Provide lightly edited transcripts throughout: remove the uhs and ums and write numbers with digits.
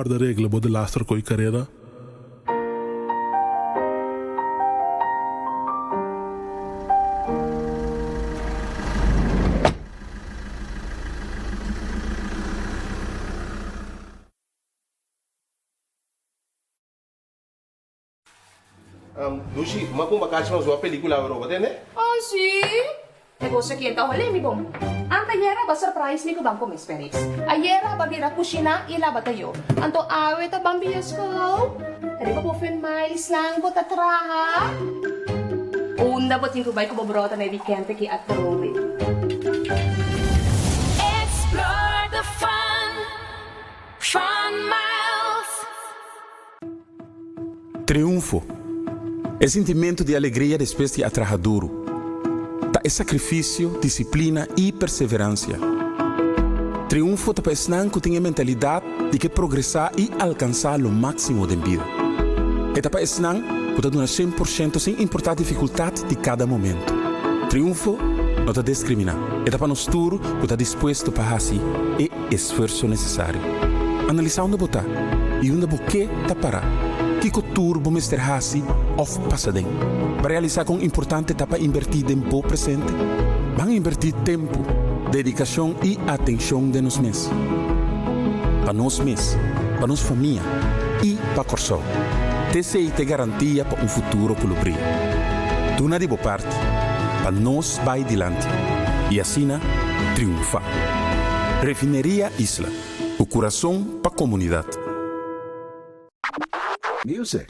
Kòrda regla bo delaster koi kareda. Dushi, m'a kumba kachi nos wak pelikula awe, bo tende? Oh si! E goso ki ta hole mi bon. Anta ayera ba surprise mi ku ban kome sperrips. Ayera ba bira kushina i laba tayo. Anto awe ta ban bioscoop. Riba bo fen maisnan bo ta traha. Unda bo tin ku bai ku bo bròta na e wikènt aki atrobe? Explore the fun, Fun Miles. Triunfo, E sintimentu di alegria despues di a traha duru. Ta e sakrifisio, disiplina i perseveransia. Triunfo ta pa esnan ku tin e mentalidat di ke progresá i alkansá lo máksimo den bida. E ta pa esnan ku ta duna 100% sin importá difikultat di kada momentu. Triunfo no ta deskriminá, e ta pa nos tur ku ta dispuesto pa hasi e. Esfuerso nesesario. Analisá unda bo ta i unda bo ke ta pará. Kiko tur bo mester hasi òf pasa den pa realisá kon importante ta pa inbertí den bo presente? Ban inbertí tempu, dedikashon i atenshon den nos mes. Pa nos mes, pa nos famia i pa Kòrsou. T'esei ta e garantia pa un futuro ku lo bria. Duna di bo parti pa nos bai dilanti i asina triunfá. Refineria Isla, ku kurason pa komunidat. Music.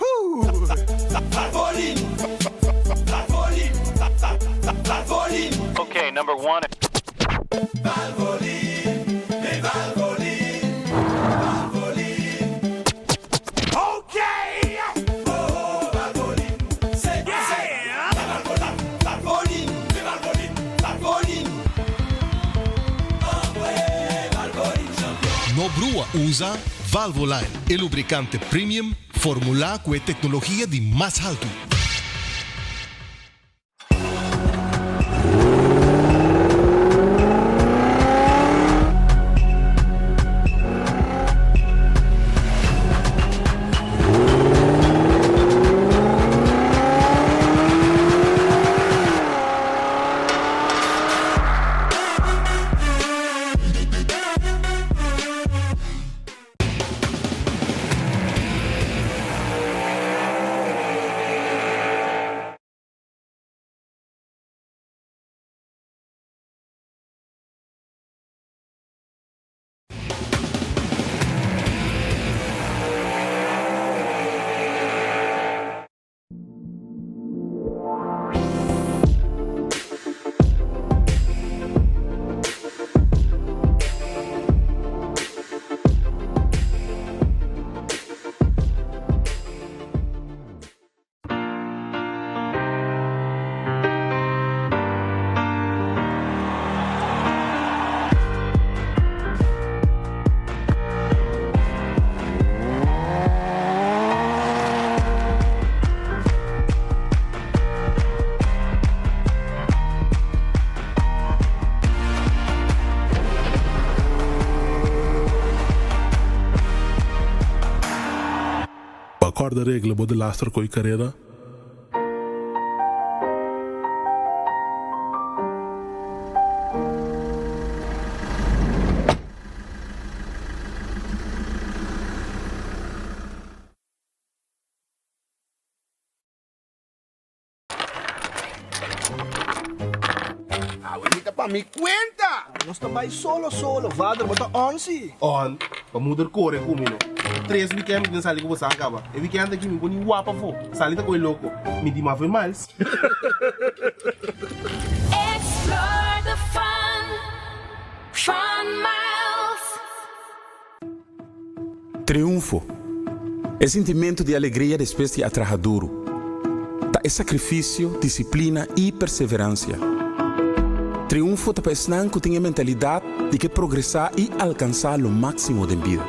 No brua usa Valvoline, e lubricante premium formula cu e tecnologia di mas haltu. Bo a kòrda regla bo delaster koi kareda? Awe mi ta pa mi cuenta! Nos ta bai solo solo, vader bo ta on si. On? Pa moeder core cu mi no. Tres weekend mi tin sali cu bo sa caba. E weekend aki mi por ni wap afo. Sali ta coy loco. Mi di maf e miles. Explore the fun, Fun Miles. Triunfo, E sintimentu di alegria despues di a traha duru. Ta e sakrifisio, disiplina i perseveransia. Triunfo ta pa esnan ku tin e mentalidat di ke progresá i alkansá lo máksimo den bida.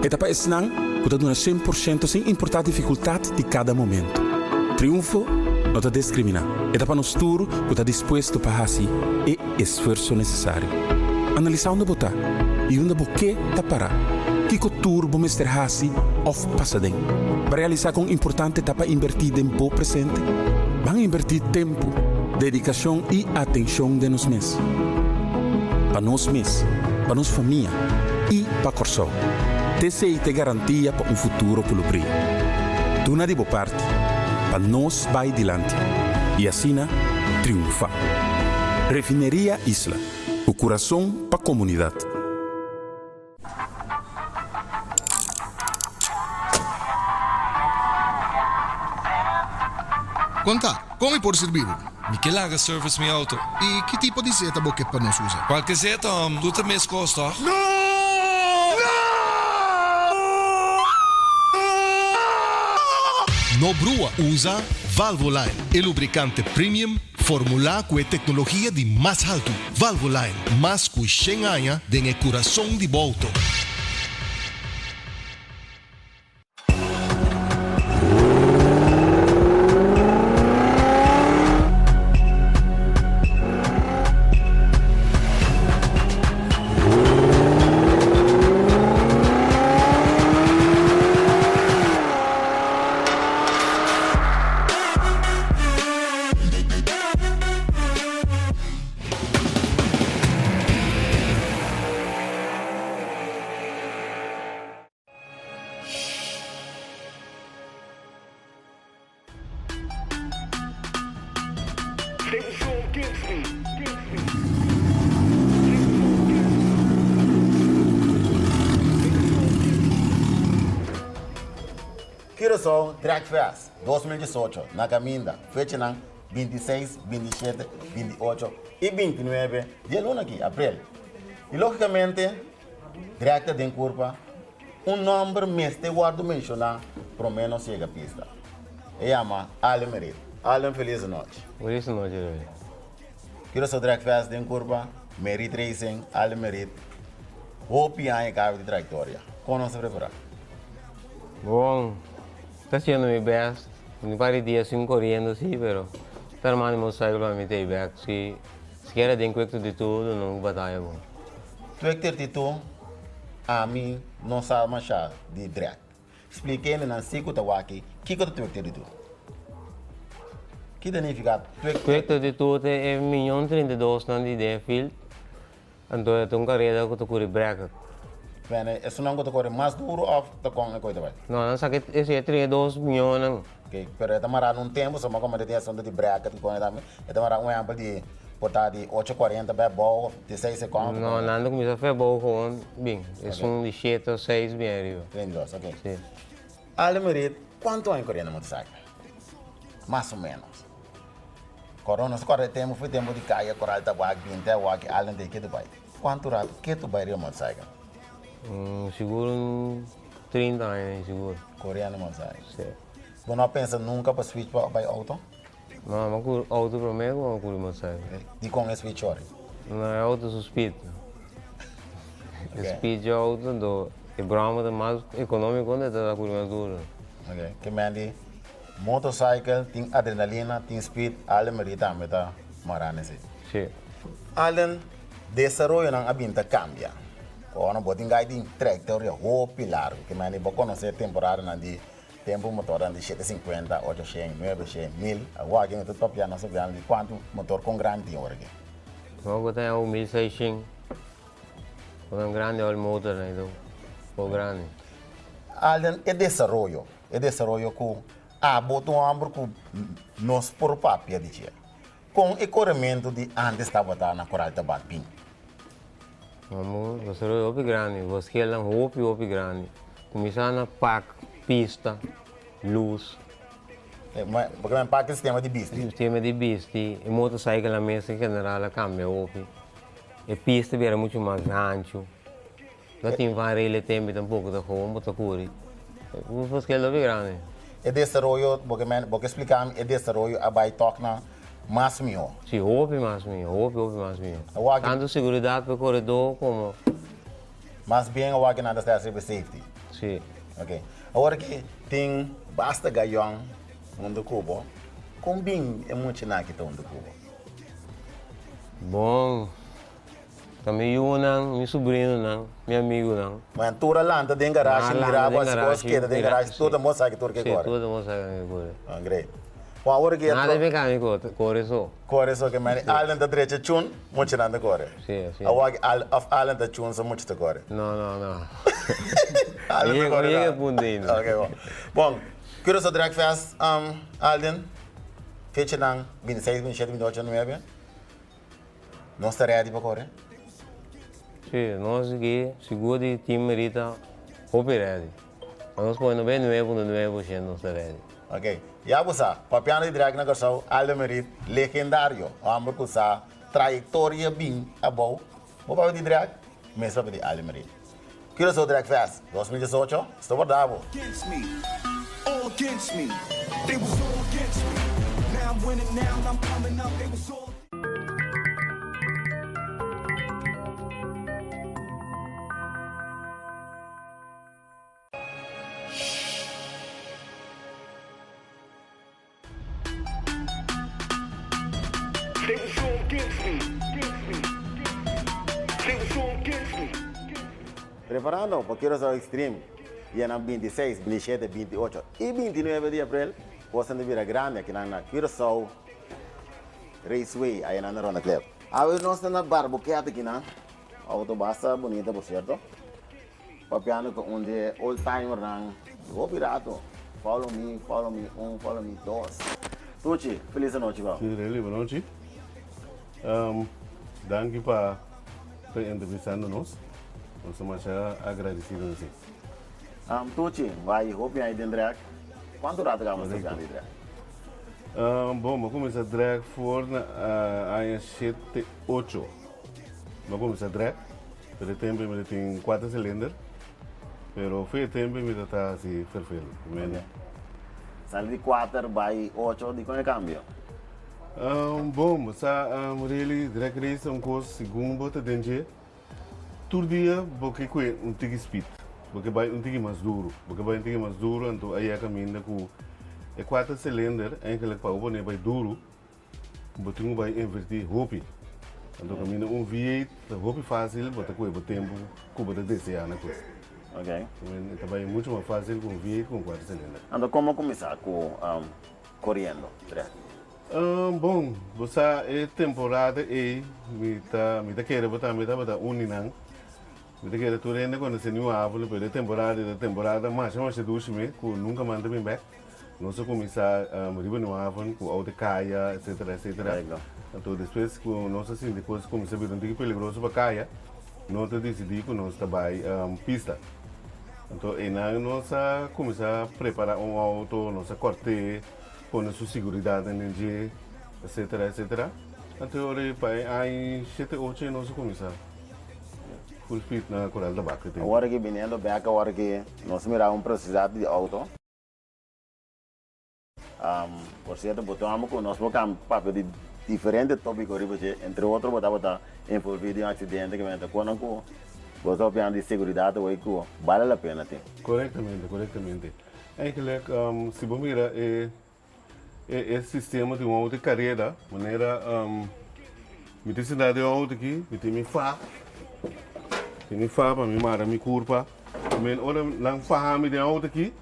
E ta pa esnan ku ta duna 100% sin importá difikultat di kada momentu. Triunfo no ta deskriminá, e ta pa nos tur ku ta dispuesto pa hasi e esfuerso nesesario. Analisá unda bo ta i unda bo ke ta pará. Kiko tur bo mester hasi òf pasa den pa realisá kon importante ta pa inbertí den bo presente? Ban inbertí tempu, dedikashon i atenshon den nos mes. Pa nos mes, pa nos famia i pa Kòrsou. T'esei ta e garantia pa un futuro ku lo bria. Duna di bo parti pa nos bai dilanti i asina triunfá. Refineria Isla, ku kurason pa komunidat. Konta, kon mi por sirbi bo? Mi ke laga service mi auto. I ki tipo di zeta bo ke pa nos usa? Kualke zeta, hòm. Tur ta meskos, tòg? No brua, usa Valvoline, e lubricante premium formulá ku e teknologia di mas haltu. Valvoline, mas ku shen aña den e kurason di bo outo. Curaçao Drag Fest 2018 na caminda, fechanan 26, 27, 28 y 29 di e luna aki, april. Y logicamente drag ta den curpa, un nomber mester wordo menciona prome nos yega pista. E yama Allen Merit. Allen feliz nochi. Feliz nochi Roy. Curaçao Drag Fest den curpa, Merit Racing, Allen Merit. Hopi aña caba di trayectoria. Con nos ta prepara? Bon, ta haciendo mi best. Un par di dia sin coriendo si, pero ta armando mi motorcycle pa mi ta bek. Si sikiera den Quick 32 lo no bataya bon. Quick 32 ami no sa masha di drag. Splike nan si ku ta wak kiko ta Quick 32. Ki ta nifica Quick 32? Quick 32 ta e miyon 32 nan di den field. Anto e ta un kareda ku ta kuri bracket. Bene, esunnan ku ta kore mas duru òf ta kon e koi ta bai? No, nan sa ke esi e 32 miónan. Ok, pero e ta mará na un tempu, so komo e ta tin asuntu di bracket ku kon e tambe, e ta mará un ehèmpel di por ta di ocho kuarenta bai abou òf di seis sekondo. No, nan ta kuminsá fe abou gewoon bin, esun di shete òf seis bin ariba. 32, ok. Si. Aldo Merit, kuantu aña koriendo motorcycle? Mas o ménos. Kòrda nos kòrda e tempu fui tempu di kaya koral ta wak binti a wak i alden ta ke tu bai. Kuantu ratu ke tu bai riba motorcycle? Sigur un 30 aña sigur. Koriendo motorcycle? Si. Bo no a pensa nunka pa switch pa bai outo? No, mi a kuri outo promé ku mi a kuri motorcycle. Dikon e switch ori? No, e outo su speed. E speed di outo anto e bròma ta mas ekonómiko anto e ta kuri mas duru. Ok, ke men di Motorcycle tin adrenalina, tin speed, Alden Marie tambe ta mara n'esei. Sí. Alden, desaroyonan a bin ta cambia. Ora bo tin gai tin trayectoria hopi largo, ke mende bo conoce temporadanan di tempo motornan di shete sinkuenta, ocho shen, nuebe shen, mil. Awor aki no ta papia nos ta papia di cuanto motor con grandi tin ora aki. No, bo tin awo 1600. Con grandi awor motornan y todo, grandi. Alden, e desaroyo. E desaroyo ku abo ta un hòmber ku nos por papia di dje. Kon e korementu di ántes tabata na Koral Tabat bin? Amor, desaroyo hopi grandi. Boskelnan hopi hopi grandi. Kuminsá na pak, pista, lus. Porque men pak e sistema di bisti. Sistema di bisti. E motorcyclenan mes en general a kambia hopi. E pista bira muchu mas hanchu. No tin van rele tembe tampoco ta gewoon bo ta curi. Un verschil hopi grandi. E desaroyo, bo ke men, bo ke splica mi e desaroyo a bay tok na mas miho? Si, hopi mas miho, hopi hopi mas miho. Awor aki. Tanto seguridad pa e coredor como. Mas bien awor aki nan ta sta riba safety. Si. Ok. Awor aki tin basta gayon hunto cu bo. Con bin e muchanan aki ta hunto cu bo? Bon. Ta mi yunan, mi subrinonan, mi amigunan. Ma tur a lanta den garashi, Nan a mira lanta bo den hasi kos, garashi, keda den mira, garashi, tur si. ta mos aki tur ke Si, kore. tur ta mos aki ke kore. Ah, great. Bon, awor ki Nan a debe kami kore so. Kore so ke meni Alden ta drecha chun, muchanan ta kore. Si, si. Awor aki Al, of Alden ta chun so mucha ta kore. No, no, no. Alden ta kore Mi yega na. punto ainda. Ok, bon. Bon, Curaçao Drag Fest, Alden, fechanan 26, 27, 28, 29. Nos ta ready pa kore? Si, nos aki sigur di team Merita hopi ready. Pa nos pone 99.9% nos ta ready. Ok, ya bo sa, papiando di drag na Kòrsou, Aldo Merit, legendario, hòmber ku sa trayektoria bin abou. Bo papia di drag, mes papia di Aldo Merit. Curaçao Drag Fest 2018 sta warda bo! Preparando pa Curaçao Extreme dianan 26, 27, 28 y 29 di april, Kosnan ta bira grandi akinan na Curaçao Raceway ayanan na Ronda Club. Awe nos ta na Barboquet akinan, auto basta bunita por cierto. Papiando ku un di e old timernan hopi rato. Follow me, follow me un, follow me dos. Tuchi, felis anochi bou. Sí, Relly, bon nochi. Danki pa ta entrevistando nos. Nos ta masha agradecido na esei. Tuchi, bai hopi aña den drag. Kuantu rato ku abo ta trabajando di drag? Bon, mi a kuminsá drag for na aña shete ocho. Mi a kuminsá drag. Pero e tempo mi ta tin kuater silinder, pero fu e tempo mi ta ta hasi ferfelu. Ok. Sali di kuater bai ocho, dikon e kambio? Bon, bo sa really drag race ta un kos segun bo ta den dje, tur dia bo ke kue un tiki speed, bo ke bai un tiki mas duru, bo ke bai un tiki mas duru, anto a yega kaminda ku e kuater silinder eigenlijk pa bo pone bai duru, Bo tin ku bai invertí hopi. Anto kaminda un V8 ta hopi fásil, bo ta kohe bo tempu ku bo ta deseá na kos. Ok. E ta bai muchu mas fásil ku un V8 ku un kuater silinder. Anto komo kuminsá ku koriendo drag? Bon, bo sa e temporada ei mi ta mi ta kere bo tambe tabata un di nan. Mi ta kere tur hende konosé New Haven, pero e temporada ei ta temporada masha masha dushi mi ku nunka mas ta bin bèk. Nos a kuminsá riba New Haven ku outo kaya etcetera etcetera. Anto despues ku nos a sinti kos kuminsá bira un tiki peligroso pa kaya, nos a disidí ku nos ta bai pista. Anto einan nos a kuminsá prepará un outo, nos a kòrt'é, pone su siguridatnan den dje etcetera etcetera. Anto e ora ei pa e aña shete ocho ei nos a kuminsá full speed na Koral Tabak. Awor aki biniendo bèk awor aki nos mira un prosesidat di outo. Por cierto, bo tin amo cu nos por cambia papia di diferente topico riba dje, entre otro bo tabata envolvi den un accidente que menta conan cu bo ta papiando di seguridad awey cu bale la pena tin. Correctamente, correctamente. Eigenlijk, si bo mira e e sistema di un auto di careda, manera mi tin sinta den un auto aki, mi tin mi fa, tin mi fa pa mi mara mi curpa. Men ora nan faha mi den auto aki,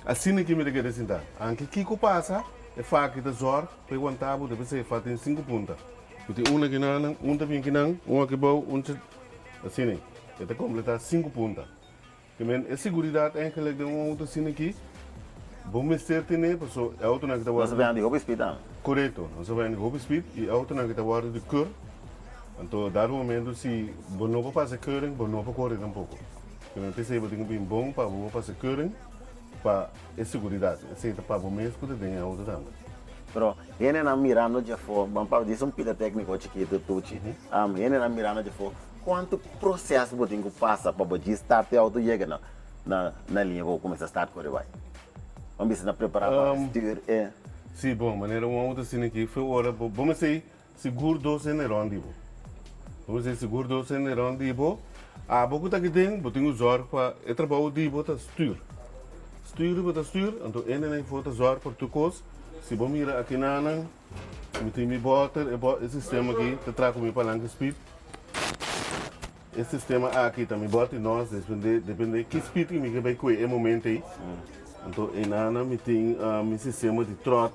asina ki mi ta keda sinta. Anke kiko pasa, e faha aki ta zorg pa e wanta bo, ta bisa e faha tin sinku punta. Mi tin un aki nan, un ta bin aki nan, un aki bou, un asina. E ta kompleta sinku punta. Ke men e seguridat eigenlijk den un auto asina aki, bo mester tene, paso e autonan ki ta Nos ta bini di hopi speed tambe. Korekto, nos ta bini di hopi speed i e autonan ki ta wòrdu di keur. Anto dado momento si bo no por pasa keuring bo no por kore tampoco. Pero p'esei bo tin ku bin bon pa bo por pasa keuring pa e seguridad. Esei ta pa bo mes ku ta den e auto tambe. Pero hendenan mirando djafó, ban papia di es un pita técnico chikito Tuchi, hendenan mirando djafó, cuanto proceso bo tin ku pasa pa bo djis start e auto yega na na liña pa bo cuminsa start kore bai? Ban bisa na prepara pa stuur e. Si, bon, manera un auto asina aki fue ora bo bo mester Sigur dos hende rond di bo. Bo mester sigur dos hende rond di bo. Abo ku ta aki den, bo tin ku zòrg pa e trabou di bo ta stür. Stür bo ta stür, anto hendenan ei for ta zòrg pa tur kos. Si bo mira aki nanan, mi tin mi bòter, e sistema aki ta traha ku mi palanka speed. E sistema aki ta mi bòt i nòs depende depende ki speed ku mi ke bai kue e momento ei. Anto einana mi tin mi sistema di tròt,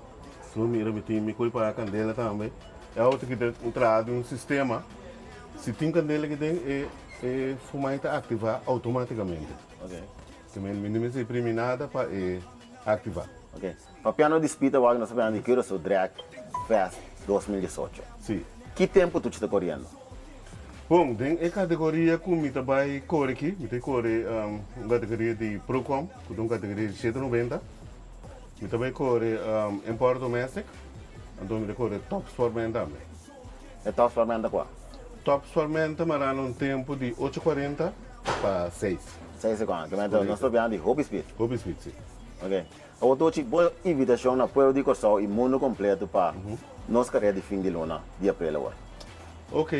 si bo mira mi tin mi koi paga kandela tambe. E outo ki ta traha di un sistema, si tin kandela aki den e e fumai ta aktivá outomátikamente. Te men mi no mester primi nada pa e aktivá. Ok. Papiando di speed awor nos ta papiando di Curaçao Drag Fest 2018. Si. Ki tempu Tuchi ta koriendo? Bon, den e kategoria ku mi ta bai kore aki, mi ta kore un kategoria di Procom, ku ta un kategoria di shete noventa. Mi ta bai kore Import Domestic, anto mi ta kore Top Sportman tambe. E Top Sportman ta kua? Top Sportman ta mará na un tempu di ocho kuarenta pa seis. Seis sekondo. Nos ta papiando di hopi speed. Hopi speed, si. Ok. Awor Tochi, bo invitashon na pueblo di Kòrsou i mundu kompleto pa nos karera di fin di luna di aprel awor. Ok,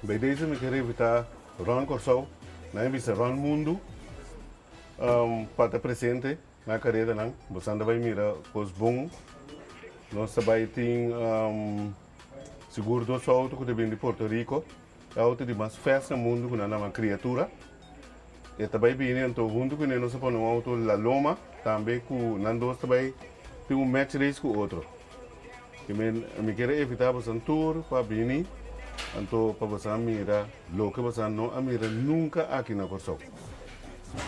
bij deze mi ker invitá rònt Kòrsou, nan e bisa rònt mundu, pa ta presente na kareranan. Bosan ta bai mira kos bon. Nos ta bai tin sigur dos outo ku ta bini di Puerto Rico, e outo di mas fès na mundu ku nan nama Criatura. E ta bai bini anto huntu ku ne nos a pone un auto La Loma tambe ku nan dos ta bai tin un match race ku otro. I men mi kier a evita bosan tur pa bini anto pa bosan mira loke bosan no a mira nunka aki na Kòrsou.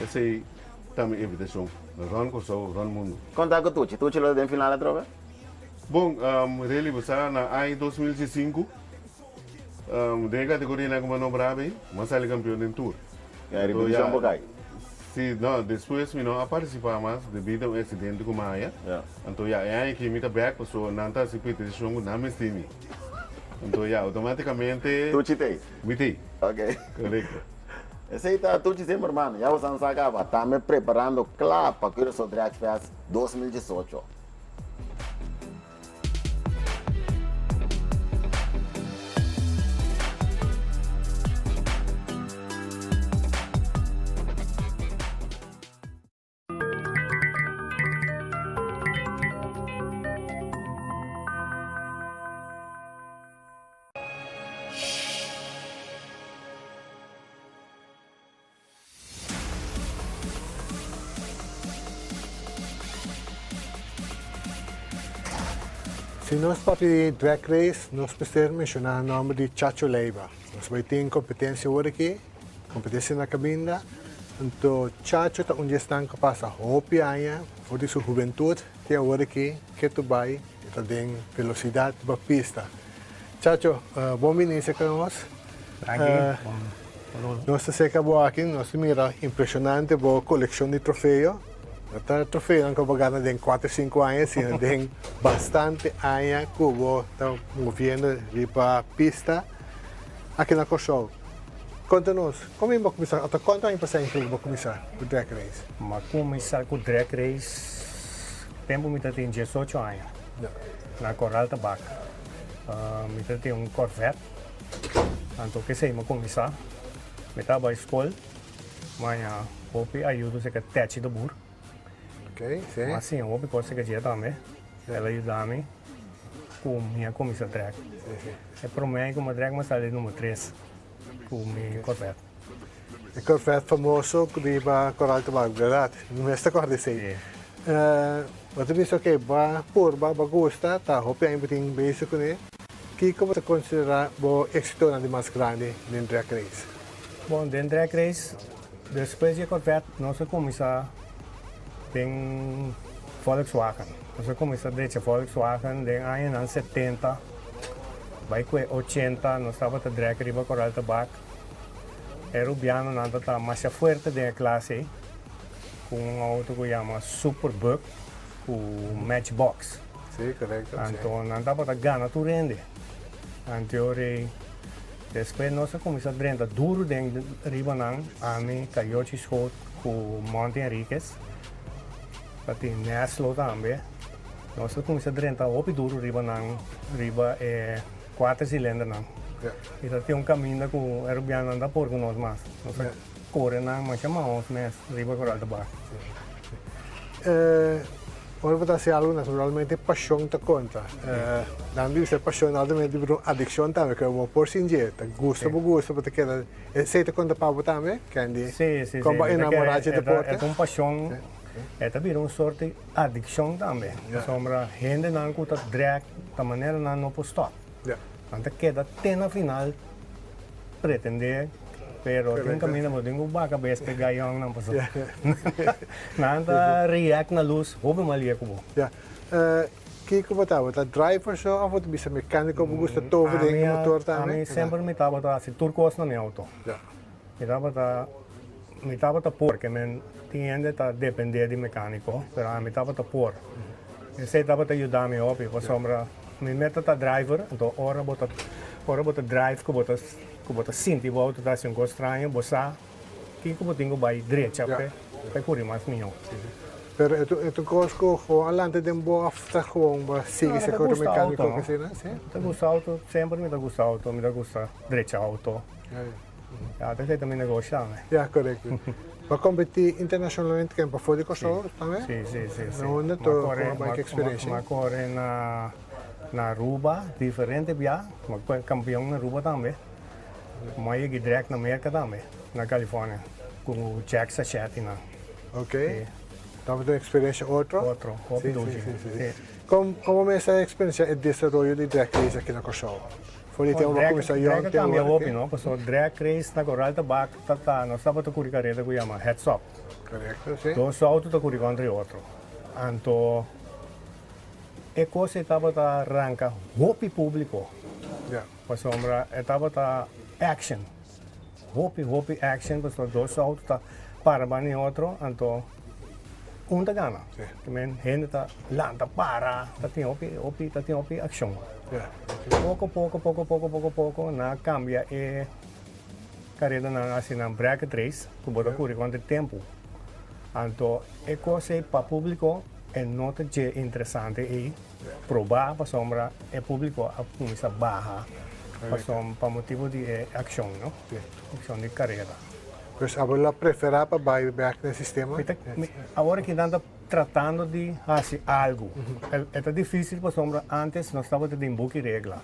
Esei ta mi evitashon rònt Kòrsou, rònt mundu. Konta ku Tuchi. Tuchi lo ta den final atrobe? Bon, really bo sa na aña 2015 Den e kategorianan ku bo a nombrá abi, bo a sali kampion den tur. Ya, ripetishon bo kai. Si, no, despues mi no a partisipá mas debido a un aksidente ku mi a haña. Anto ya, e aña aki mi ta bèk pasobra nan ta hasi petishon ku nan mester mi. Anto ya, outomátikamente. Tuchi t'ei. Mi t'ei. Ok. Korekto. Esei ta Tuchi Zimmerman. Ya bo san sa kaba. Tambe preparando kla pa Curaçao Drag Fest 2018. Si nos papia di drag race, nos mester menshoná nòmber di Chacho Leiva. Nos bai tin kompetensia awor aki, kompetensia na kaminda. Anto Chacho ta un di esnan ku a pasa hopi aña for di su hubentut te awor aki ketu bai e ta den velosidat riba pista. Chacho, bon bini serka nos. Danki. Nos ta serka bo aki, nos ta mira impresionante bo kolekshon di trofeo. No ta trofeonan ku bo gana den kuater sinku aña, sino den bastante aña ku bo ta moviendo riba pista aki na Kòrsou. Konta nos, kon bo kuminsá, ota kuantu aña pasá ku bo kuminsá ku drag race? Mi a kuminsá ku drag race tempu mi ta tin diesocho aña, na Koral Tabak. Mi ta tin un Corvette. Anto kesei mi a kuminsá. Mi ta bai skol, mi a haña hopi ayudo serka Techi de Boer. Mi a siña hopi kos serka dje tambe. El a yuda mi ku mi a kuminsá drag. E promé aña ku mi a drag mi a sali number tres ku mi Corvette. E Corvette famoso ku riba Koral Tabak, bèrdat? Mi mes ta kòrda esei. Bo ta bisa oke, bo a purba, bo a gusta, ta hopi aña bo tin bezig kuné. Kiko bo ta konsiderá bo éksitonan di mas grandi den drag race? Bon, den drag race, despues di e Corvette, nos a kuminsá den Volkswagen. Nos a kuminsá drecha Volkswagen den añanan setenta, bai ku e ochenta, nos tabata drag riba Koral Tabak. E rubianonan tabata masha fuerte den e klase ei, ku un outo ku yama Superbug ku Matchbox. Sí, korekto. Anto nan tabata gana tur hende. Anto rei, despues nos a kuminsá drenta duru den riba nan, ami, Cayochi Schoot ku Monty Henriquez, ta tin Neslo tambe. Nos a kuminsá drenta hopi duru riba nan, riba e kuater silindernan. I ta tin un kaminda ku e rubianonan ta por ku nos mas. Nos a kore nan masha mahos mes riba Koral Tabak. Ora bo ta hasi algu naturalmente pashon ta konta. Nan bisa pashon altamente bira un adikshon tambe ku bo por sin dje. Ta gusta bo gusta bo ta keda esei ta konta pa bo tambe Candy? Si si si. Kon bo a enamorá dje deporte? E ta un pashon e ta bira un sort di adikshon tambe. Pasobra hendenan ku ta drag ta manera nan no por stòp. Nan ta keda te na final pretendé, pero tin kaminda bo tin ku baka bes p'e gayònnan pasobra nan ta react na lus hopi malia ku bo. Ya. Kiko bo tabata driver so òf bo ta bisa mekániko bo gusta tover den e motor tambe? Ami semper mi tabata hasi tur kos na mi outo. Mi tabata mi tabata por ke men tin hende ta dependé di mekániko pero ami tabata por. Esei tabata yuda mi hopi pasobra mi meta ta driver anto ora bo ta ora bo ta drive ku bo ta ku bo ta sinti bo auto ta hasi un kos straño bo sa kiko bo tin ku bai drecha p'e p'e kuri mas mihó. Pero e ta un kos ku gewoon a lanta den bo òf ta gewoon bo a sigui se kos mekániko òf asina? Mi ta gusta auto, semper mi ta gusta auto, mi ta gusta drecha auto. Ya, ta esei ta mi negoshi tambe. Ya, korekto. Bo a kompetí internashonalmente ken pafó di Kòrsou tambe? Si, si, si, si. Na unda to kon a bai ki eksperensia? Mi a kore na na Aruba diferente bia. Mi a kore kampion na Aruba tambe. Mi a yega dirèkt na Merka tambe, na California, ku Jack Sacchetti nan. Ok. Tabata un eksperensia otro? Otro, hopi dushi. Si, si, si. Kon bo mes a eksperensiá e desaroyo di drag race aki na Kòrsou? For di tempu bo a kuminsá yòn te awor. Drag a kambia hopi no, pasobra drag race na Koral Tabak ta ta nos tabata kuri kareda ku yama heads up. Korekto, si. Dos outo ta kuri kontra e otro. Anto e kos ei tabata ranka hopi públiko. Ya. Pasobra e tabata action. Hopi hopi action pasobra dos outo ta para banda e otro anto un ta gana. Men hende ta lanta para ta tin hopi hopi ta tin hopi accion. Poco poco poco poco poco poco nan a cambia e caredanan haci nan bracket race cu bo ta curi contra e tempo. Anto e cos ey pa publico e no ta dje interesante ey. Proba pasobra e publico a cuminsa baha pasobra pa motibo di e accion no, accion di carera. Pues abo lo a prefera pa bay bek na e sistema? Awor aki nan ta tratando di haci algo. E ta dificil pasobra antes nos tabata den buki regla.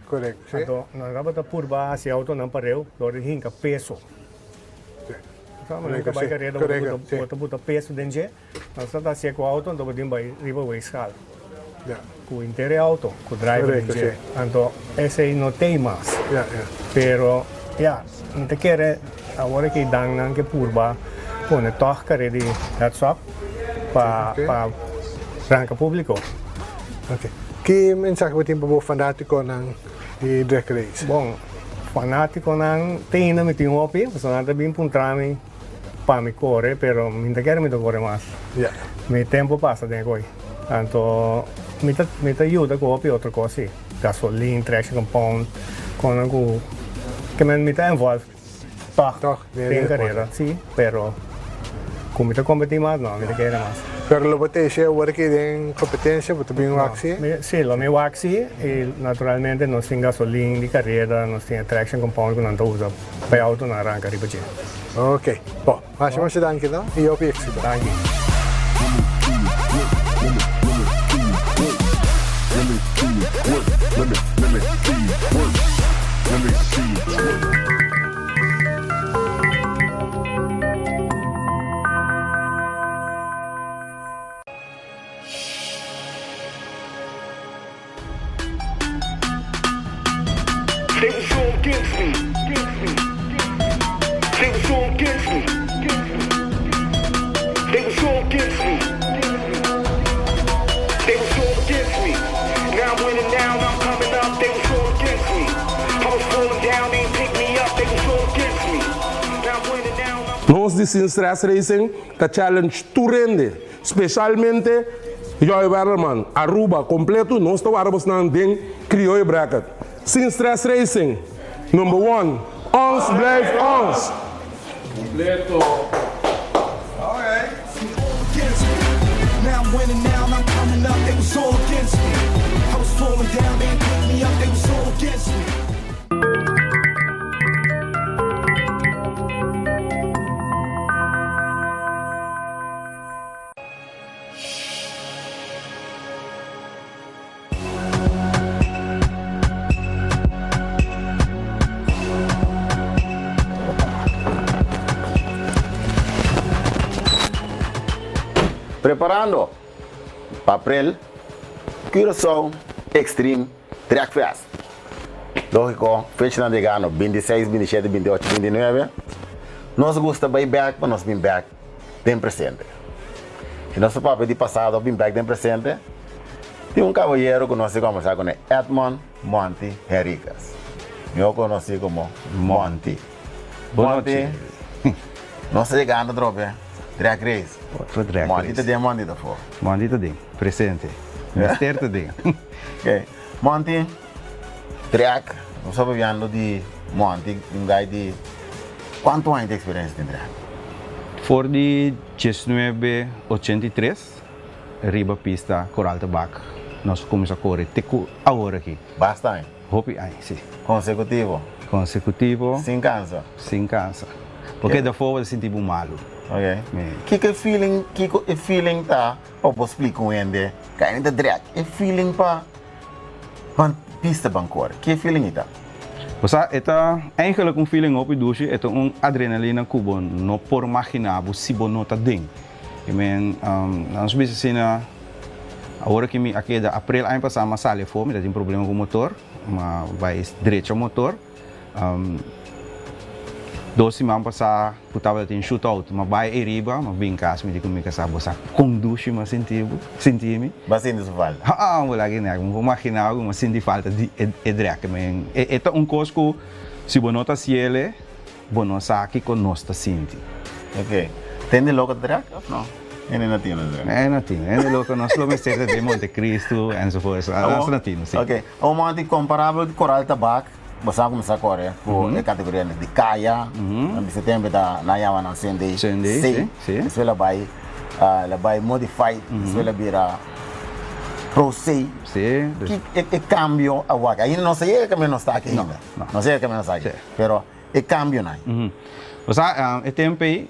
Correcto, si. Anto nan tabata purba haci autonan pareu dor di hinca peso. Correcto, si. Correcto, si. Bo ta buta peso den dje. Nos ta ta hacié cu auto, anto bo tin bay riba weegschaal. Cu inter e auto, cu driver den dje. Anto esey no tey mas. Pero, ya, mi ta kere awor aki dan nan ke purba pone tog kare di heads up pa pa ranca publico. Ok. Ki mensahe bo tin pa bo fanaticonan di Drag Race? Bon, fanaticonan te ainda mi tin hopi, pasobra nan ta bin puntra mi. Pa mi kore, pero mi ta kere mi ta kore mas. Mi tempo pasa den koe. Anto mi ta mi ta yuda ku hopi otro kos si. Gasolin, traction compound, konan ku ke men mi ta involve tòg den karera si, pero ku mi ta kompetí mas no, mi ta kere mas. Pero lo bo ta heshe awor aki den kompetensia, bo ta bin wak si? Si, lo mi wak si i naturalmente nos tin gasolin di karera, nos tin e traction compound ku nan ta usa. Pa e auto nan ranka riba dje. Ok. Bo, masha masha danki no y hopi exito. Danki. Nos di Sin Stress Racing ta challenge tur hende, specialmente Joy Werleman, Aruba completo nos ta warda bosnan den Crioyo Bracket. Sin Stress Racing, number one, ons blijft ons! Completo. Preparando pa aprel Curaçao Extreme Drag Fest. Lógiko, fechanan di gano 26, 27, 28, 29. Nos gusta bai bèk pa nos bin bèk den presente. Si nos ta papia di pasado bin bèk den presente, tin un kabayero ku nos a kombersá kuné, Edmond Monty Henriquez, mihó konosí komo Monty. Monty, nos ta yegando atrobe Drag Race. Otro Drag Race. Monty ta den, Monty ta afó. Monty ta den, presente. Mester ta den. Ok, Monty, drag, nos ta papiando di Monty, un guy di kuantu aña di eksperensia den drag? For di diesnuebe ochenta i tres riba pista Koral Tabak nos a kuminsá kore te ku awor aki. Basta aña? Hopi aña, si. Konsekutivo? Konsekutivo. Sin kansa? Sin kansa. Porque dafó bo ta sinti bo malu. Ok. Kiko e feeling, kiko e feeling ta pa bo splika un hende ku ainda ta drèk? E feeling pa ban pista ban kore, ki e feeling ei ta? Bo sa, e ta eigenlijk un feeling hopi dushi, e ta un adrenalina ku bo no por magina bo si bo no ta den. I men, nos bisa asina, awor ki mi a keda april aña pasá mi a sali afó, mi ta tin problema ku motor, mi a bai drecha motor. Dos siman pasá ku tabata tin shootout, mi a bai eriba, mi a bin kas, mi di ku mi kasá, bo sa kon dushi mi a sinti bo, sinti mi? Bo a sinti su falta? Haa, bo laga e nèk, mi por maginá ku mi a sinti falta di e drèk. Men, e ta un kos ku si bo no ta hasiel, Bo no sa kiko nos ta sinti. Ok. Tin di loko ta drèk of no? Hende no tin drèk. Hende no tin. Hende loko nos lo mester ta den Monte Cristo enzovoorts. Nos no tin, si. Ok. Un momento komparabel di Koral Tabak, bo sa kuminsá kore ku e kategoria di kaya, nan bisa tempu ta nan yama nan Sunday C, despues el a bai el a bai Modified, despues el a bira Pro C. Ki e kambio a wak? Ainda no sa yega kaminda nos ta aki ainda. No sa yega kaminda nos ta aki. Pero e kambionan. Bo sa, e tempu ei,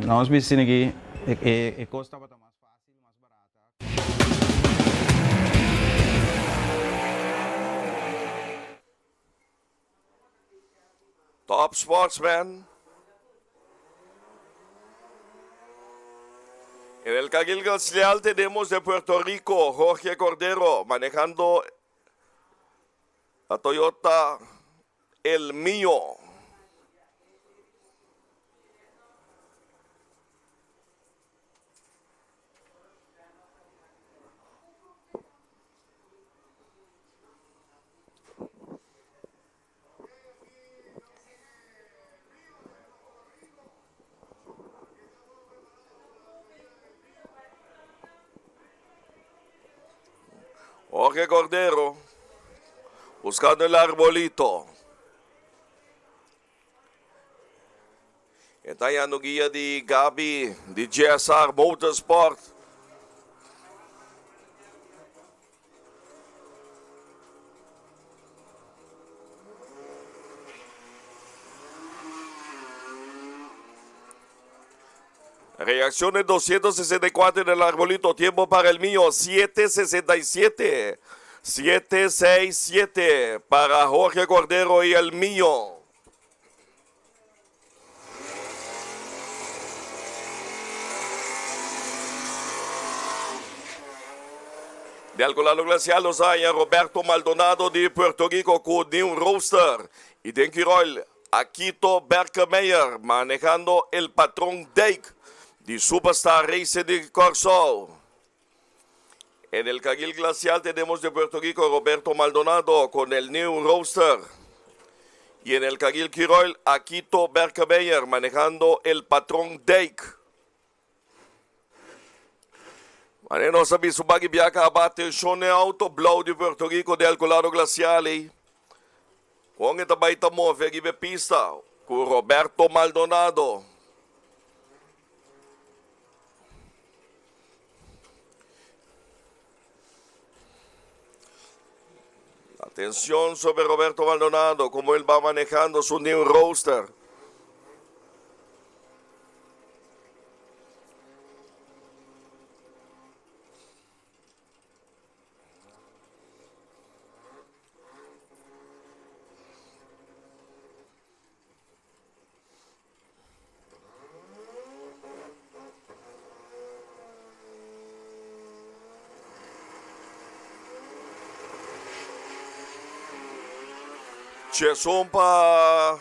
nos bisa asina ki e kos tabata mas fásil, mas barata. Top Sportsman. En el Carril Glacial tenemos de Puerto Rico, Jorge Cordero, manejando la Toyota El Mío. Jorge Cordero buscando el arbolito. Está hallando guía de Gabi de GSR Motorsport. Reacciones 264 en el arbolito. Tiempo para el mío. 767. 767 para Jorge Cordero y el mío. De Alcolado Glacial nos haya Roberto Maldonado de Puerto Rico con New Roaster y de Quirol Akito Berkemeyer manejando el patrón Dake de Superstar Racing de Corsou. En el carril glacial tenemos de Puerto Rico Roberto Maldonado con el New Roaster. Y en el carril Quirol, Akito Berkemeyer manejando el patrón Dake. Mane nos a bisa bagi biaca abate shone auto blauw di Puerto Rico de Alcolado Glacial. Con esta baita move riba pista cu Roberto Maldonado. Atención sobre Roberto Maldonado, como él va manejando su new roadster. Chesun pa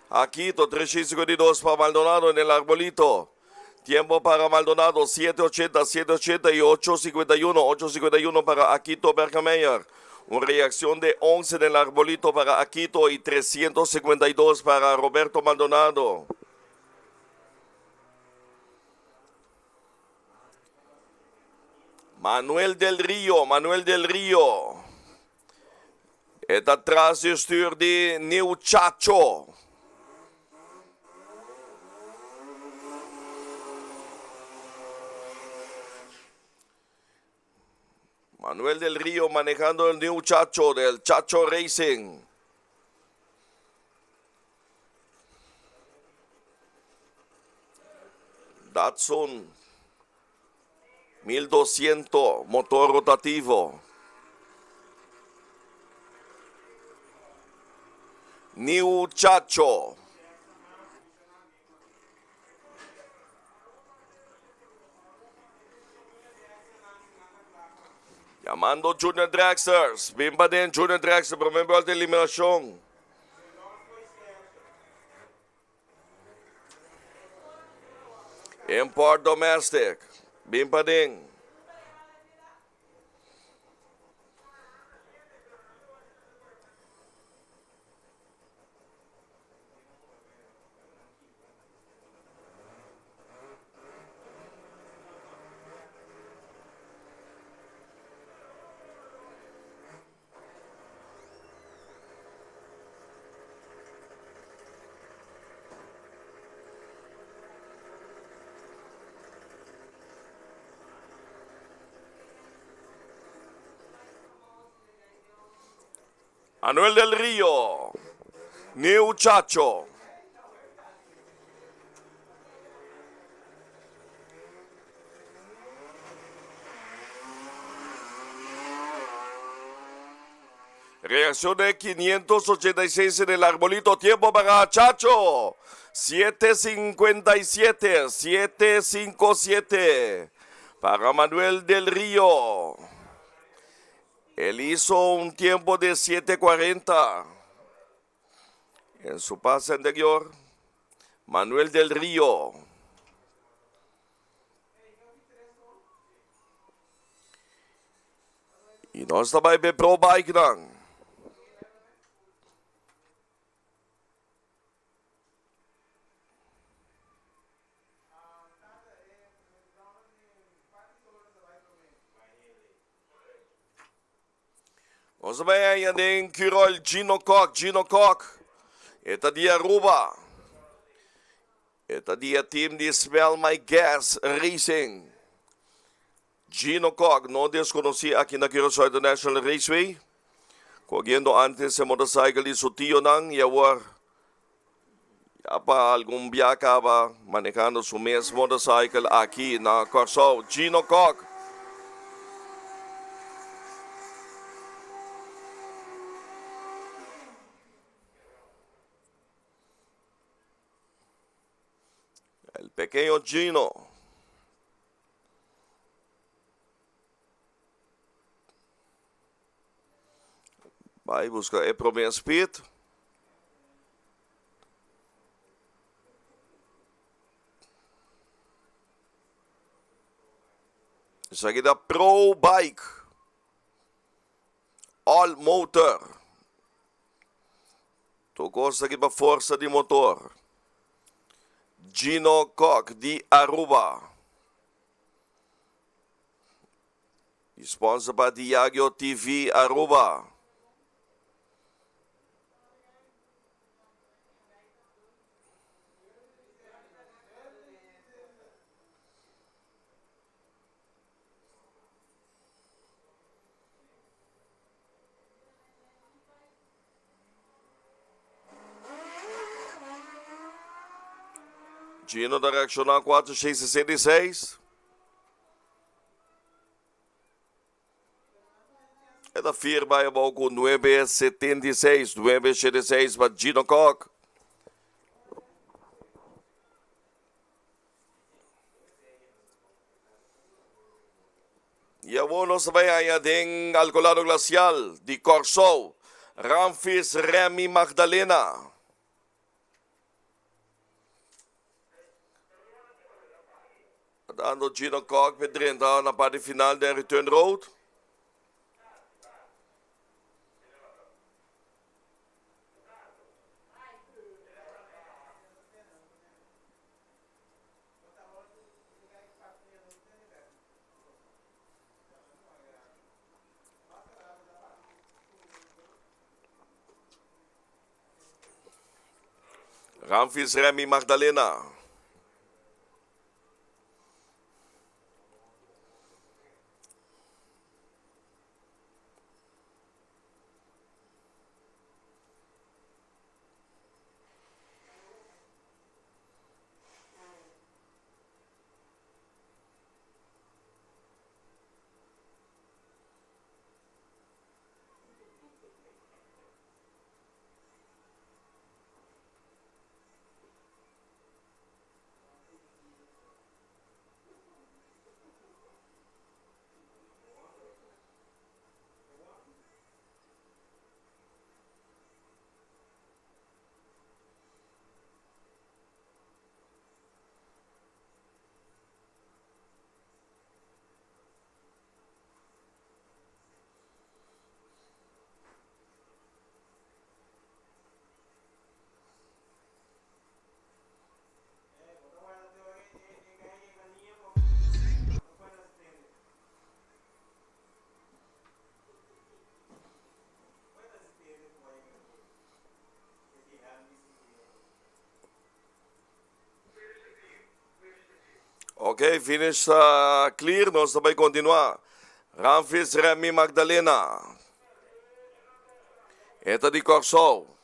Akito, 352 pa Maldonado en el arbolito. Tiempo para Maldonado, 7.80, 7.80 y 8.51, 8.51 para Akito Bergameyer. Una reacción de 11 en el arbolito para Akito y 352 para Roberto Maldonado. Manuel del Rio, Manuel del Rio. E ta tras di stuur di New Chacho. Manuel del Rio manejando el New Chacho del Chacho Racing. Datsun 1200 motor rotativo. New Chacho. Llamando Junior Dragsters. Bin paden Junior Dragster, prome vuelta de eliminacion. Import Domestic. Bin paden. Manuel del Rio, New Chacho. Reacción de 586 en el arbolito. Tiempo para Chacho. 757, 757. Para Manuel del Río. Él hizo un tiempo de 7.40. En su pase anterior, Manuel del Río. Y nos ta bai be Pro Bike nan. Nos bai haña den Curol Gino Kok, Gino Kok. E ta di Aruba. E ta di e team di Smell My Gas Racing. Gino Kok, no desconocí aki na Curaçao International Raceway. Cogiendo antes e motorcycle di su tionan y awor ya pa algun bia caba manejando su mes motorcycle aki na Curaçao. Gino Kok. El pequeño Gino. Bai busca e prome speed. Esaki ta Pro Bike. All motor. Tur cos aki pa forsa di motor. Gino Kok di Aruba. Y sponsor pa Diageo TV Aruba. Gino ta reacciona 4,66. E ta firma e bou ku 9,76, 9,76 pa Gino Kok. I awor nos ta bai haña den Alcolado Glacial di Kòrsou. Ramfis Remy Magdalena. Dando Gino Kok pe drenta na parti final den return road. Ramfis Remy Magdalena. Ok, finish ta clear, nos ta bay continua. Ramfis Remy Magdalena. E ta di Kòrsou.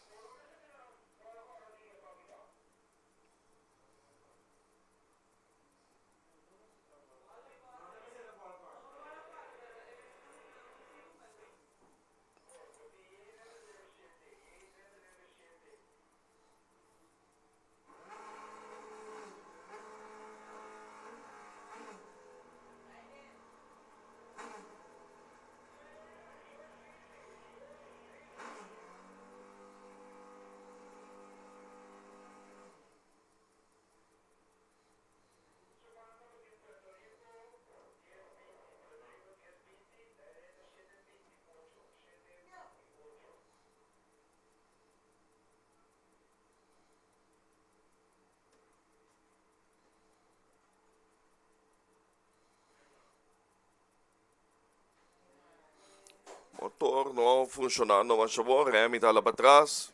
Motor no funcionando masha bon, Remy ta hala patras.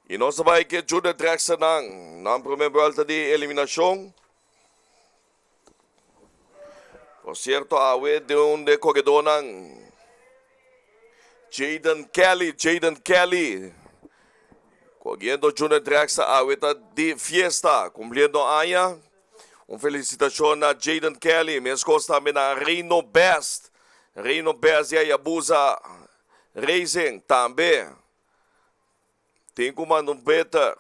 Y nos ta bay ke Jude Drexlernan, nan primer vuelta di eliminacion. Por cierto, awe de un de corredornan Jaden Kelly, Jaden Kelly, corriendo Junior Dragster awe ta di fiesta, cumpliendo aña. Un felicitacion na Jaden Kelly, mescos tambe na Reino Best, Reino Best di Hayabusa Racing tambe. Tin cu manda un beter.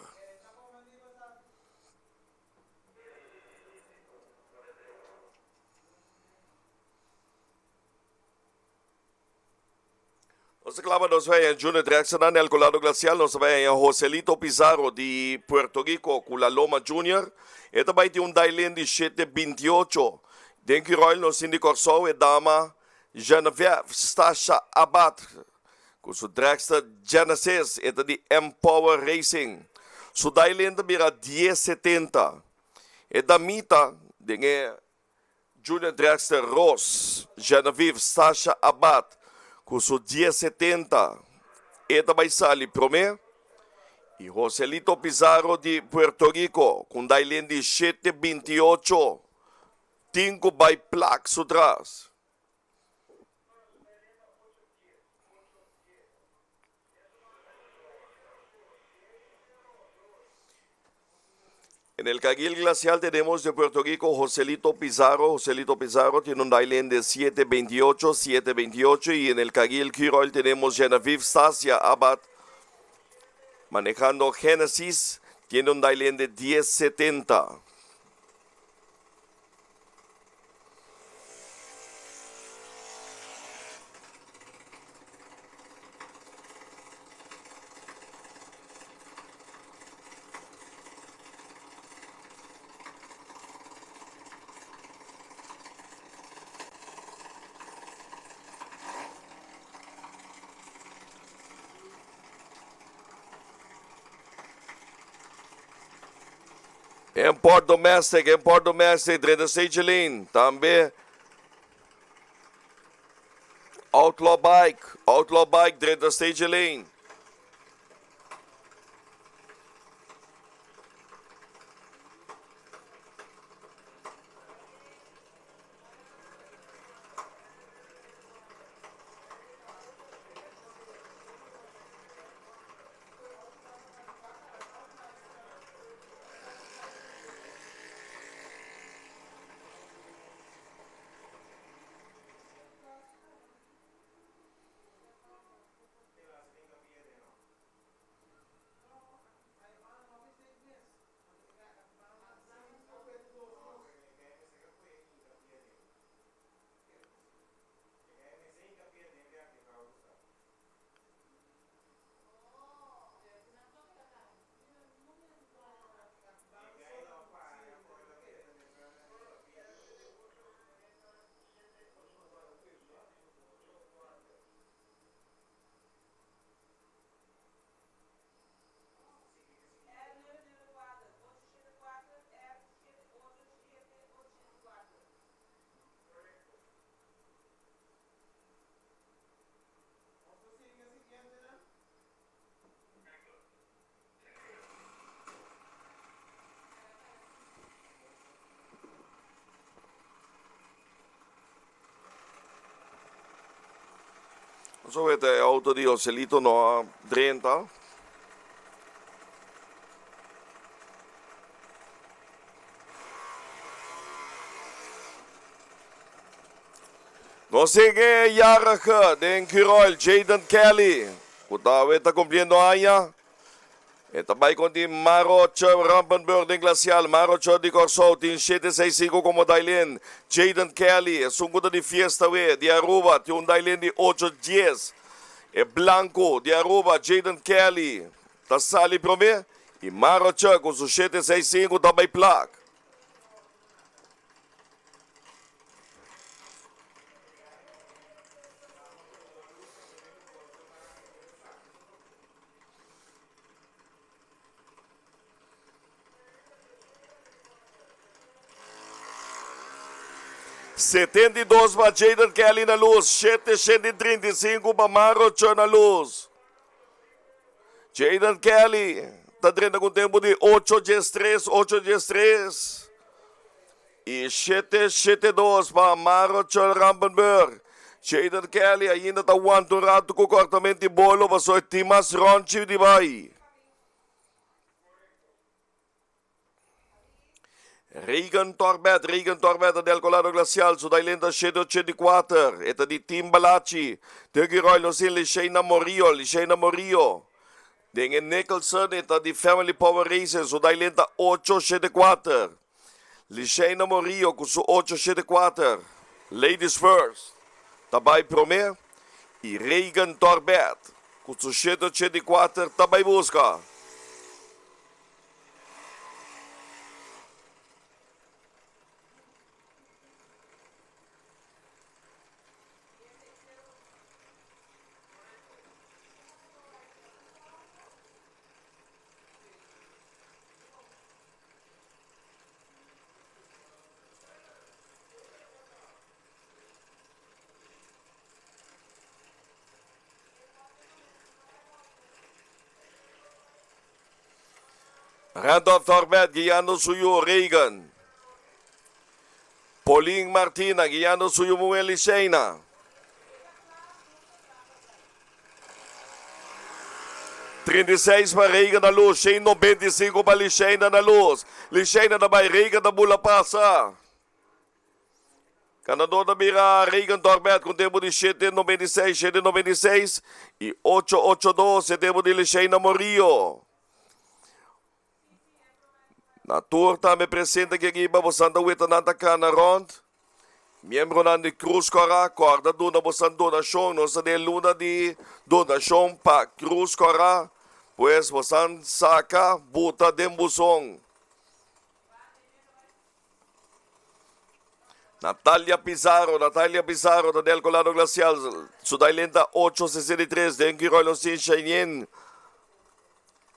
Nos ta clama nos bay en Junior Drexler na el Colado Glacial. Nos ta bay en Joselito Pizarro di Puerto Rico cu La Loma Junior. E ta bay tin un dailin di 7.28. Den Curoil nos tin di Corsou e dama Genevieve Stasha Abad cu su dragster Genesis. E ta di Empower Racing. Su dailin ta bira 10.70. E damita den e Junior Dragster Ros, Genevieve Sasha Abad cu su 10.70 e ta bay sali prome y Joselito Pizarro di Puerto Rico cu un dailin di 7.28 tin cu bay plak su tras. En el Carril Glacial tenemos de Puerto Rico Joselito Pizarro. Joselito Pizarro tiene un dailén de 7.28, 7.28. Y en el Carril Quiroil tenemos Genevieve Stasia Abad manejando Genesis. Tiene un dailén de 10.70. Import Domestic, Import Domestic, drenta stage lane. Tambe Outlaw Bike, Outlaw Bike, drenta stage lane. Zo weet de auto di Joselito no a drenta. Nos sigue jarige den Curoil, Jaden Kelly. Ku ta ta cumpliendo aña. E ta bai con di Maroche Rampenburg den Glacial. Maroche di Corsou tin 765 como dial-in. Jaden Kelly, esun cu ta di fiesta we, di Aruba, tin un dial-in di 810. E blanco di Aruba, Jaden Kelly, ta sali prome. Y Maroche cu su 765 ta bay plak. 72 pa Jaden Kelly na luz, 735 pa Maro Cho na luz. Jaden Kelly ta drenta cu tempo di 8.13, 8.13. Y 772 pa Maro Cho Rampenburg. Jaden Kelly ainda ta wanta un rato cu cortamento di bolo, paso tin mas ronchi di bay. Reagan Torbet, Reagan Torbet del Colado Glacial, su dial-in ta 784, e ta di Team Balachi, Turkey Roy Lucin, Lishena Morillo, Lishena Morillo. Den Nicholson, e ta di Family Power Racing, su dial-in ta 874. Lishena Morillo cu su 874. Ladies first. Ta bay prome. Y Reagan Torbet cu su 784 ta bay busca. Randolph Torbet guiando su yiu Reagan. Pauline Martina guiando su yiu muher Licena. 36 pa Reagan na luz, 195 pa Licena na luz. Licena ta bay, Reagan ta bula pasa. Ganador ta bira Reagan Torbet cu tempo di 7.96, 7.96 y 8.82 e tempo di Licena Morillo. Na tur tambe presente aki riba boso ta weta nan ta cana rond. Miembronan di Cruz Cora, corda duna boso donacion. Nos ta den luna di donacion pa Cruz Cora. Pues boso saca buta den buzon. Natalia Pizarro, Natalia Pizarro, ta del Colado Glacial, su dial-in ta 863, den Quiroy Cheyenne.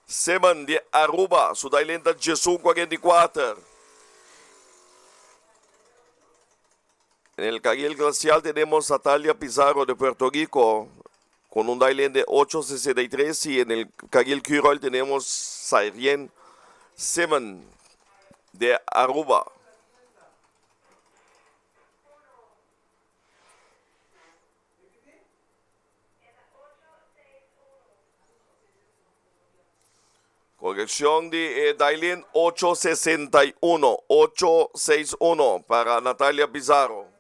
Simon di Aruba, su dailin ta 11.44. En el carril glacial tenemos Natalia Pizarro de Puerto Rico con un dial de 8.63 y en el carril Curol tenemos Sairien Simon de Aruba. Corrección de eh, Dailin 861, 861 para Natalia Pizarro.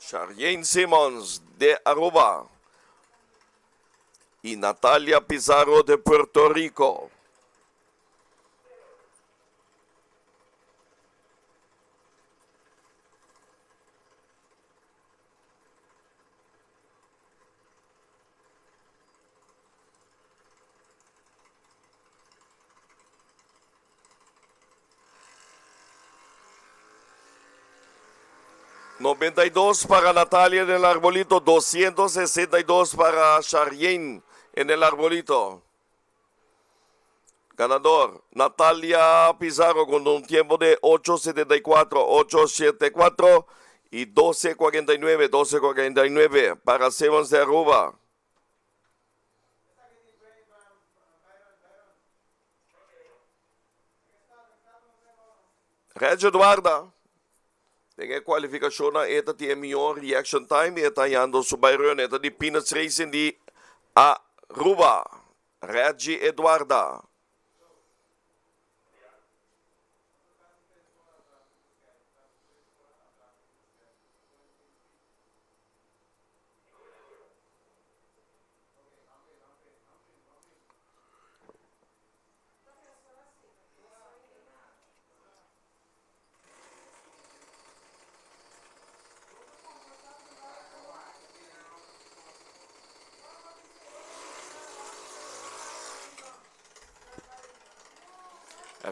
Charlene Simmons de Aruba y Natalia Pizarro de Puerto Rico. ...92 para Natalia en el arbolito... ...262 para Charlene en el arbolito. Ganador, Natalia Pizarro con un tiempo de 8.74, 8.74 y 12.49, 12.49 para Sevens de Aruba. Reggio Eduarda. Den e kualifikashonnan e ta tin e mihó reaction time i e ta hañando su bairun. E ta di Peanuts Racing di Aruba. Reggie Eduarda.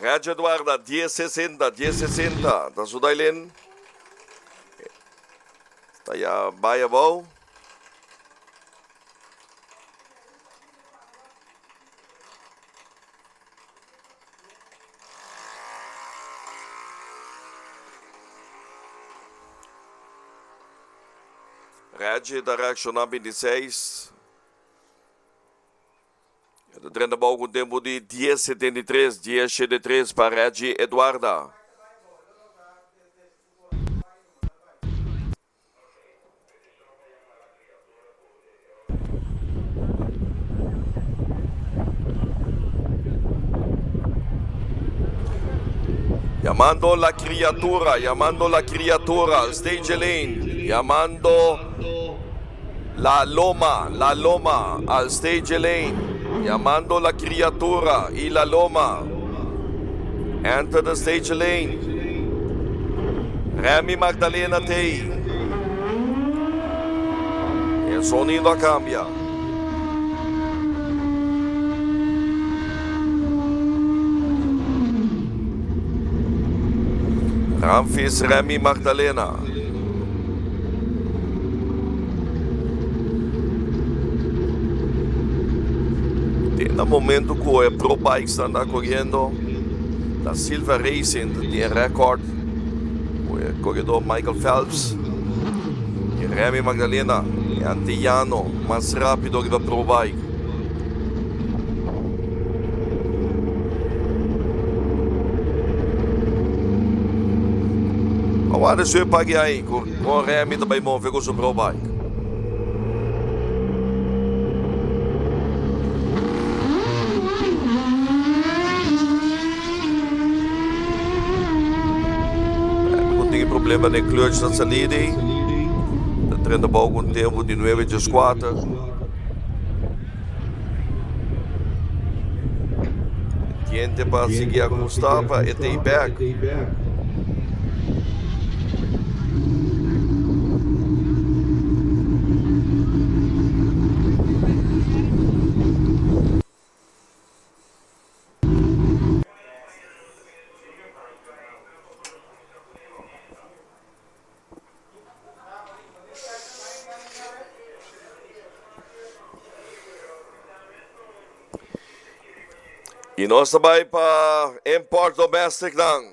Reggio Eduarda, 10.60, 10.60. Ta su Dailin. Ta ya bai abou. Reggie ta reacciona 26. E ta drenta bou ku tempo di 10.73, 10.73 pa Reggie Eduarda. Llamando la criatura, llamando la criatura al stage lane, llamando la loma, la loma al stage lane, llamando la criatura y la loma. Enter the stage lane. Remy Magdalena Tey. E sonido a cambia. Ramfis Remy Magdalena. Te na momento ku e Pro Bikes ta anda koriendo, ta Silva Racing ta tin e record ku e koredor Michael Phelps i Remy Magdalena, e antillano mas rapido riba Pro Bike. Wak su pagi aí, com Remy também move com o pro bike. Tem problema de clutch na salida. Tá treinando bom com tempo de 9 de 4. Tiente para seguir a Gustavo e tem back. E nós também para Import Domestic não.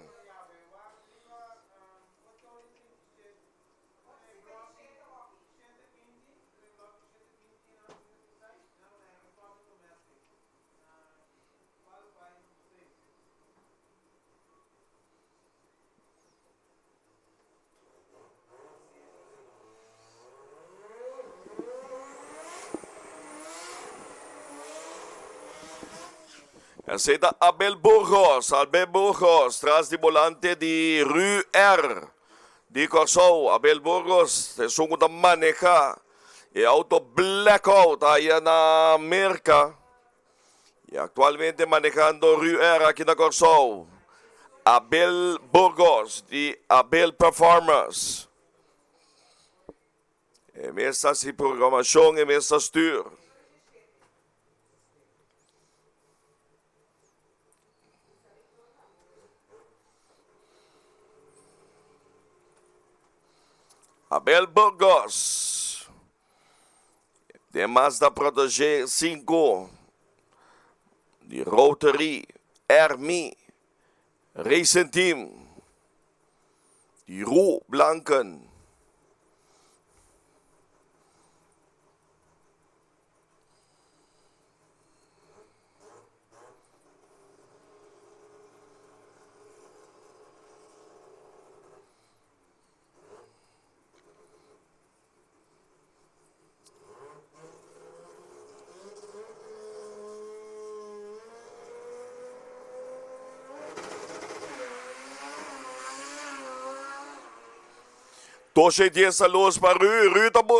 Aceita Abel Burgos, Abel Burgos, tras di volante di Ru R. Di Kòrsou, Abel Burgos, esun ta manehá e outo Blackout aya na Amérika. I aktualmente manehando Ru R aki na Kòrsou. Abel Burgos, di Abel Performance. E mes ta hasi programashon, e mes ta stuur. Abel Burgos. De Mazda Protege 5. Di Rotary Ermi Racing Team. Di Roe Blanken. Toshe 10 luz pa Ru. Ru ta Ru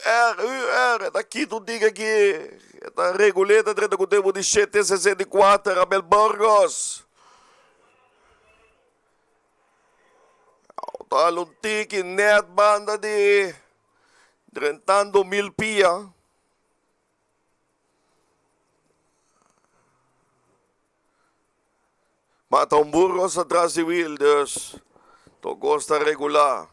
R, Ru R. Ta aki tur diga ku ta regular, ta 30 ku tempu di 764, Abel Burgos. Ta un tiki net banda di drentando 1000 pia. Mata un Burgos atras di wiel, dus toko ta regular.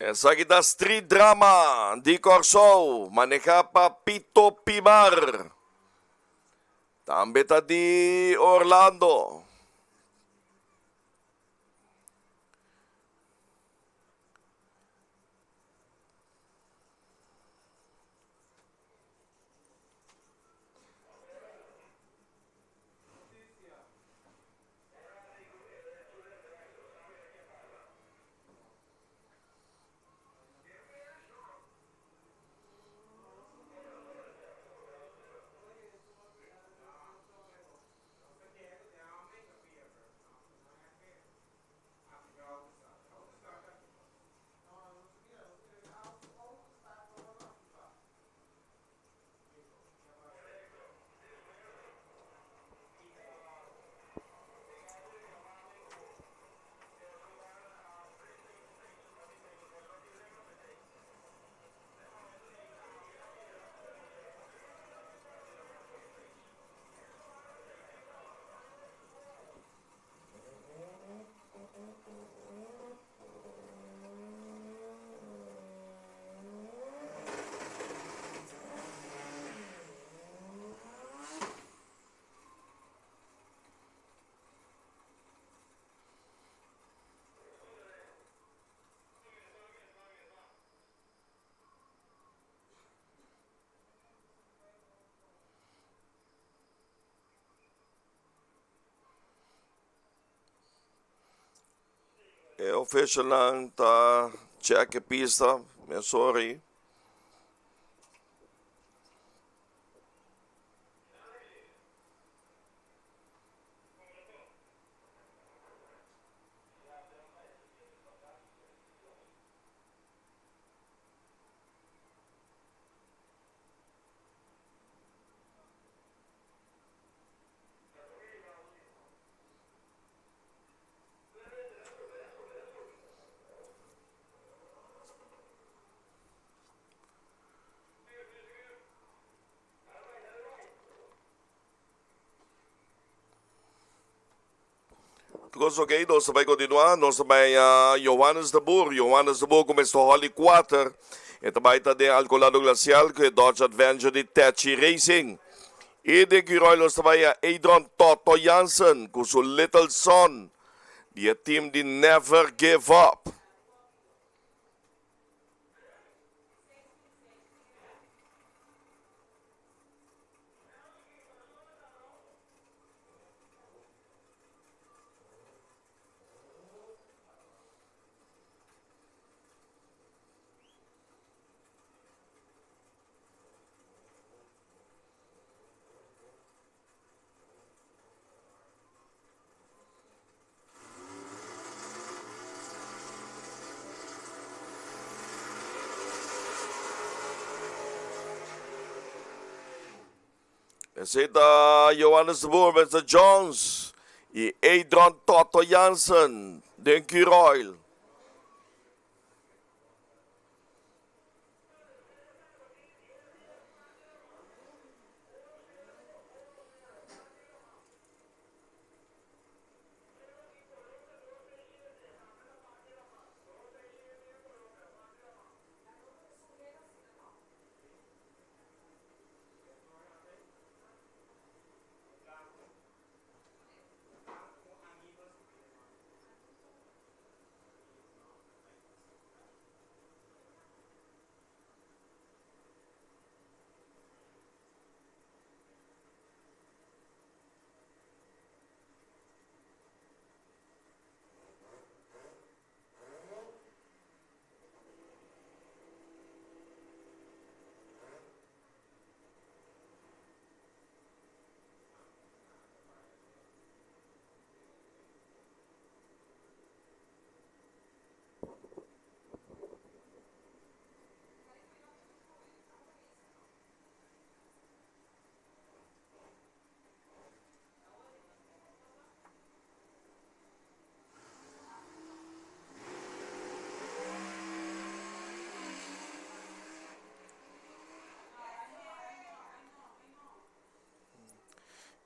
Esaki ta Street Drama di Kòrsou, manehá pa Pito Pibar. Tambe ta di Orlando. E officialnan ta check e pista, mesora. Kos ok, nos ta bai kontinuá. Nos ta bai a Johannes de Boer. Johannes de Boer kuminsá Holly 4. E ta bai ta den Alcolado Glacial ku e Dodge Adventure di Techi Racing. I den Curoil nos ta bai a Adron Toto Jansen ku su Little Son di e team di Never Give Up. Esei ta Johannes de Boer, Mr. Jones y Adron Toto Jansen den Curoil.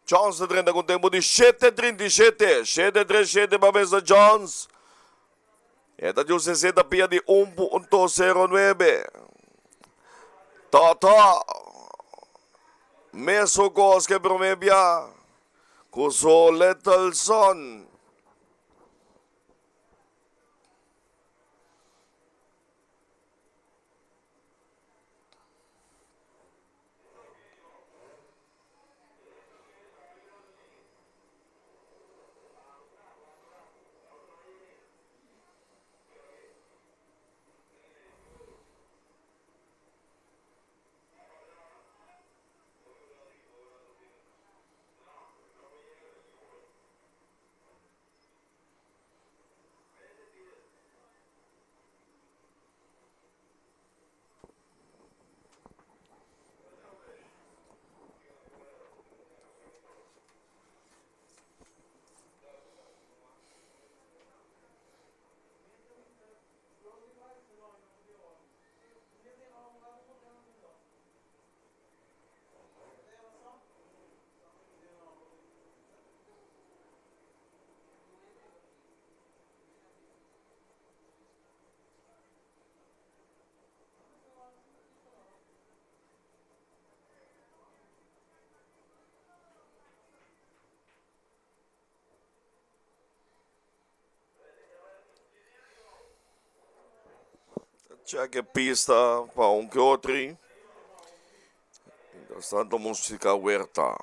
Jones ta drenta ku tempu di 7:37. 7:37 pa Mr. Jones. E ta di un 60 pia di 1.09. Toto. Mesun kos ke promé bia ku su Little Son. Check e pista pa un ke otro. Mientras tanto música huerta.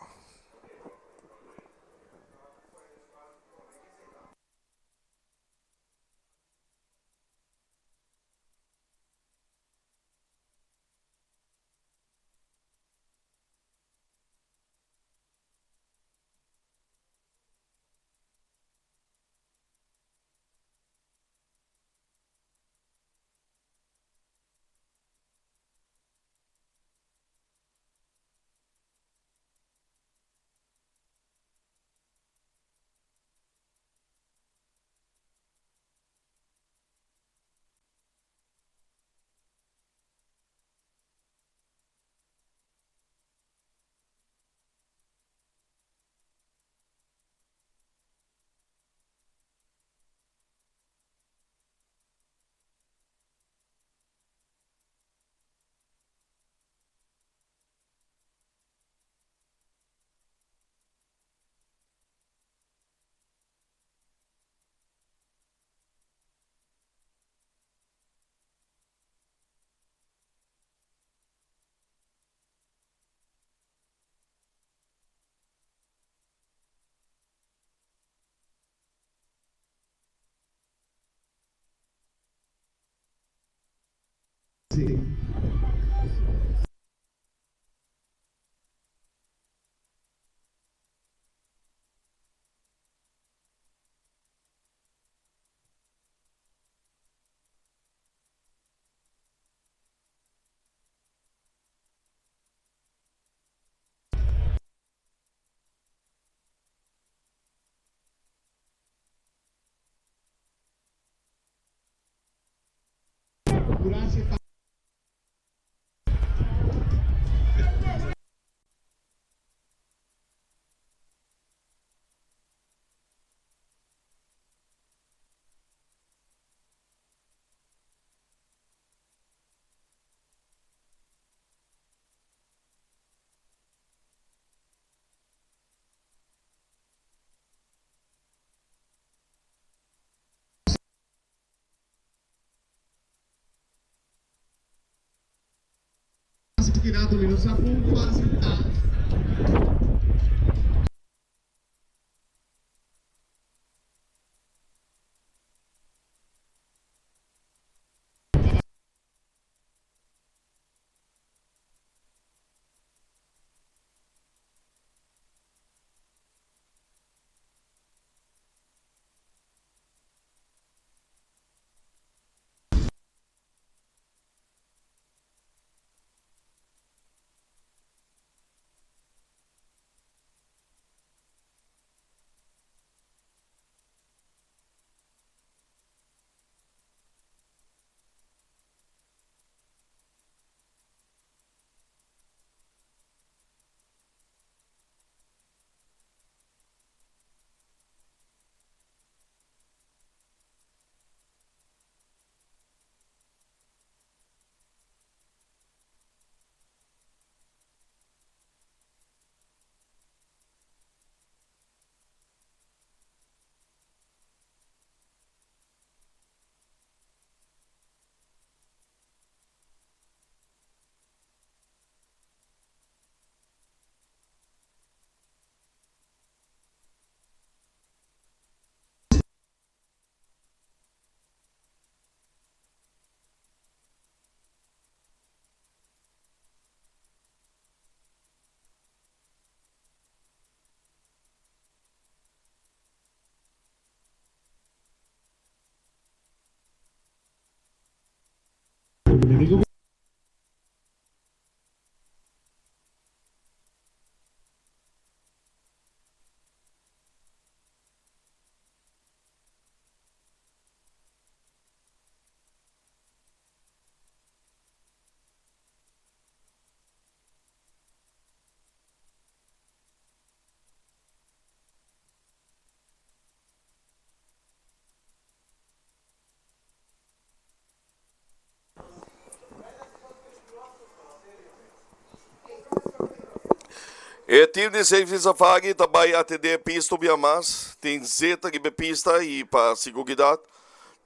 E team di Safety Safari ta bai atendé pista un bia mas. Tin zeta riba e pista i pa siguridat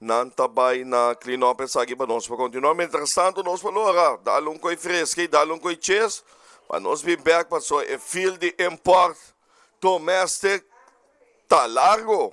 nan ta bai na clean up esaki pa nos por kontinuá. Mientrastanto nos por logra dal un koi freska i dal un koi ches pa nos bin bèk pasobra e fil di import domestic ta largo.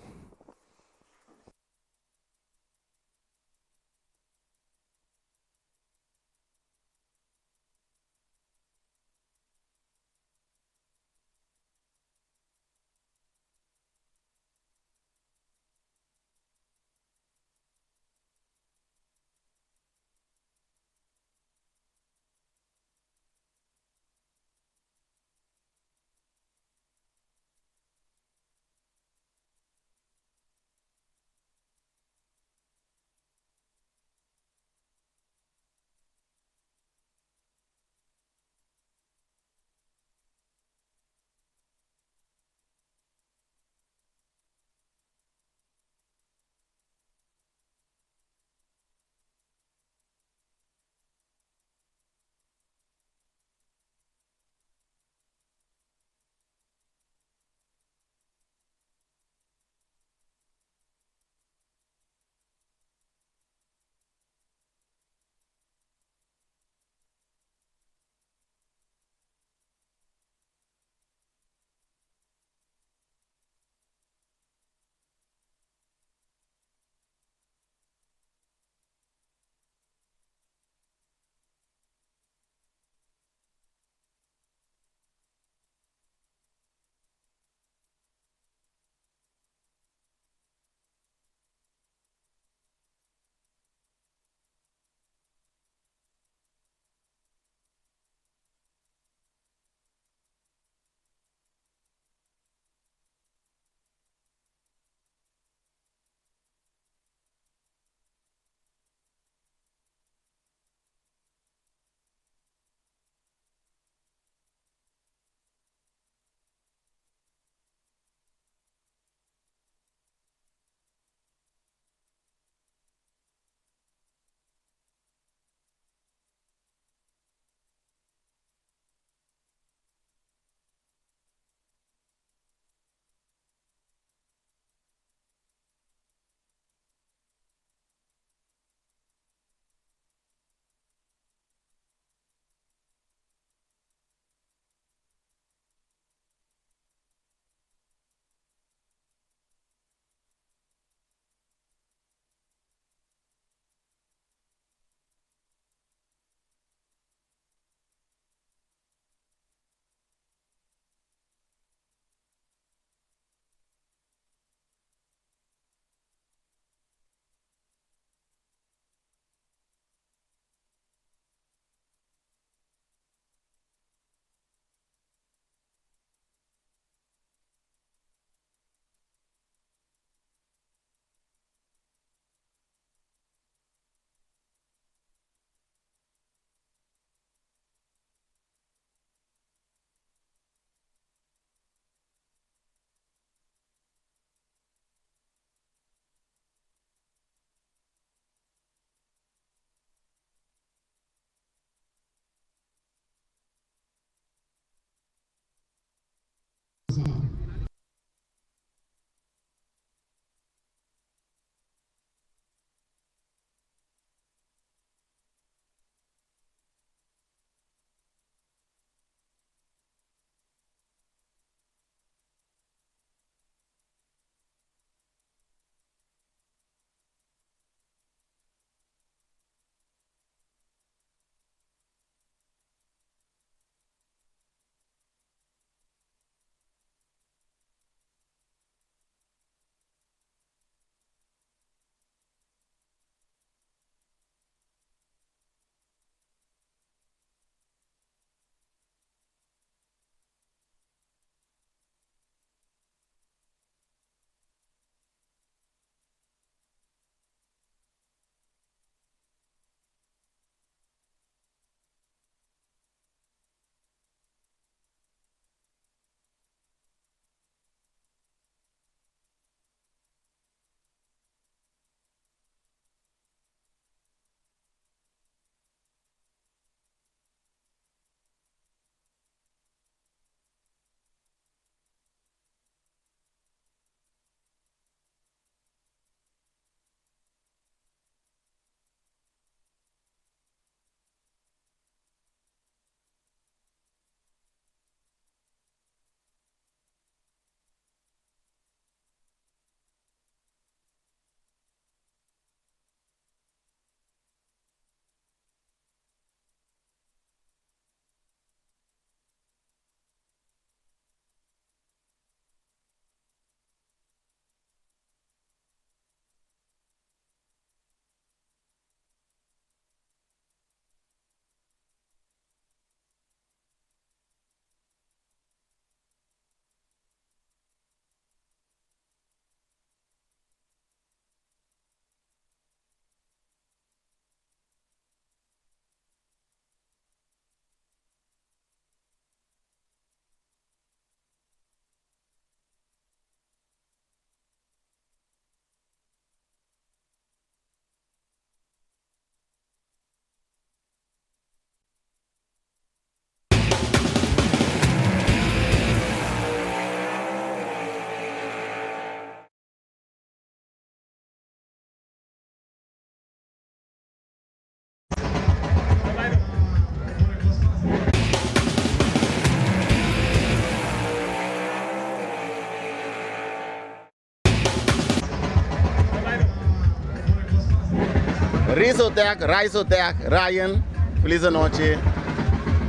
Risotec, Risotec, Ryan, feliz anochi.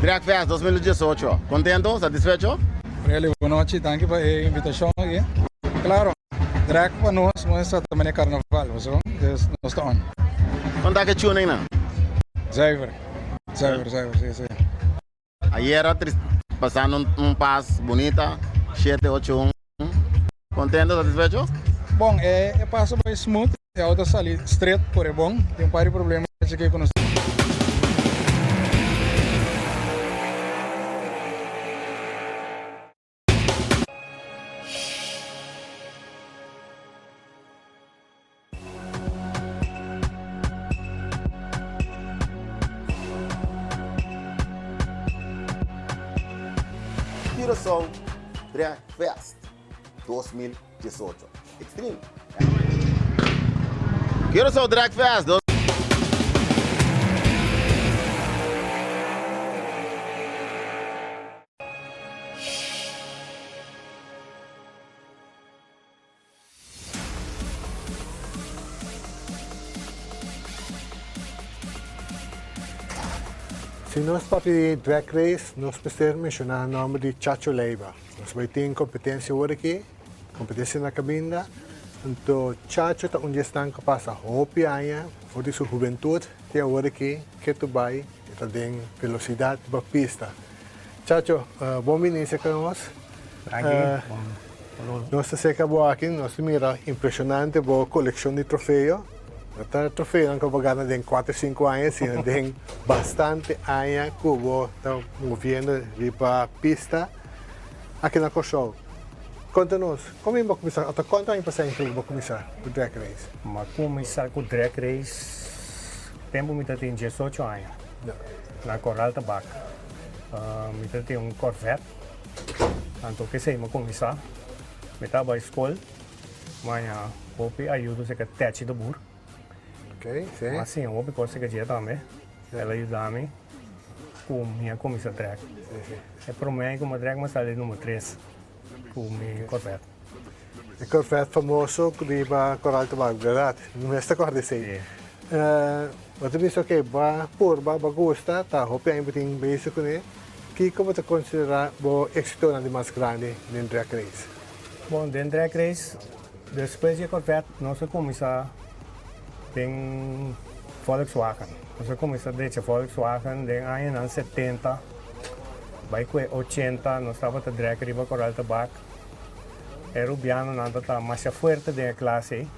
Dragfest 2018, contento, satisfecho? Really, bon nochi, danki pa e invitacion aki. Claro, drag pa nos muestra ta manera carnaval, paso, dus nos ta on. Con ta ke tuning nan? Zuiver, zuiver, zuiver, si, si. Ayera pasando un pas bunita, shete ocho un. Contento, satisfecho? Bon, e e paso bai smooth, e auto a sali straight por e bon. Tin un par di problema chikí ku nos. Curaçao Drag Fest 2018 Extreme Curaçao Drag Fest. Si nos papia di drag race, nos mester menshoná nòmber di Chacho Leiva. Nos bai tin kompetensia awor aki, kompetensia na kaminda. Anto Chacho ta un di esnan ku pasa hopi aña for di su hubentut te awor aki ketu bai e ta den velosidat riba pista. Chacho, bon bini serka nos. Danki. Nos ta serka bo aki, nos ta mira impresionante bo kolekshon di trofeo. No ta trofeonan ku bo gana den kuater sinku aña, sino den bastante aña ku bo ta moviendo riba pista aki na Kòrsou. Konta nos, kon bo kuminsá, ota kuantu aña pasá ku bo kuminsá ku drag race? Mi a kuminsá ku drag race tempu mi ta tin diesocho aña, na Koral Tabak. Mi ta tin un Corvette. Anto kesei mi a kuminsá. Mi ta bai skol, maña hopi ayudo seka Techi de Boer. Mi a siña hopi kos seka dje tambe. El a yuda mi ku mi a kuminsá drag. E promé aña ku mi a drag mi a sali number tres ku mi Corvette. E Corvette famoso ku riba Koral Tabak, bèrdat? Mi mester kòrda esei. Bo ta bisa oke, bo a purba, bo a gusta, ta hopi aña bo tin bezig kuné. Kiko bo ta konsiderá bo éksitonan di mas grandi den drag race? Bon, den drag race, despues di e Corvette, nos a kuminsá den Volkswagen. Nos a kuminsá drecha Volkswagen den añanan setenta, bai ku e ochenta, nos tabata drag riba Koral Tabak. E rubianonan ta masha fuerte den e klase ei,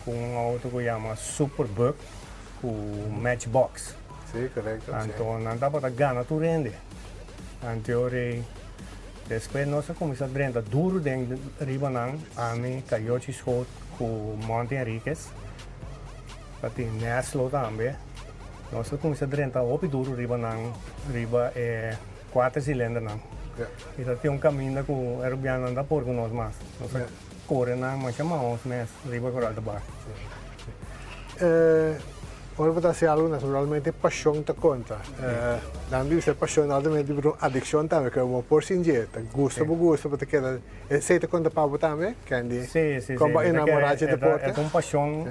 ku un outo ku yama Superbug ku Matchbox. Sí, korekto. Anto nan tabata gana tur hende. Anto rei despues nos a kuminsá drenta duru den riba nan, ami, Cayochi Schoot ku Monty Henriquez, tatin Neslo tambe. Nos a kuminsá drenta hopi duru riba nan, riba e kuater silindernan. I ta tin un kaminda ku e rubianonan ta por ku nos mas. Nos a kore nan masha maos mes riba Koral Tabak. Ora bo ta hasi algu naturalmente pashon ta konta. Nan bisa pashon altamente bira un adikshon tambe ke bo por sin dje. Ta gusta bo gusta bo ta keda. Esei ta konta pa bo tambe, Candy? Sí, sí, sí. Kon bo a enamorá dje deporte? E ta un pashon,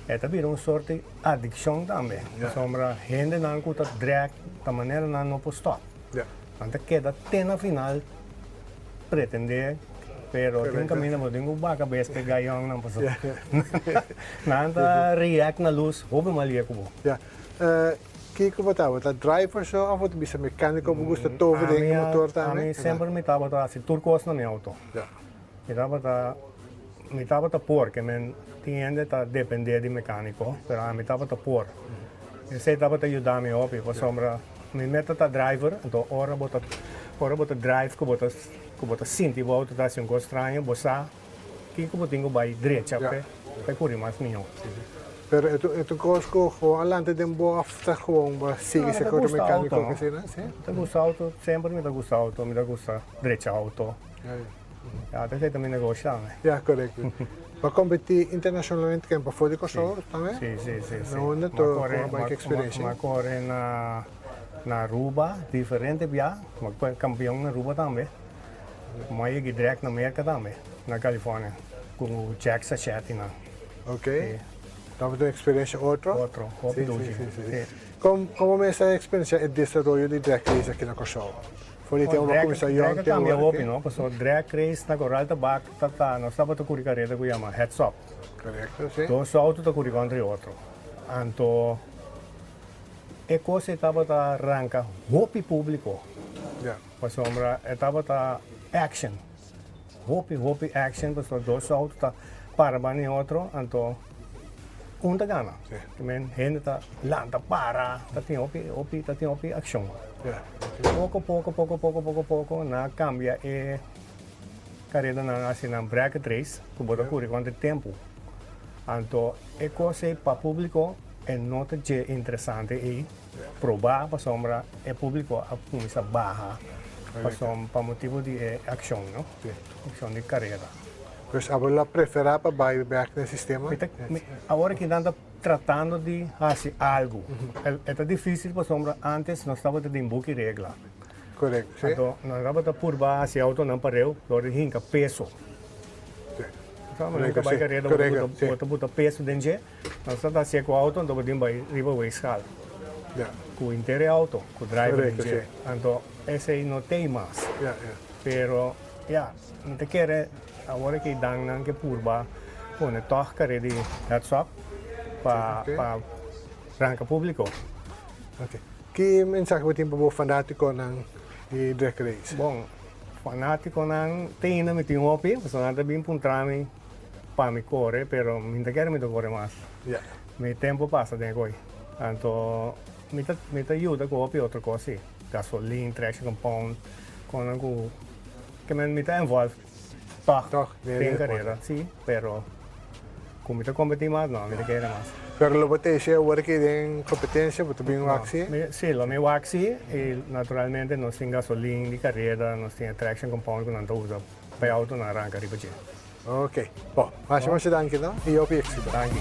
e ta bira un sort di adikshon tambe. Pasobra hendenan ku ta drag ta manera nan no por stòp. Nan ta keda te na final pretendé, pero tin un kaminda bo tin ku baka bes p'e gayònnan pasobra nan ta react na lus hopi malia ku bo. Ya. Kiko bo ta? Bo ta driver so òf bo ta bisa mekániko bo gusta tover den e motor tambe? Ami semper mi tabata hasi tur kos na mi outo. Mi tabata mi tabata por ke men tin hende ta dependé di mekániko pero ami tabata por. Esei tabata yuda mi hopi pasobra mi meta ta driver, anto ora bo ta ora bo ta drive ku bo ta ku bo ta sinti bo outo ta hasi un kos straño bo sa kiko bo tin ku bai drecha p'e p'e kuri mas mihó. Pero e e ta un kos ku gewoon a lanta den bo òf ta gewoon bo a sigui No, mi se ta kos gusta mekániko outo, òf asina? Si. Mi ta gusta outo, semper mi ta gusta outo, mi ta gusta drecha outo. Ya, ta esei ta mi negoshi tambe. Ya, korekto. Bo a kompetí internashonalmente ken pafó di Kòrsou tambe? Si, si, si, si. Na unda to kon a bai ki eksperensia? Mi a kore na na Aruba diferente bia, mi a kore kampion na Aruba tambe. Mi a yega dirèkt na Merka tambe, na California, ku Jack Sacchetti nan. Oké. Tabata un eksperensia otro? Otro, hopi dushi. Si, si, si. Kon kon bo mes a eksperensiá e desaroyo di drag race aki na Kòrsou? For di tempu bo a kuminsá yòn Drag a te kambia awor hopi, aki? no? Pasobra drag race na Koral Tabak ta ta nos tabata kuri kareda ku yama heads up. Korekto, si. Dos outo ta kuri kontra e otro. Anto e kos ei tabata ranka hopi públiko. Ya. Pasobra e tabata action. Hopi hopi action pasobra dos auto ta para banda di otro anto un ta gana. Men hende ta lanta para ta tin hopi hopi ta tin hopi accion. Poco poco poco poco poco poco nan a cambia e caredanan haci nan bracket race cu bo ta curi contra e tempo. Anto e cos ey pa publico e no ta dje interesante ey. Proba pasobra e publico a cuminsa baha pasobra pa motibo di e accion no, accion di carera. Pues abo lo a prefera pa bay bek na e sistema? Mi ta, mi, awor aki nan ta tratando di haci algo. E ta dificil pasobra antes nos tabata den buki regla. Correcto, si. Anto nos tabata purba haci autonan pareu dor di hinca peso. Si. Sa, manera cu bay carera bo ta buta peso den dje. Nos ta ta ku auto anto bo tin bai riba weegschaal. Ku henter e auto, ku driver den dje. Anto esei no tei mas. Pero ya, mi ta kere awor aki dan nan ke purba pone tòg kare di heads up pa pa ranka públiko. Ki mensahe bo tin pa bo fanátikonan di Drag Race? Bon, fanátikonan te ainda mi tin hopi, pasobra nan ta bin puntra mi. Pa mi kore, pero mi ta kere mi ta kore mas. Mi tempo pasa den koe. Anto mi ta mi ta yuda ku hopi otro kos si. Gasolin, traction compound, konan ku ke men mi ta involve tòg den karera si, pero ku mi ta kompetí mas no, mi ta kere mas. Pero lo bo ta heshe awor aki den kompetensia, bo ta bin wak si? Si, lo mi wak si i naturalmente nos tin gasolin di karera, nos tin e traction compound ku nan ta usa pa e autonan ranka riba dje. Ok. Bon, masha masha danki no y hopi éxito. Danki.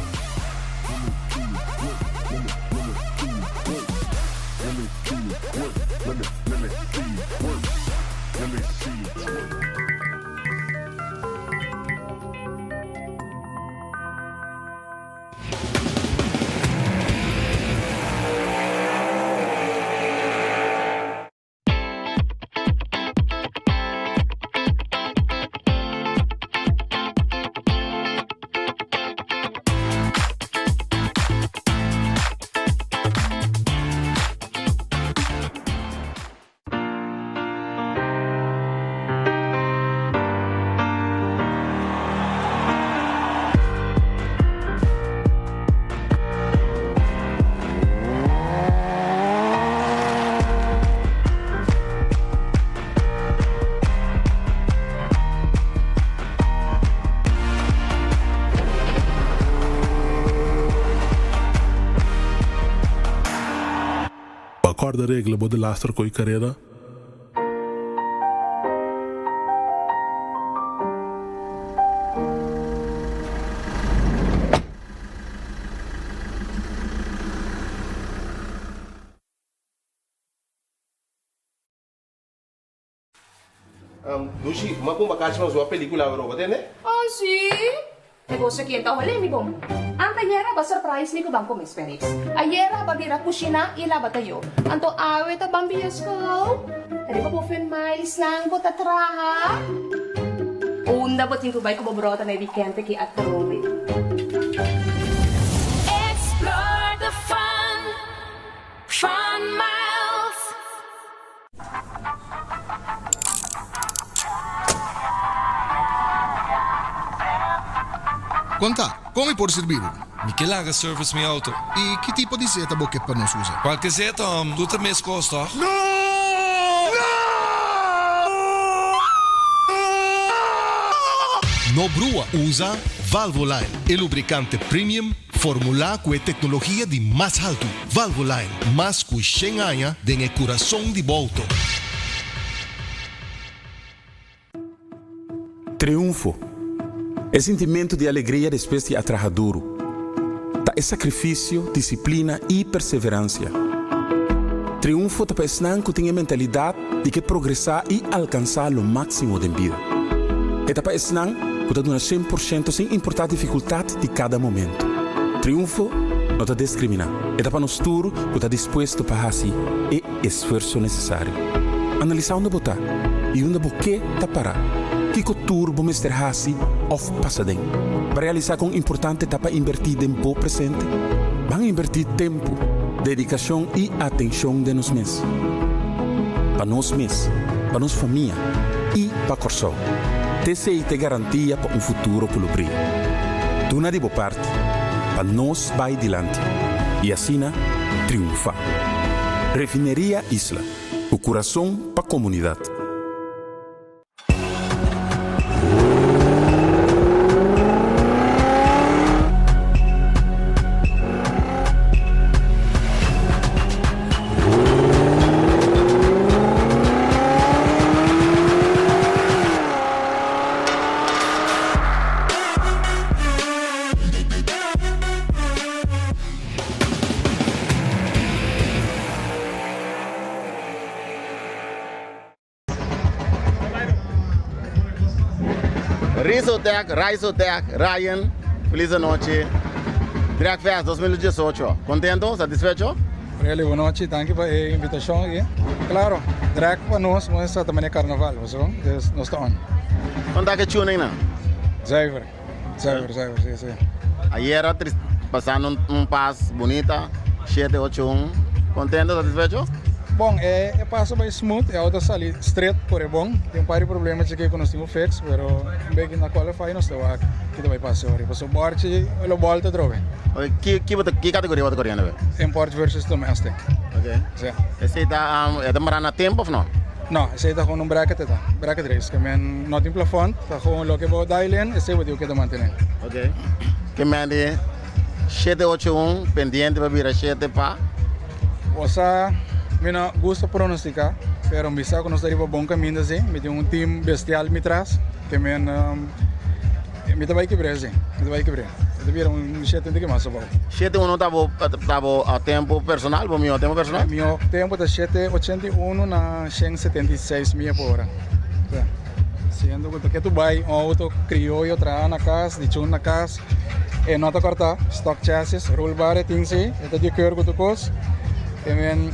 Bo a corda regla bo delaster coy careda? Dushi, m'a kumba kachi mas wak pelikula awe roba, tende? Oh si! E goso ki ta hole mi bon. Anta ayera ba surprise mi ku ban kome sperrips. Ayera ba bira kushina i laba tayo. Anto awe ta ban bioskop. Riba bo fen miles nan bo ta traha. Unda bo tin ku bai ku bo brota na e weekend aki atrobe. Explore the fun, Fun Miles. Konta, kon mi por sirbi bo? Mi ke laga service mi auto. I ki tipo di zeta bo ke pa nos usa? Kualke zeta, hòm. Tur ta mes kos, tòg? No brua, usa Valvoline, e lubricante premium formulá ku e teknologia di mas haltu. Valvoline, mas ku shen aña den e kurason di bo outo. Triunfo, E sintimentu di alegria despues di a traha duru. Ta e sakrifisio, disiplina i perseveransia. Triunfo ta pa esnan ku tin e mentalidat di ke progresá i alkansá lo máksimo den bida. E ta pa esnan ku ta duna 100% sin importá difikultat di kada momentu. Triunfo no ta diskriminá, e ta pa nos tur ku ta dispuesto pa hasi e esfuerso nesesario. Analisá unda bo ta i unda bo ke ta pará. Kiko tur bo mester hasi òf pasa den pa realisá kon importante ta pa inbertí den bo presente? Ban inbertí tempu, dedikashon i atenshon den nos mes. Pa nos mes, pa nos famia i pa Kòrsou. T'esei ta e garantia pa un futuro ku lo bria. Duna di bo parti pa nos bai dilanti i asina triunfá. Refineria Isla, ku kurason pa komunidat. Rizotec, Rizotec, Ryan, feliz anochi. Dragfest 2018, contento, satisfecho? Really, bon nochi, danki pa e invitacion aki. Claro, drag pa nos, nos ta manera carnaval, paso, dus nos ta on. Con ta ke tuning nan? Zuiver, zuiver, zuiver, si, si. Ayera pasando un, un pas bunita, 7, 8, 1. Contento, satisfecho? Bon, e, e paso bai smooth, e auto sali straight, kore bon. Tin un par di problema chiki ku nos tin ku fix, pero un beki na qualify nos ta wak ki ta bai pasa ori. Paso borchi lo bolta atrobe. Ki, ki, ki categoria bo ta corriendo be? Import versus domestic. Ok. Si. Esey ta, um, e ta mara na tempo of no? No, esey ta gewoon un bracket e ta. Bracket race. Ke men no tin plafond, ta gewoon loke bo dial in, esey bo tin ku keda mantene. Ok. Ke men di shete ocho un pendiente pa bira shete pa? Bo sa, mi no gusta pronostica, pero mi sa ku nos ta riba bon kaminda si. Mi tin un team bestial mi tras, ke men, um, Mi ta bai kibr'é si, mi ta bai kibr'é. Mi ta bira un shete un tiki mas abou. Shete uno ta bo ta bo tempo personal, bo mihó tempo personal? Mihó tempo ta shete ochenta i uno na shen 76 mia por ora. Sa. Siendo ku ta ke tu bai un outo krioyo traha na kas, di chun na kas, e no ta kòrtá, stock chassis, roll bar e tin si, e ta di keur ku tur kos. Te men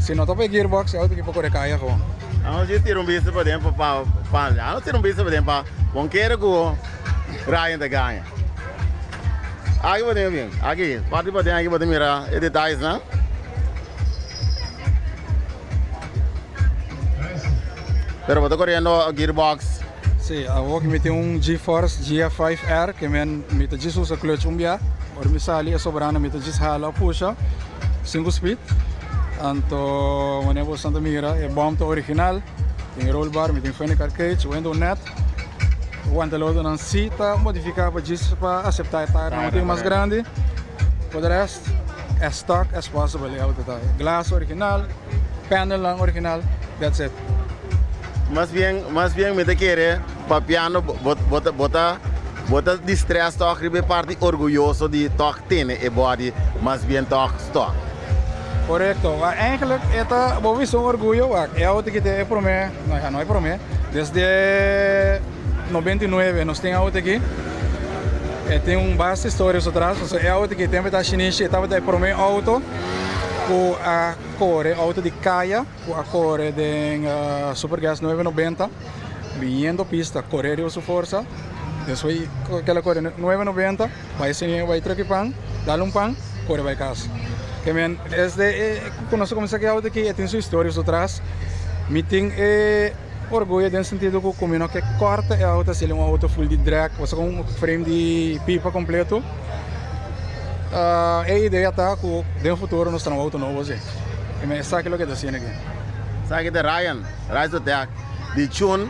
si no ta pa e gearbox e outo aki por kore kaya gewoon. Anos djis tira un bista paden pa pa pa anos tira un bista paden pa bon kere ku Ryan ta gaña. Aki paden bien, aki parti paden aki bo ta mira e detayesnan. Pero bo ta koriendo gearbox. Si, awor mi tin un G-Force GF5R ke men mi ta djis usa clutch un bia, ora mi sali e sobrando mi ta djis hala o pusha sinku speed. Anto wanneer bo ta mira e bump ta original, tin roll bar, mi tin funny car cage, window net. Wanta lodonan si ta modifica pa djis pa acepta e tire un tin mas grandi. For the rest, as stock as possible e auto ta. Glass original, panelnan original, that's it. Mas bien, mas bien mi ta kere papiando bo bo ta bo ta bo ta distress toch riba e parti orguyoso di toch tene e body mas bien toch stock. Korekto. Wak eigenlijk e ta bo bisa un orguyo wak e auto ki ta e prome, no ya no e prome, desde 99 nos tin auto aki. E tin un basta historia su tras, pasobra e auto aki tempo e ta shinishi e tabata e prome auto ku a kore auto di kaya ku a kore den Supergas 990 biniendo pista kore riba su forsa. Despues ku el a kore 990 Bai siña bai treki pan, dal un pan, kore bai kas. Ke men desde e ku nos a kuminsá ku e outo aki e tin su historia su tras. Mi tin e orguyo den sentido ku mi no ke kòrta e outo asina un outo ful di drèk pasobra ku un frame di pipa kompleto. E idea ta ku den futuro nos ta na un outo nobo si. Ke men esaki loke ta haciendo aki. Esaki ta Ryan, Ryan Soteak. Di chun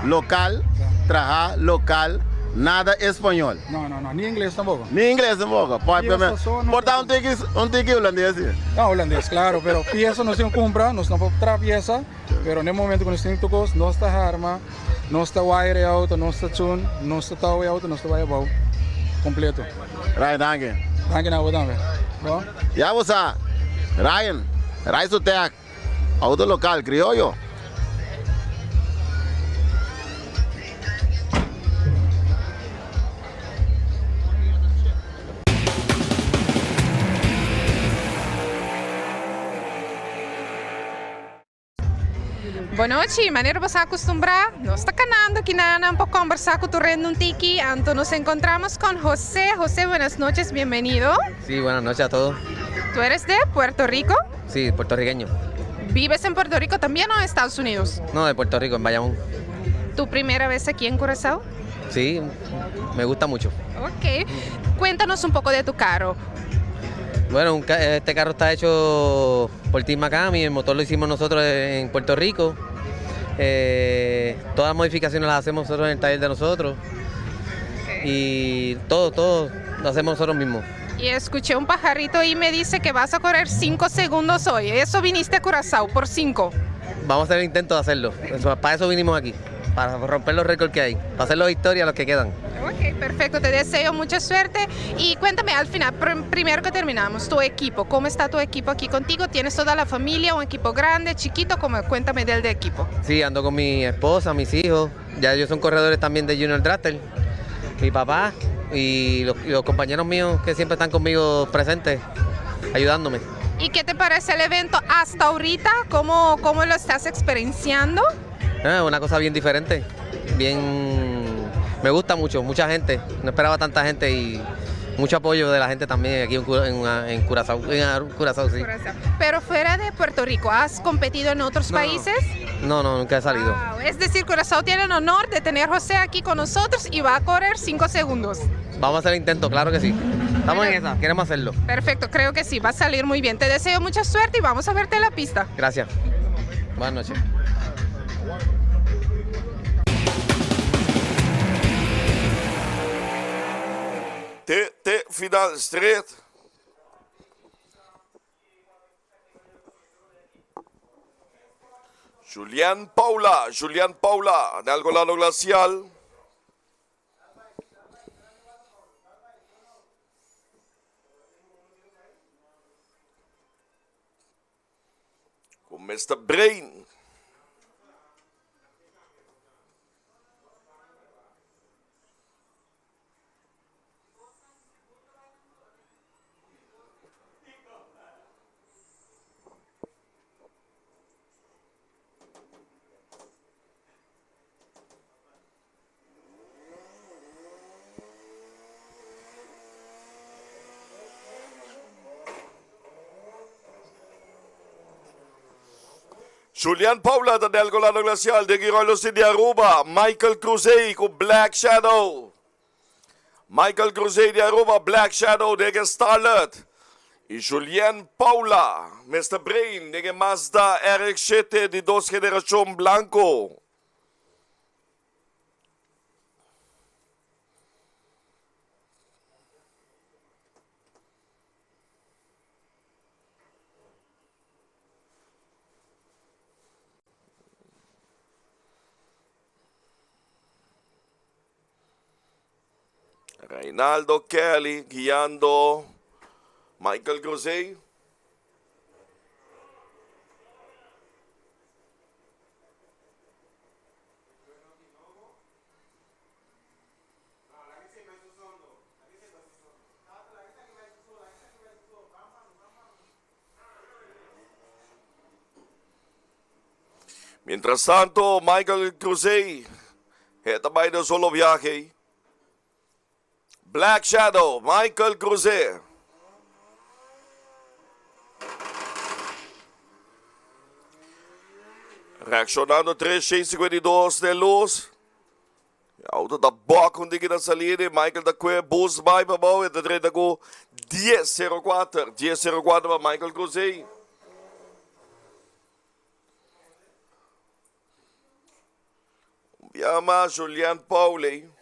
lokal, traha lokal, nada español. No, no, no, ni ingles tampoco. Ni ingles tampoco. Pieza so no Por ta un tiki, un tiki hulandes si. No, hulandes, claro, pero pieza nos tin cumpra, nos no por traha pieza, pero n'e momento cu nos tin tur cos, nos ta harma, nos ta wire e auto, nos ta chun, nos ta touw e auto, nos ta bay abao completo. Ryan, danki. Danki na bo tambe. Bo? Ya bo sa, Ryan, Ryan Soteak. Auto local, crioyo. Bonochi, manera bo sa acostumbrá, nos ta canando kinanan pa conversá cu tur rende un tiki, anto nos encontramos con José. José, buenas noches, bienvenido. Sí, buenas noches a todos. ¿Tú eres de Puerto Rico? Sí, puertorriqueño. ¿Vives en Puerto Rico también o en Estados Unidos? No, de Puerto Rico, en Bayamón. ¿Tu primera vez aquí en Curazao? Sí, me gusta mucho. Ok. Cuéntanos un poco de tu carro. Bueno, este carro está hecho por Team Macami, el motor lo hicimos nosotros en Puerto Rico. Eh, todas las modificaciones las hacemos nosotros en el taller de nosotros. Y todo, todo lo hacemos nosotros mismos. Y escuché un pajarito y me dice que vas a correr 5 segundos hoy. Eso viniste a Curazao por 5. Vamos a hacer el intento de hacerlo. Para eso vinimos aquí, para romper los récords que hay, para hacer las historias los que quedan. Ok, perfecto. Te deseo mucha suerte. Y cuéntame al final, primero que terminamos, tu equipo. ¿Cómo está tu equipo aquí contigo? ¿Tienes toda la familia, un equipo grande, chiquito? ¿Cómo? Cuéntame del de equipo. Sí, ando con mi esposa, mis hijos. Ya ellos son corredores también de Junior Drafter. Mi papá y los compañeros míos que siempre están conmigo presentes, ayudándome. ¿Y qué te parece el evento hasta ahorita? ¿Cómo, cómo lo estás experienciando? Ah, una cosa bien diferente, bien... Me gusta mucho, mucha gente. No esperaba tanta gente y mucho apoyo de la gente también aquí en, en, Curazao, en Curazao, sí. Pero fuera de Puerto Rico, ¿has competido en otros países? No, no, nunca he salido. Wow, Es decir, Curazao tiene el honor de tener a José aquí con nosotros y va a correr 5 segundos. Vamos a hacer el intento, claro que sí. Estamos en esa, queremos hacerlo. Perfecto, creo que sí, va a salir muy bien. Te deseo mucha suerte y vamos a verte en la pista. Gracias. Buenas noches. Te te final street. Julian Paula, Julian Paula, de Algolano Glacial. Ku Mister Brain. Julian Paula ta del Golano Glacial de Girolos di Aruba. Michael Cruzey ku Black Shadow. Michael Cruzey di Aruba, Black Shadow den e Starlet. Y Julien Paula, Mister Brain den e Mazda RX-7 di dos generacion blanco. Reinaldo Kelly guiando Michael Cruzey. Mientras tanto, Michael Cruzey ta bai den solo viaje. Black Shadow, Michael Cruzey. Reaccionando 352 de luz. Auto ta bok un diki na salida y Michael ta kue bus bai pa bou e ta drenta ku 10.04. 10.04 pa Michael Cruzey. Un bia mas Julian Pauley.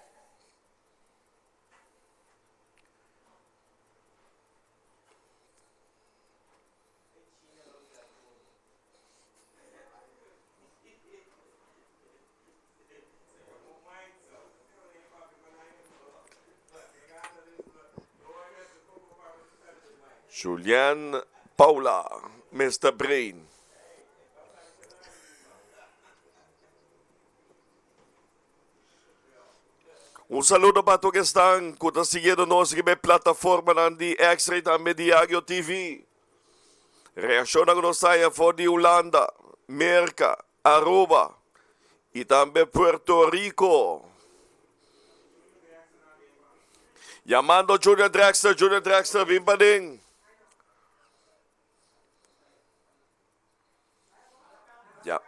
Julian Paula, Mister Brain. Un saludo pa tur esnan ku ta siguiendo nos riba e plataformanan di X-Ray tambe di Agio TV. Reaccionnan ku nos haya for di Hulanda, Merca. Aruba y tambe Puerto Rico. Yamando Junior Dragster, Junior Dragster, bin paden. Ya,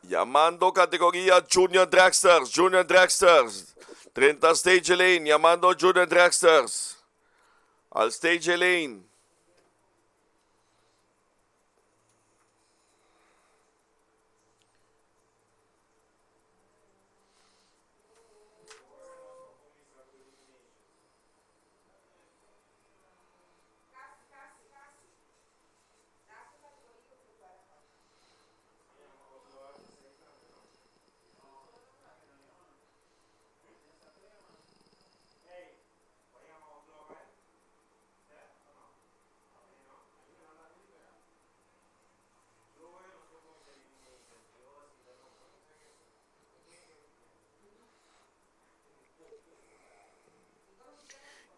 llamando categoría Junior Dragsters, Junior Dragsters. 30 Stage Lane, llamando Junior Dragsters. Al Stage Lane.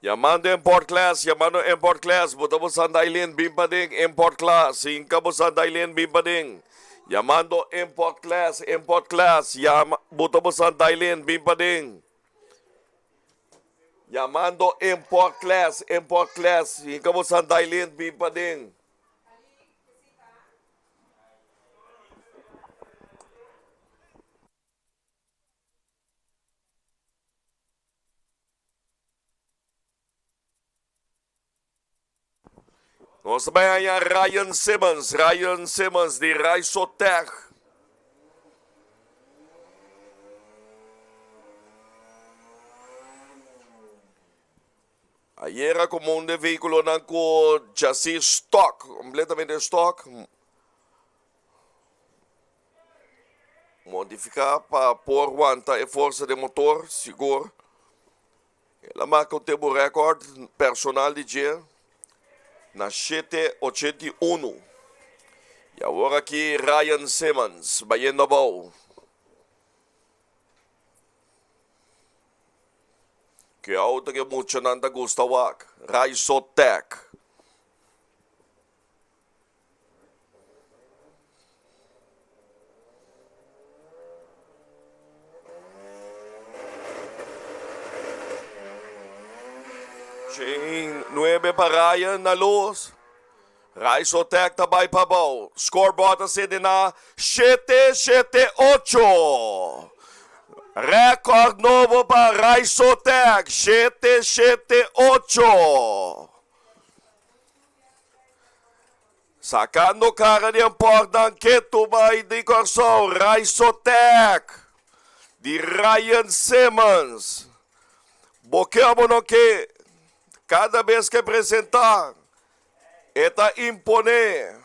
Llamando Import Class, llamando Import Class, botamos Sandailin, Bimpading, Import Class, Sincabo Sandailin, Bimpading. Llamando Import Class, Import Class, llama, botamos Sandailin, Bimpading. Llamando Import Class, Import Class, Sincabo Sandailin, Bimpading. Nos ta bai haña Ryan Simmons, Ryan Simmons di Raisotech. Ayera como un de vehículonan cu chasis stock, completamente stock. Modifica pa por wanta e forsa den motor, sigur. El a marca un tempo record personal di dje na shete ochenta i unu. Y awor aki Ryan Simmons bayendo abou. Ke auto ke muchanan ta gusta wak? Rysotech. Chain nuebe pa Ryan na luz. Rysotech ta bai pa abou. Scoreboard ta sede na shete shete ocho. Record nobo pa Rysotech, shete shete ocho. Sakando kara di importnan ketu bai di Kòrsou, Rysotech di Ryan Simmons. Bo ke òf bo no ke, kada bes ke presentá e ta imponé.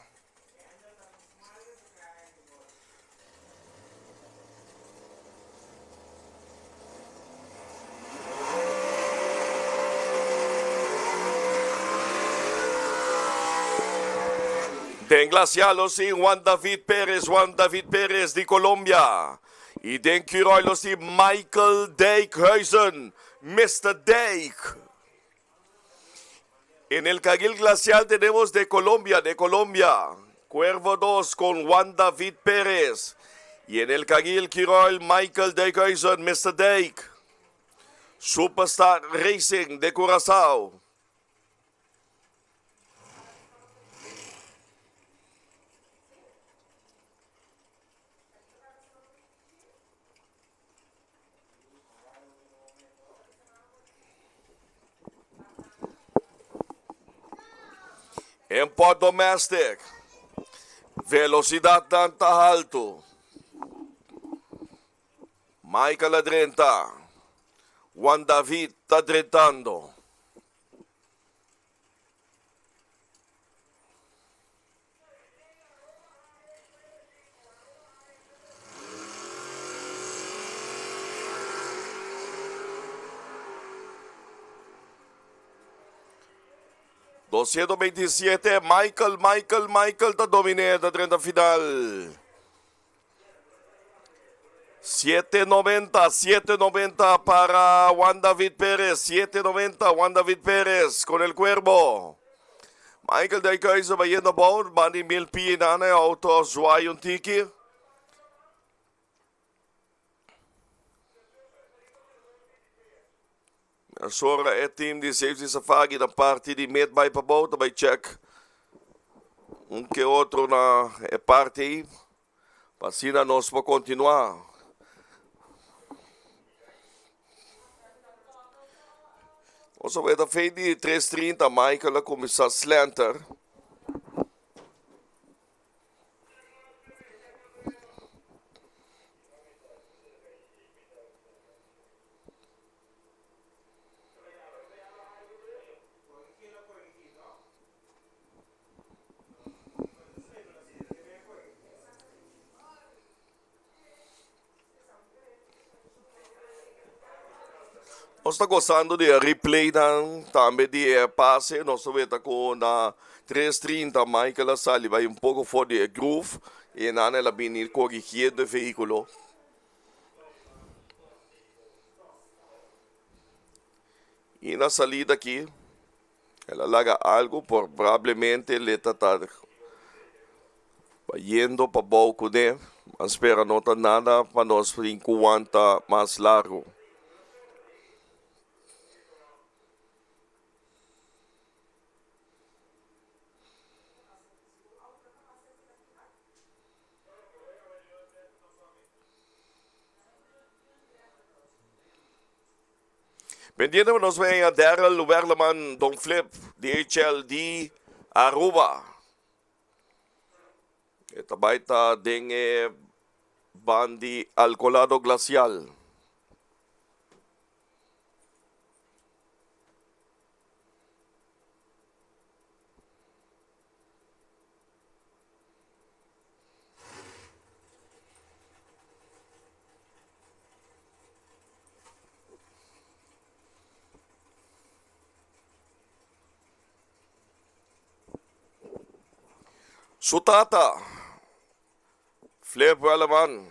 Den Glacial los tin Juan David Perez, Juan David Perez di Colombia. Y den Curoy los tin Michael Dijkhuizen, Mister Dijk. En el Carril Glacial tenemos de Colombia, de Colombia, Cuervo 2 con Juan David Pérez. Y en el Carril Quirol, Michael Dijkhuizen, Mr. Dijk. Superstar Racing de Curazao. Import Domestic. Velocidadnan ta haltu. Michael a drenta. Juan David ta drentando. Doscientos veintisiete, Michael, Michael, Michael ta dominé ta drenta final. Siete noventa, siete noventa para Juan David Pérez, siete noventa, Juan David Pérez con el cuervo. Michael Dijkhuizen bayendo abou, banda di mil pia na e auto zwaai un tiki. Mesora e team di Safety Safari na parti di mid bai pabou ta bai check un ke otro na e parti ei pa asina nos por continua. Nos a weta fei di 3:30 Michael a cuminsa slanter. Nos ta gozando di e replaynan, tambe di e pase. Nos ta weta ku na 3:30 Michael a sali bai un poko for di e groove i nan el a bini korigiendo e vehíkulo. I na salida aki el a laga algu probablemente le ta ta bayendo pabou kuné. Nan spera no ta nada pa nos tin ku wanta mas largu. Pendiente pa nos ven a Darryl Werleman Don Flip DHL di Aruba. E ta bai ta den e ban di Alcolado Glacial. Su tata, Flip Welleman,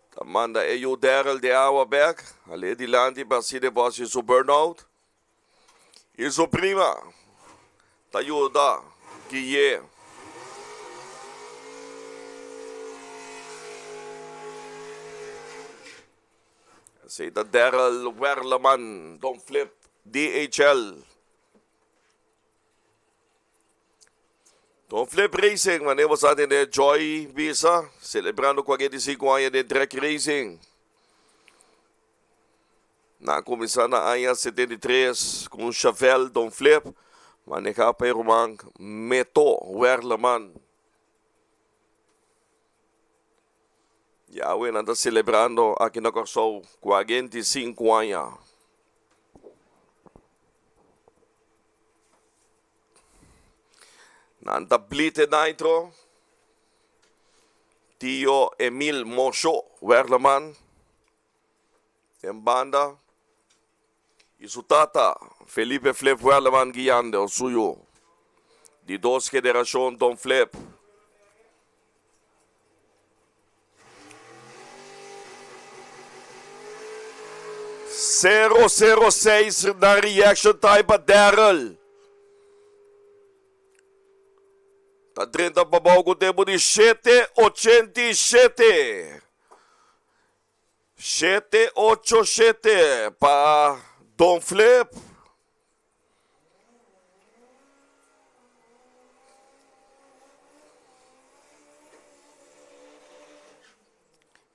ta manda e yu Daryl de awa bek, al'e dilanti pa asina e por hasi su burnout. I su prima ta yuda gui'é. Esei ta Darryl Werleman, Don Flip, DHL. Don Flip Racing, manera bo sa tende Joy bisa, celebrando 45 aña den drag racing. Nan a kuminsá na aña 73 ku un Chevelle Don Flip, manehá pa e ruman Meto Werleman. Yawe nan ta selebrando aki na Kòrsou 45 aña. Nan ta blite nitro. Tio Emil Mosho Werleman. Den banda y su tata Felipe Flip Werleman guiando su yu di dos generacion Don Flip. Sero sero seis na reaction time pa Darryl. Ta drenta pabou ku tempo di 7:87. Shete ocho shete pa Don Flip.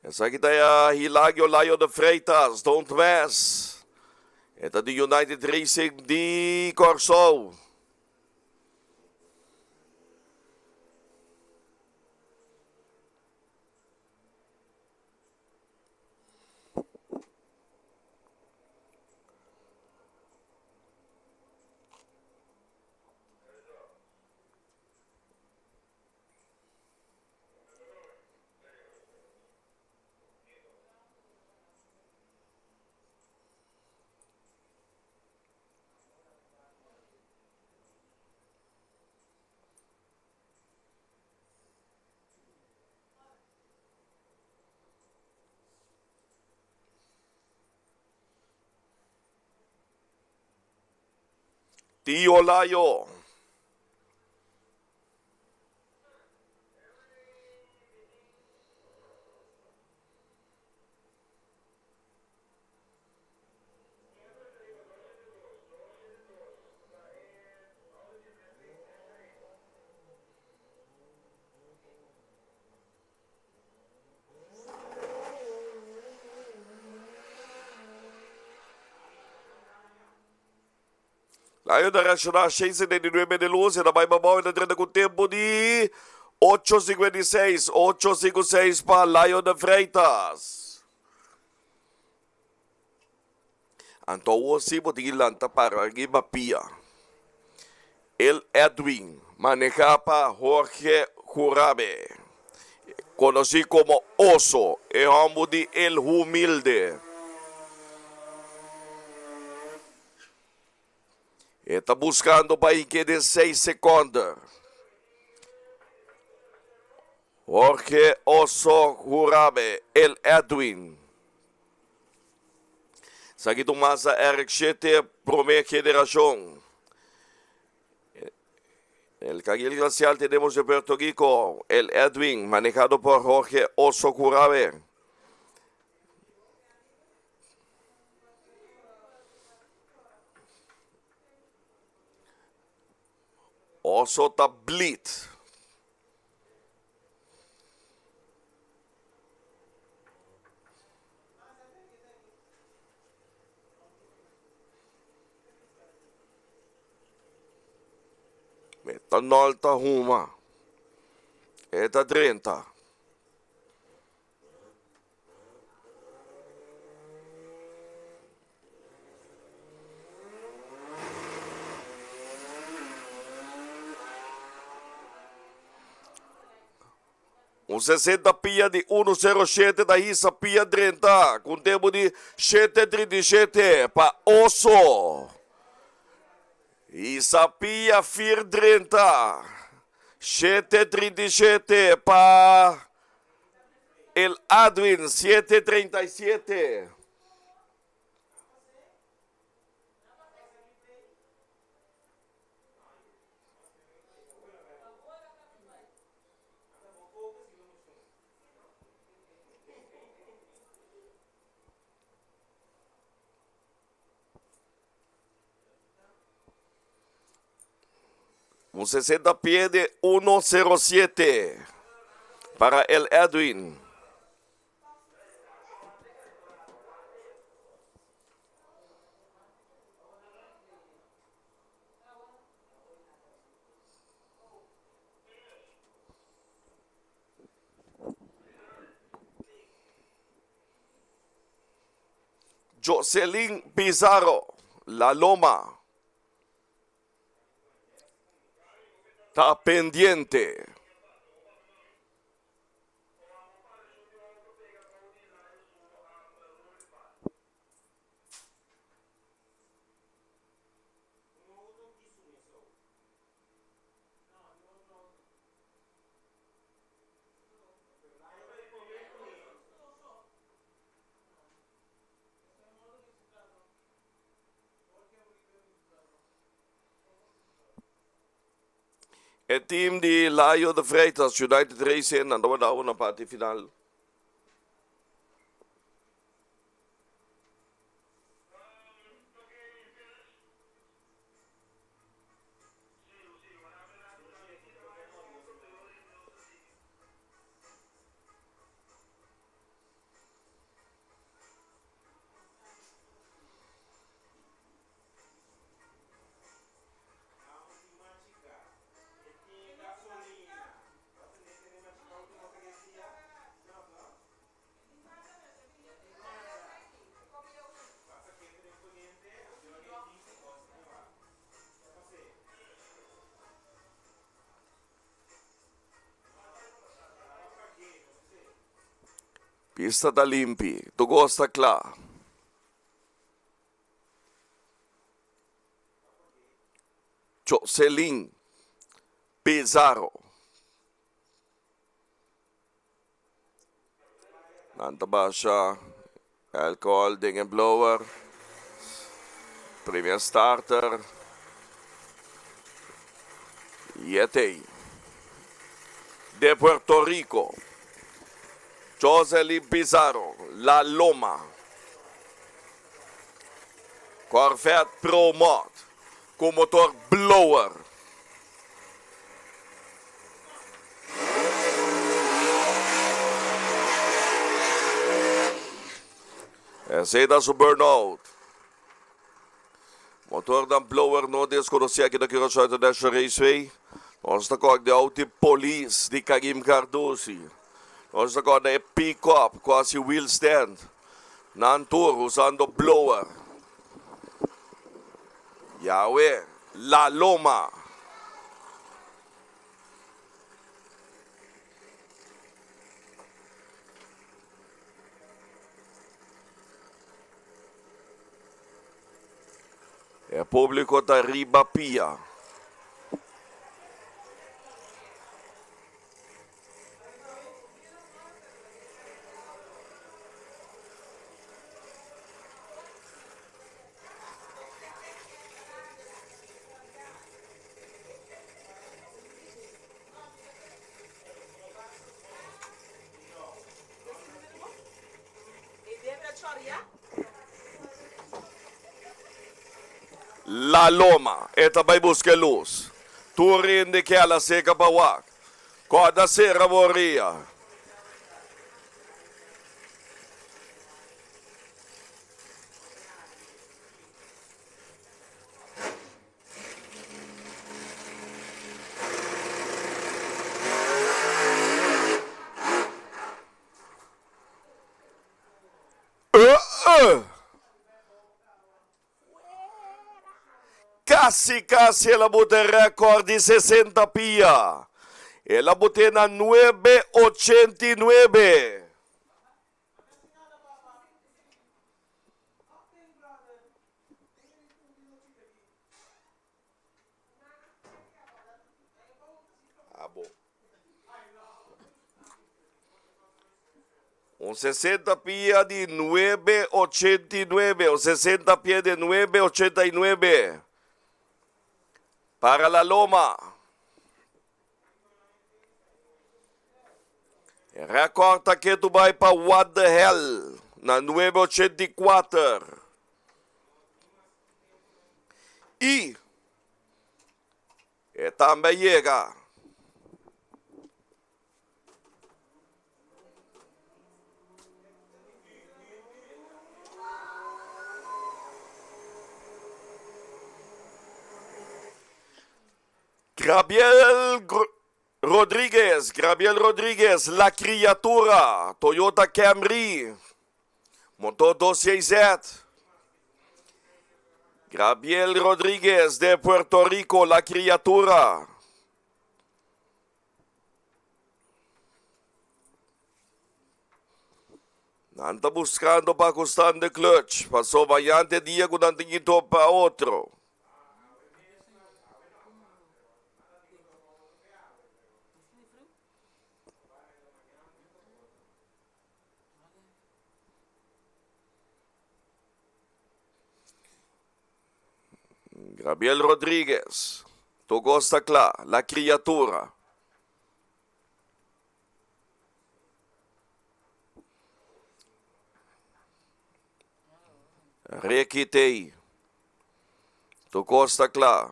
Esaki ta ya Hilagio Layo de Freitas, Don't Mess. E ta di United Racing di Kòrsou. Tio Layo. Lion ta reacciona 6.79 de luz, e ta bai babao, e ta drenta cu tempo di 8.56, 8.56 pa Lion de Freitas. Anto awor si bo tin ki lanta para riba pia. El Edwin, maneha pa Jorge Jurabe, konosí komo Oso, e hòmber di El Humilde. E ta buskando pa hink'é den seis sekònde. Jorge Oso Jurabe, El Edwin. Esaki ta un Mazda RX-7 prome generacion. El Carril Glacial tenemos de Puerto Rico, el Edwin, manejado por Jorge Oso Jurabe. Oso ta blit. Metanol ta huma. E ta drenta. Un 60 pia di 107 ta hisa pia drenta ku un tempu di 7.37 pa Oso. Hisa pia fir drenta 7.37 pa El Adwin 7.37. Un 60 pie de 1.07 para el Edwin. Jocelyn Pizarro, La Loma, ta pendiente. E team di Layo de Freitas United Racing nan tabata awe na parti final. Pista ta limpi, tur kos ta kla. Joselin Pizarro. Nan ta basha alcohol den e blower. Primer starter. Yetey. De Puerto Rico. Joselin Pizarro, La Loma. Corvette Pro Mod. Cu motor blower. Esey ta su burnout. Motornan blower no deskonosí aki na Curaçao International Raceway. Nos ta kòrda e auto di polis di Karim Cardosi. Nos ta kòrda e pick-up ku hasi wheel stand. Nan tur usando blower. Yahweh, La Loma. E públiko ta riba pia. La Loma, e ta bai buska e lus. Tur hende ke ala seka pa wak. Kòrda sera bo ria. Uh-uh! Casi casi el a bota e record di 60 pia. El a bot'é na nuebe ochenta i nuebe. Abo. Un 60 pia di 9,89. Un 60 pia di 9,89. Para la Loma. Record ta ketu bai pa What the Hell na 9,84. I e tambe a yega. Gabriel Rodriguez, Gabriel Rodriguez, La Criatura, Toyota Camry, motor 2JZ. Gabriel Rodriguez de Puerto Rico, La Criatura. Nan ta buscando pa acustan de clutch, paso mañan te dia cu nan tin ki topa otro. Gabriel Rodriguez, Togo sta cla, la criatura. Ricky Tey, Togo sta cla.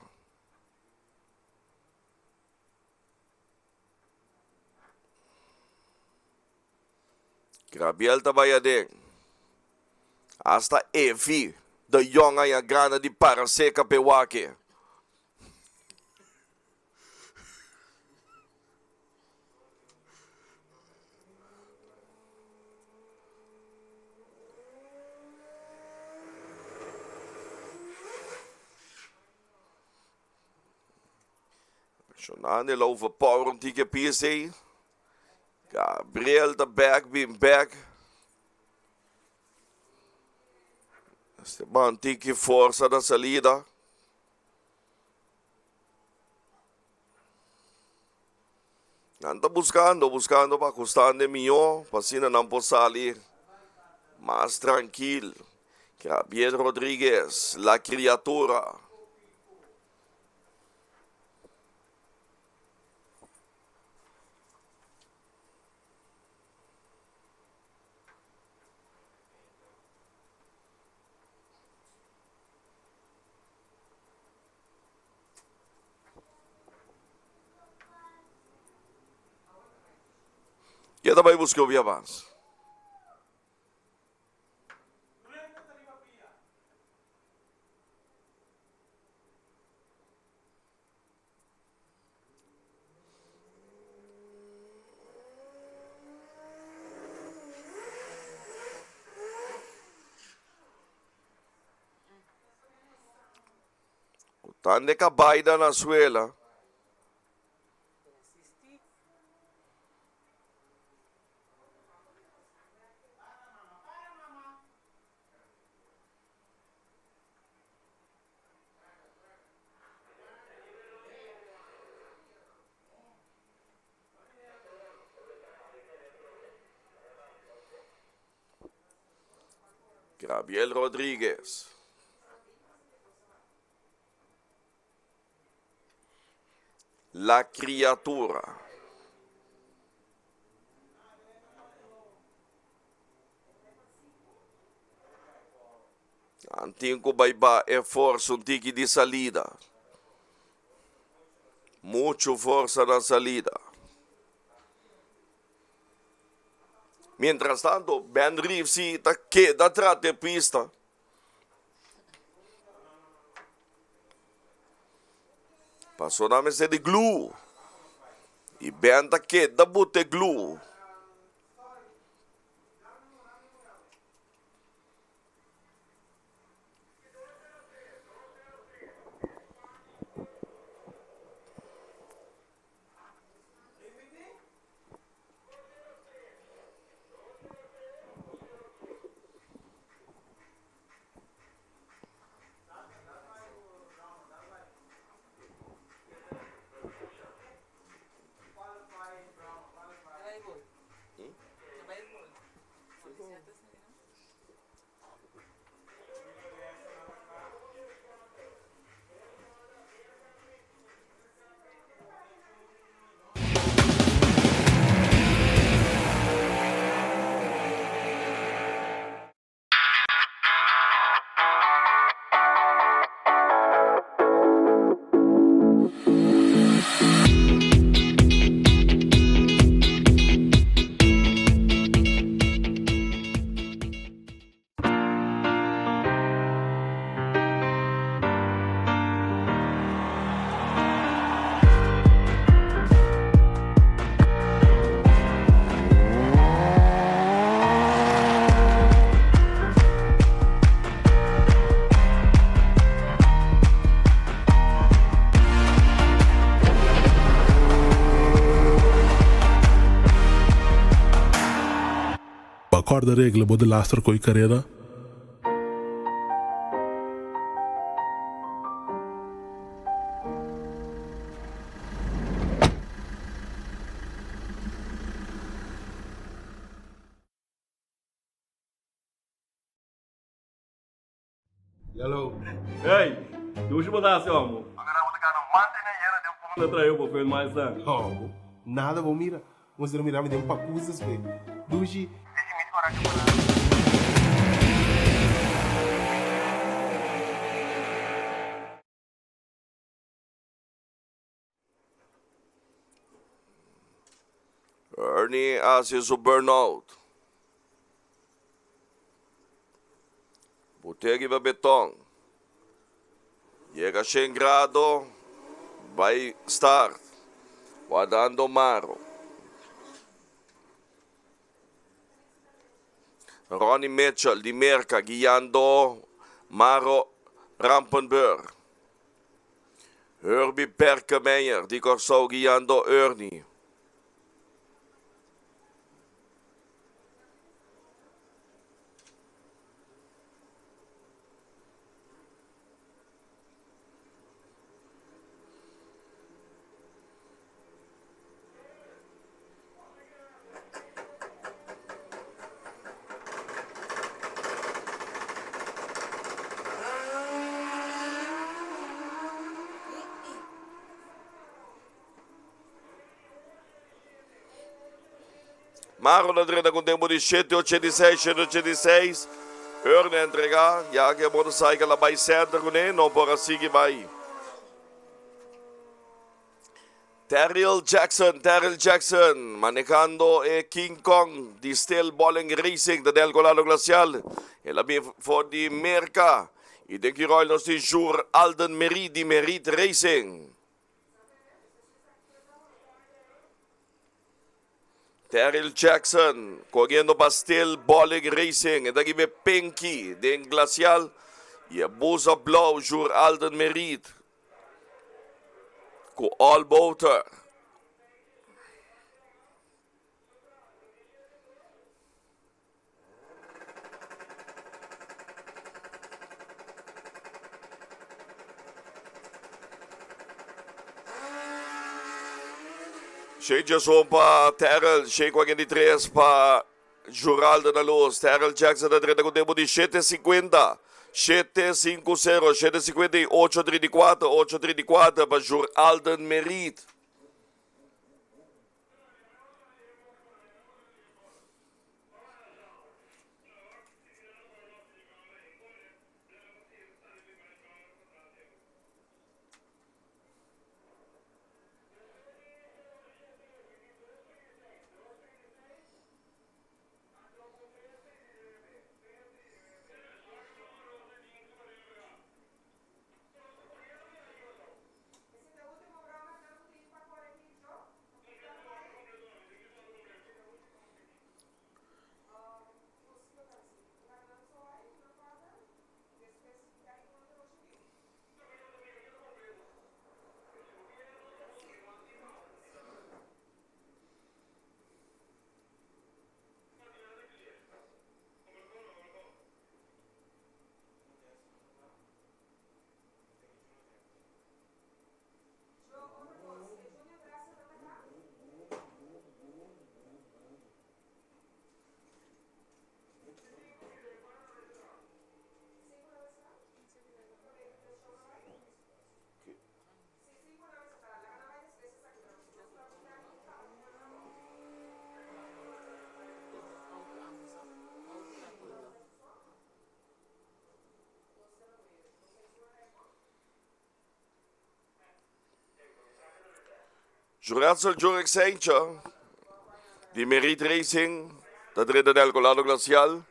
Gabriel ta bai aden. Hasta Evi de Jong a gana di para seca p'e wak. Shonande la overpower un tiki pista ei. Gabriel ta back, bin back. Esteban tiki forsa na salida. Nan ta buscando, buscando pa acostande mihó, pa asina nan por sali mas tranquil. Gabriel Rodriguez, la criatura. Ke ta bai buska obi avans? Tande kabaida na suela. Gabriel Rodriguez. La criatura. Nan tin ku bai ba e forsa un tiki di salida. Muchu forsa na salida. Mientras tanto, Ben Reeves si ta keda tras di e pista. Paso nan mester di glue. I Ben ta keda buta e glue. Bo a corda regla bo delaster coy careda? Hello. Hey, dushi bo ta hasi homo? Manera bo ta gana mantene yera den puma ta trae bo fen mais san. Homo? Nada bo mira. Mester mira mi den pakus despues. Dushi. Ernie haci su burnout. Bot'e riba beton. Yega shen grado, bay start. Wardando Maro. Ronnie Mitchell di Merca guiando Maro Rampenburg. Herbie Perkemeyer di Kòrsou guiando Ernie. Maro na drenta com tempo de 7.86, 7.86. Ernie entrega, ya que motorcycle a bay center kuné, no por a sigui bay. Terryl Jackson, Terryl Jackson, manejando e King Kong di Steel Bowling Racing ta den Alcolado Glacial. El a bin for di Merca. Y den Kiroil nos tin Jur Alden Merit di Merit Racing. Terryl Jackson corriendo pa Steel Bowling Racing. E ta riba e Pinky den Glacial. Y e busa blauw Jur Alden Merit. Ku All Boter. Shake Jason pa Terrell, Shake 43 pa Juraldo da Luz. Terrell Jackson da drenta ku tempo di 7.50. 7.50, 7.50 y 8.34, 8.34 pa Juralden Merit. Juratsel Jurek Seintje, di Merit Racing, ta drenta den Alcolado Glacial.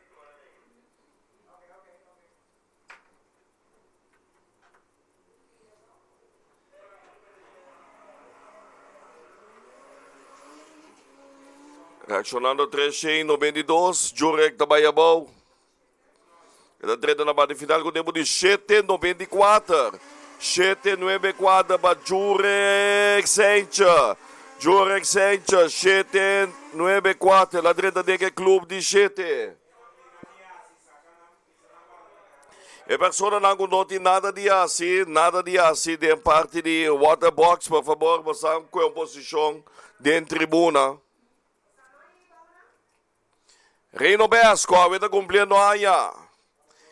Reaccionando 392, Jurek ta bai abou. E ta drenta na bate final ku tempo di 7.94. 7.94 pa Jurek Seintje. Jurek Seintje, 7.94. La drenta den e club di 7. E personanan ku no tin nada di hasi, nada di hasi den parti di waterbox, por fabor bosan kue un posishon den tribuna. Reino Bes, ku awe ta kumpliendo aña.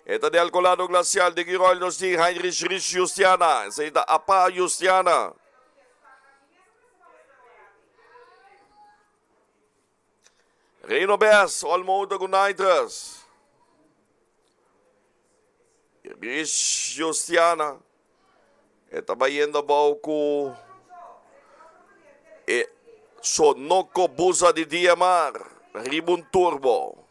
E ta di Alcolado Glacial, di Giroil nos tin Heinrich Rich Justiana, esei ta Apa Justiana. Reino Bes, All Motor ku Nitrous. Rich Justiana, e ta bayendo abou ku e Sonoco Busa di DMR riba un turbo.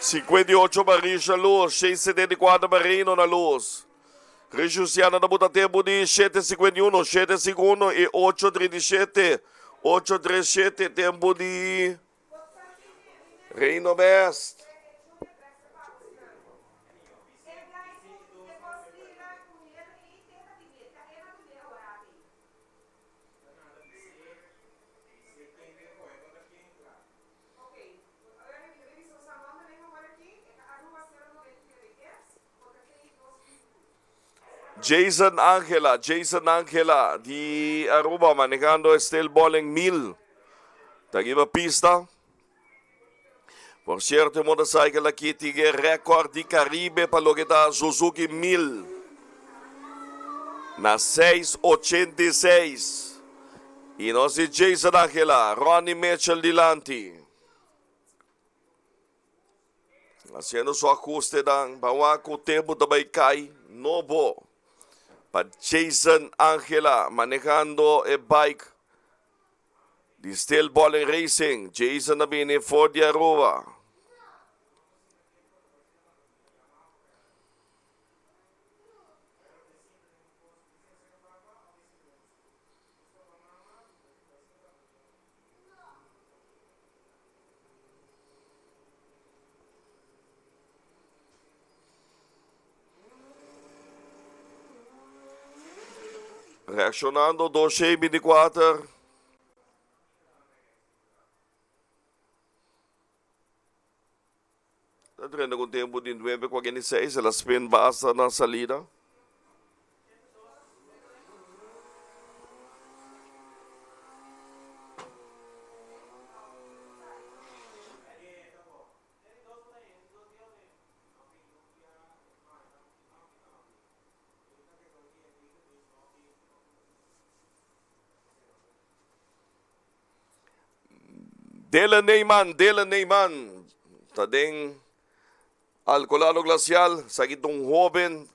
58 pa Richard Luz, 674 pa Reino na Luz. Richard Luciano ta buta tempo di 7.51, 7.51 y 8.37, 8.37 tempo di Reino Best. Jason Angela, Jason Angela di Aruba manejando Estel Bolling 1000. Ta riba pista. Por cierto, e motorcycle aki tin e record di Caribe pa loke ta Suzuki 1000. Na 6.86. Y nos di Jason Angela, Ronnie Mitchell dilanti. Haciendo su ajuste dan pa wak cu tempo ta bay cay nobo pa Jason Angela manejando e bike di Steel Bowling Racing. Jason a bini for di Aruba. Reaccionando 224. Ta drenta ku tempu di 9.46, el a spin basta na salida. Dylan Neyman, Dylan Neyman ta den Alcolado Glacial, esaki ta un hoben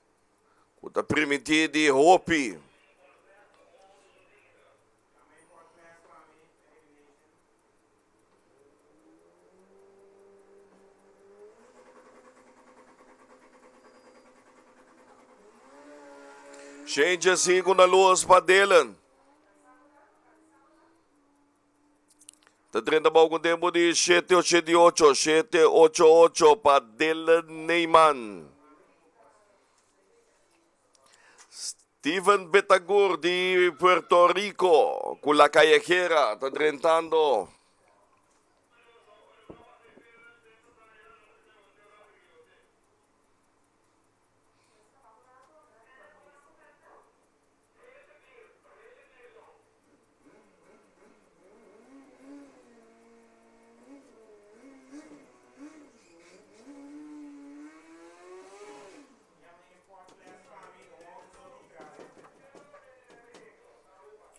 ku ta primiti di hopi. Shentje sinku na lus pa Dylan. Ta drenta bou ku tempu di shete ochenta i ocho, shete ocho ocho pa Dylan Neyman. Steven Betancourt di Puerto Rico ku La Callejera ta drentando.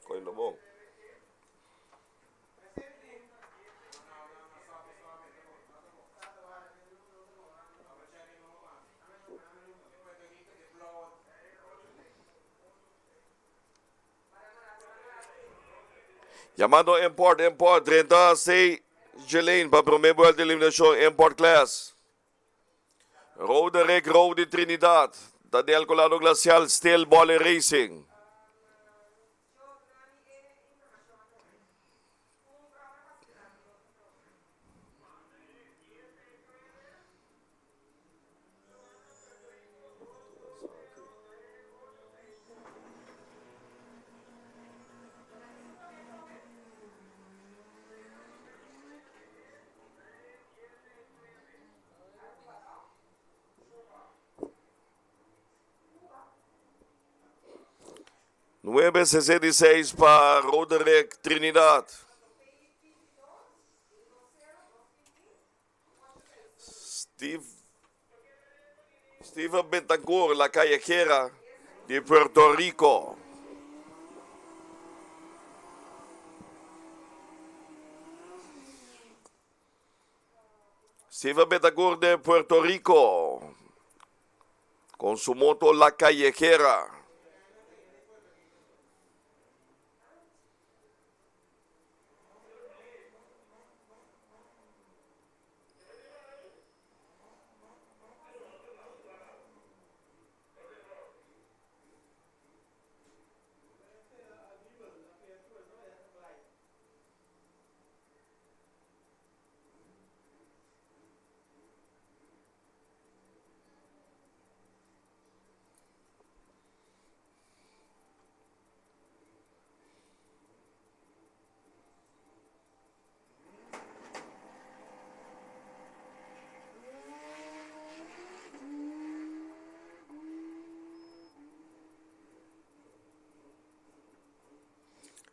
Coño bon. Llamando Import, Import, 30 C. Jelaine pa prome vuelta eliminacion Import Class. Roderick Rodi Trinidad, Daniel Colado Glacial, Steel Ball Racing. 9.66 pa Roderick Trinidad. Steve, Steven Bentancur, la callejera de Puerto Rico. Steven Bentancur de Puerto Rico con su moto La Callejera.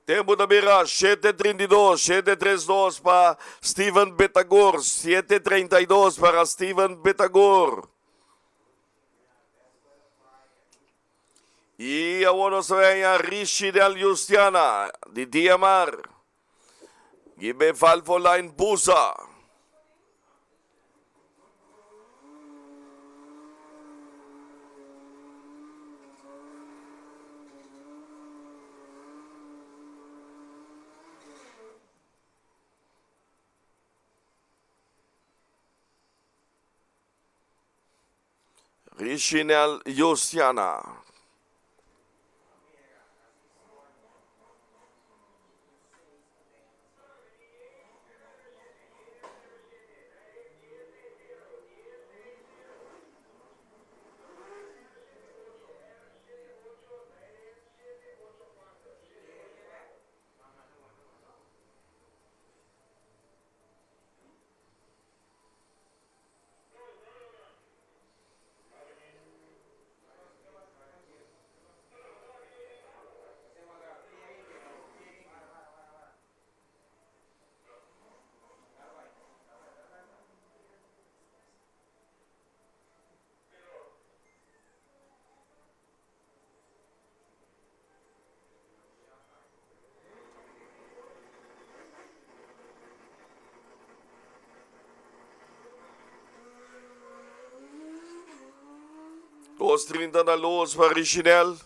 Tempo ta bira 7.32, 7.32 pa Steven Betancur, 7.32 para Steven Betancur. Y awor nos ta a Rishi Del Justiana di DMR. Gibe Valvoline Busa. Richinel Justiana. 2.30 na luz pa Richinel.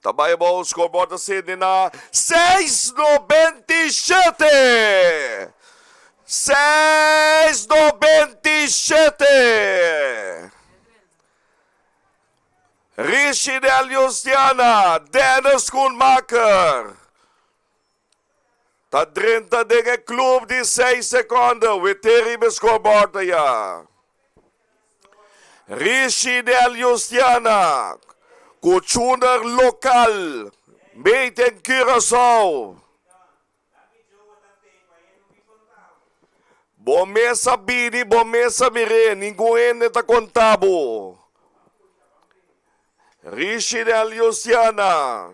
Ta bai abou, scoreboard ta sende na 6.97! 6.97! Richinel Justiana, Dennis Schoenmaker. Ta drenta den e club di 6 seconde, wete riba e scoreboard aya. Richinel Justiana, cu tuner local, made in Curaçao. Bo mes a bini, bo mes a mir'é, ningun hende ta konta bo. Richinel Justiana.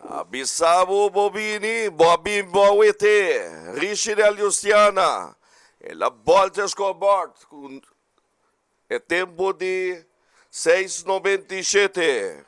A bisa bo bo bini, bo a bin bo a wete. Richinel Justiana, el a bolta e scoreboard ku e tempo di 6.97.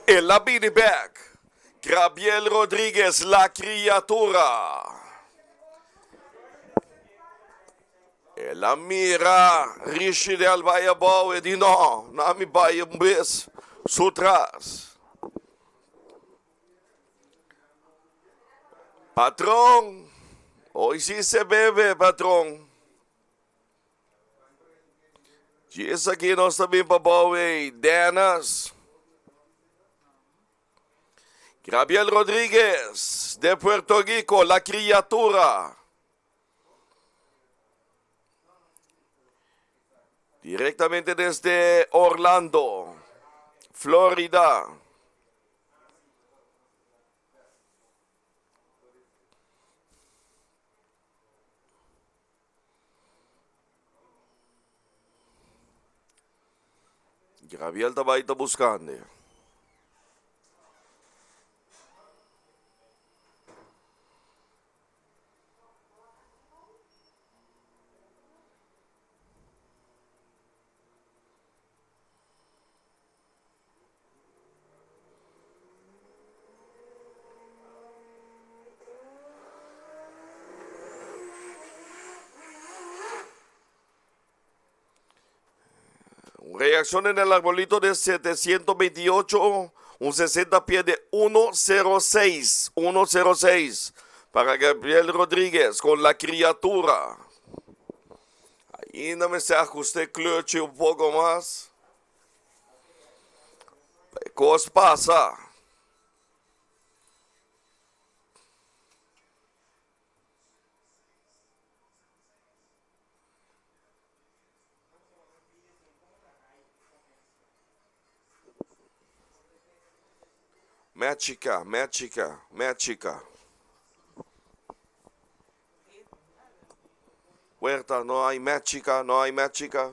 El a bini bek. Grabiel Rodriguez, la criatura. El a mira Richidel bai abou e di no, na mi bai un bes su tras. Patron, hoy si se bebe, patron. Djis aki nos ta bin pa bou ey, Dennis. Gabriel Rodriguez de Puerto Rico, la criatura. Directamente desde Orlando, Florida. Gabriel ta bai ta buscando. Reacción en el arbolito de 728, un 60 pies de 106, 106 para Gabriel Rodríguez con la criatura. Ainda me se ajuste clutch un poco más. Cos pasa. Mética, mética, mética. Puerta, no hay mética, no hay mética.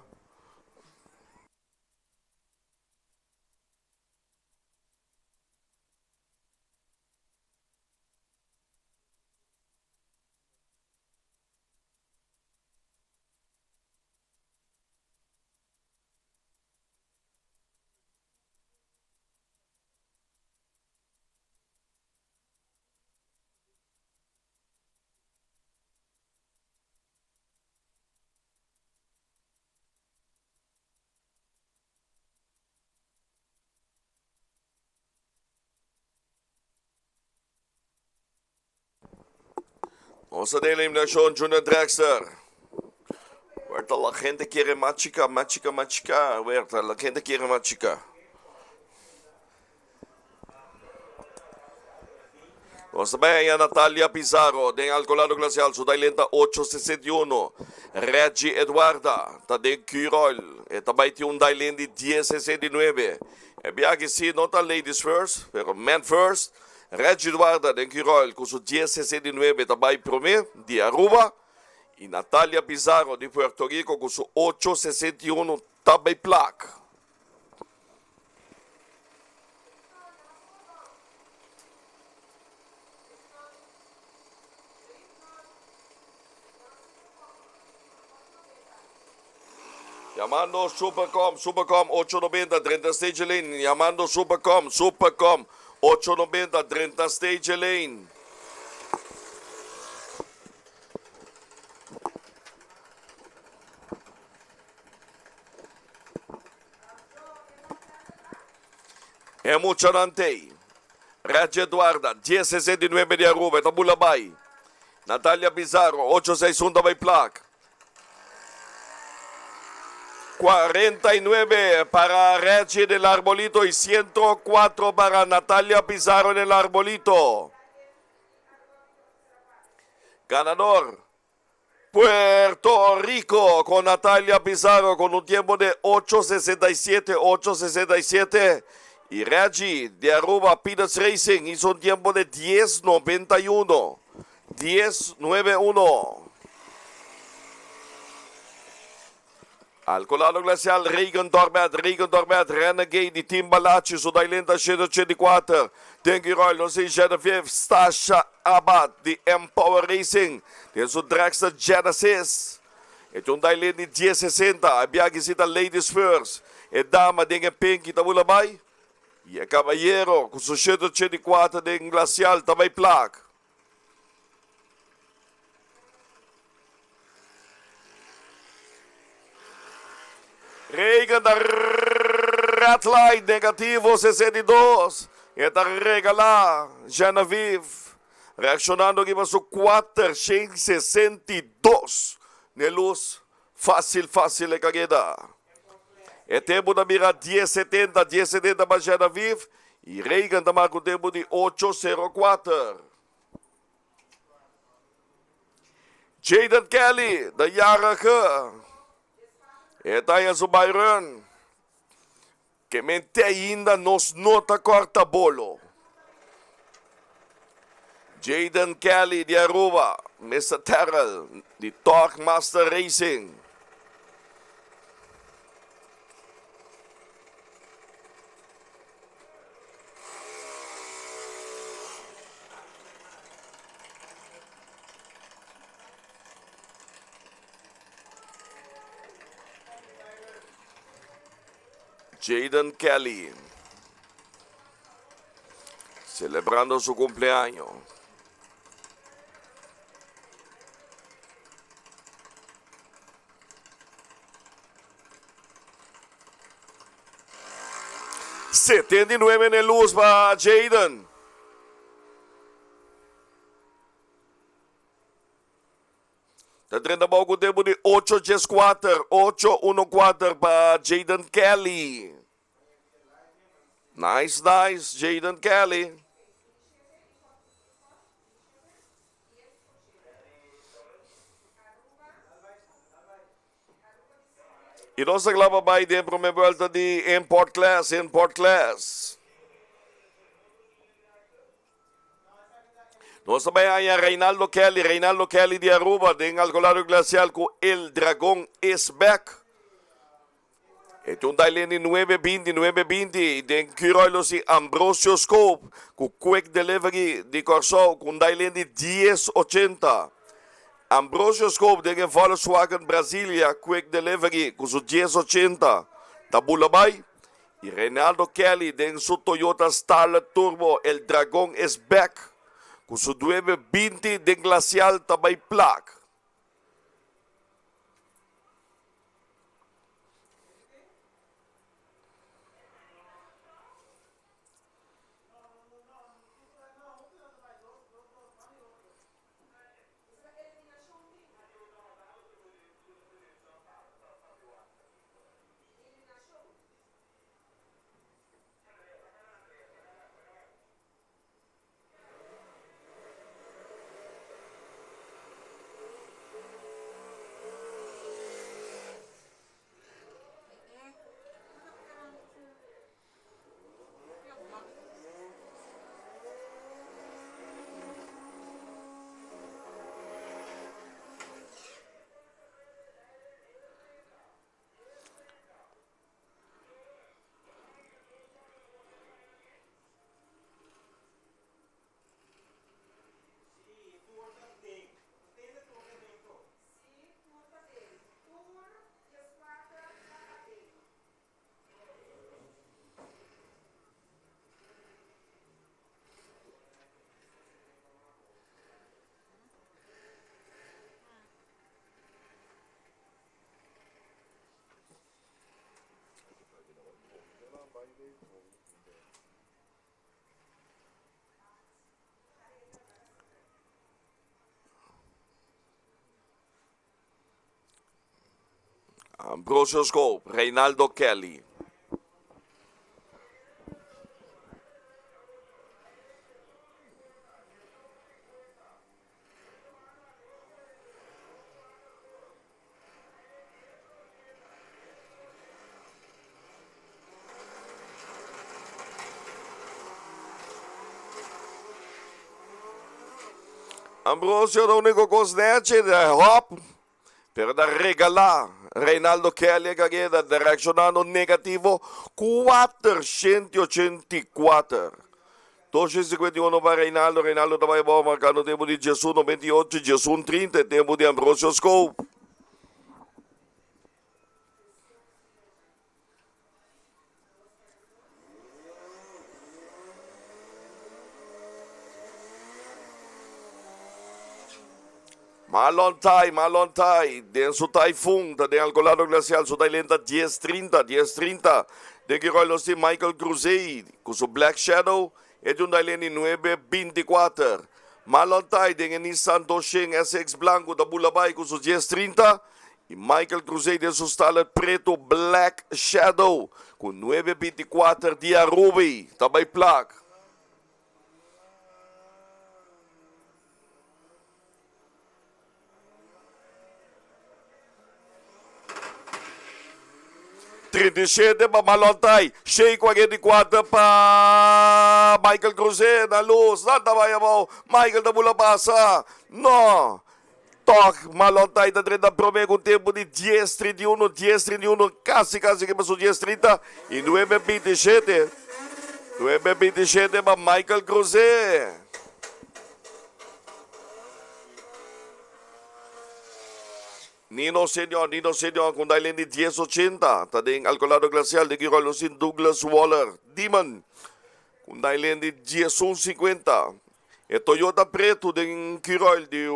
Nos ta den eliminacion Junior Dragster. Huerta la gente quiere más chica, más chica, más chica. Huerta la gente quiere más chica. Nos ta bay haña Natalia Pizarro den Alcolado Glacial, su dailenta 8.61. Reggie Eduarda ta den Curoil, e ta bay tin un dailen di 10.69. E biaha si no ta ladies first, pero men first. Reggie Eduarda den Curoil cu su 10.69 ta bay prome di Aruba. Y Natalia Pizarro di Puerto Rico cu su 8.61 ta bay plak. Llamando Supercom, Supercom 890, 30 Stage Lane. Llamando Supercom, Supercom 890, 30 Stage Lane. E muchanan t'ei. Reggie Eduarda, 10.69 di Aruba, e ta bula bai. Natalia Pizarro, 8.61 ta bai plak. 49 para Reggie del Arbolito y 104 para Natalia Pizarro en el Arbolito. Ganador, Puerto Rico con Natalia Pizarro con un tiempo de 8.67, 8.67. Y Reggie de Aruba Peanuts Racing hizo un tiempo de 10.91. 10.91. Alcolado Glacial, Reagan Dormet, Reagan Dormet, Renegade di Team Balachi, su Dailenta 184. Thank you, Royal, nos Genevieve Stasha Abad di Empower Racing, den su Dragster Genesis. E tin un Dailin di 1060, a biaha kisita Ladies First. E dama den e pinky ta bula bai y e cabayero cu su 184 den Glacial ta bai plak. Reagan ta red light negativo 62. E ta regala Genevieve reaccionando riba su 462 n'e luz. Facil facil e careda. E tempo ta bira 10.70, 10.70 pa Genevieve y Reagan ta marca un tempo di 8.04. Jaden Kelly, de jarige. E ta haña su Byron. Ke men te ainda nos no ta kòrta bolo. Jaden Kelly di Aruba, Mister Terrell di Torque Master Racing. Jaden Kelly celebrando su cumpleaños. 79 na e luz pa Jayden. Ta drenta bou ku tempu di ocho djes kuater, ocho uno kuater pa Jayden Kelly. Nice, nice, Jayden Kelly. Y nos ta kla pa bai den prome buelta di Import Class, Import Class. Nos ta bai haña Reinaldo Kelly, Reinaldo Kelly di Aruba den Alcolado Glacial cu El Dragon is Back. E tin un dailen di 9.20, 9.20 den Curoilos y Ambrosio Scope cu Quick Delivery di Corsou cu un dailen di 10.80. Ambrosio Scope den e Volkswagen Brasilia Quick Delivery cu su 10.80 ta bula bay. Y Reinaldo Kelly den su Toyota Starlet Turbo El Dragon is Back cu su 9.20 den Glacial ta bay plak. Ambrosio Scope, Reinaldo Kelly. Ambrosio ta único cos nechi de hop, pero ta regalá Reinaldo Kelly e careda direccionando negativo 484. 251 pa Reinaldo, Reinaldo ta bai abou marcando tempo di 11.98, 11.30 tempo di Ambrosio Scope. Marlon Tai, Marlon Tai, den su Typhoon, ta den Alcolado Glacial, su tailenta 10.30, 10.30. Den Kiroy los tin Michael Cruzey, ku su Black Shadow, e di un tailen di 9.24. Marlon Tai den e Nissan 200 SX blanco ta bula bai ku su 10.30. Y Michael Cruzey den su Starlet preto Black Shadow ku 9.24 di Arubi ta bai plak. 37 pa Malontay, 6.44 pa Michael Cruzé na luz. Nan ta bai abou. Michael ta bula pasa. No. Toch Malontay ta drenta prome ku tempo di 10.31, 10.31, kasi kasi ke paso 10.30 y 9.27. 9.27 pa Michael Cruzé. Nino Senior, Nino Senior con Dailen di 10.80. Ta den Alcolado Glacial de Giro Lucin Douglas Waller. Demon con Dailen di 10.50. E Toyota Preto den Curoil di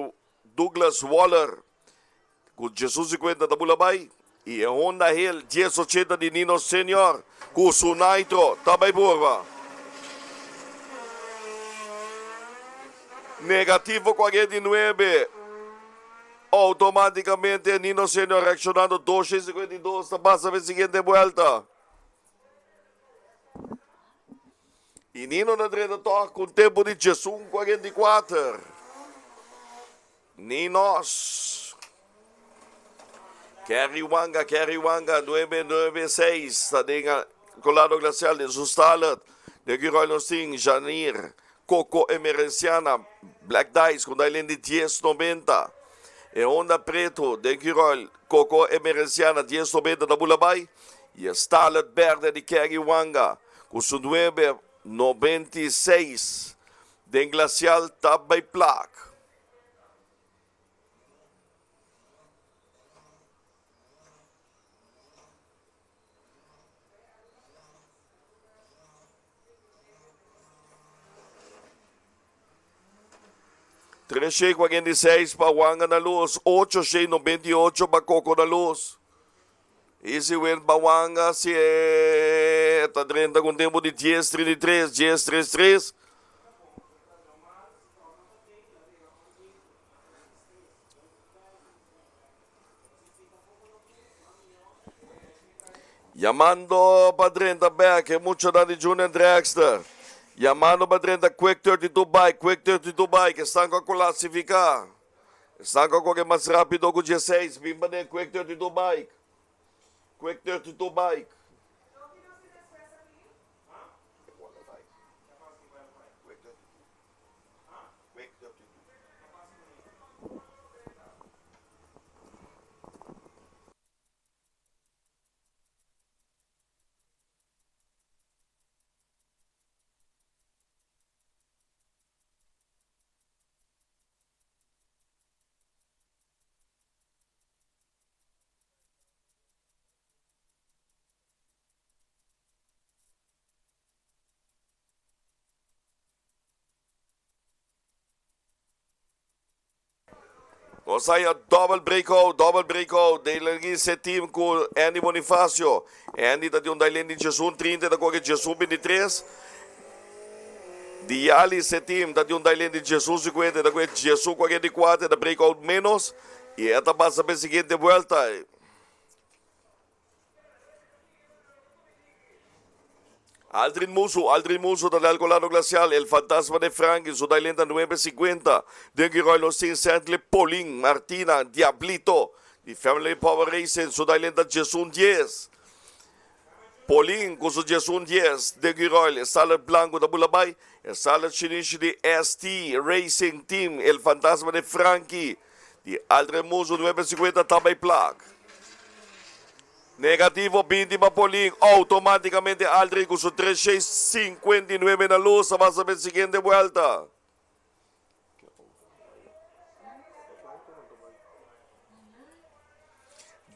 Douglas Waller cu 10.50 ta bula bay. Y e Honda Hill 10.80 di Nino Senior cu su Nitro ta bay purba. Negativo 49. Automáticamente Nino Senior reaccionando 2.52 ta pasa pa siguiente vuelta. Y Nino na drenta toch cu tempo di 11.44. Ninos. Kerry Wanga, Kerry Wanga, 996. Ta den Colado Glacial den su Starlet. De Giroy Nostin, Janir, Coco Emerenciana, Black Dice, cu Dailen di 10.90. E Honda Preto, de Giroy, Coco Emerenciana, 10.90 da Bulabay. Y Starlet Verde di Kerry Wanga, cu su 9.96. Den Glacial ta bay plak. 346 pa Wanga na luz, 898 pa Coco na luz. Easy win pa Wanga, 7 30 cu tempo di 10.33, 10.33. Yamando pa 30 back, e mucho di Junior Dragster. Yamando pa 30 Quick 32 Bike, Quick 32 Bike, estão com a classificar. Estão com a mais rápido com 16, bimba de Quick 32 Bike. Quick 32 Bike. Nos haya double breakout, double breakout. Dele team cu Andy Bonifacio. Andy ta di un Dailen di 11.30, ta cu 11.23. Diali se team ta di un Dailen di 11.50, ta cu 11.44, ta breakout menos. Y esta pasa pa siguiente vuelta. Aldrin Musu, Aldrin Musu ta del Colado Glacial, El Fantasma de Frankie, su Dailenta 950, Den Roy Los Tin Santley, Paulin, Martina, Diablito, di Family Power Racing, su Dailenta 1110. Paulin ku su 1110, Den Roy, Salad Blanco da Bulabay, Salad Shinishi di ST Racing Team, El Fantasma de Frankie, di Aldrin Musu 950 Tabay Plak. Negativo 20 pa Paulin, automáticamente Aldrin ku su 3659 na luz, pasa pa e siguiente vuelta.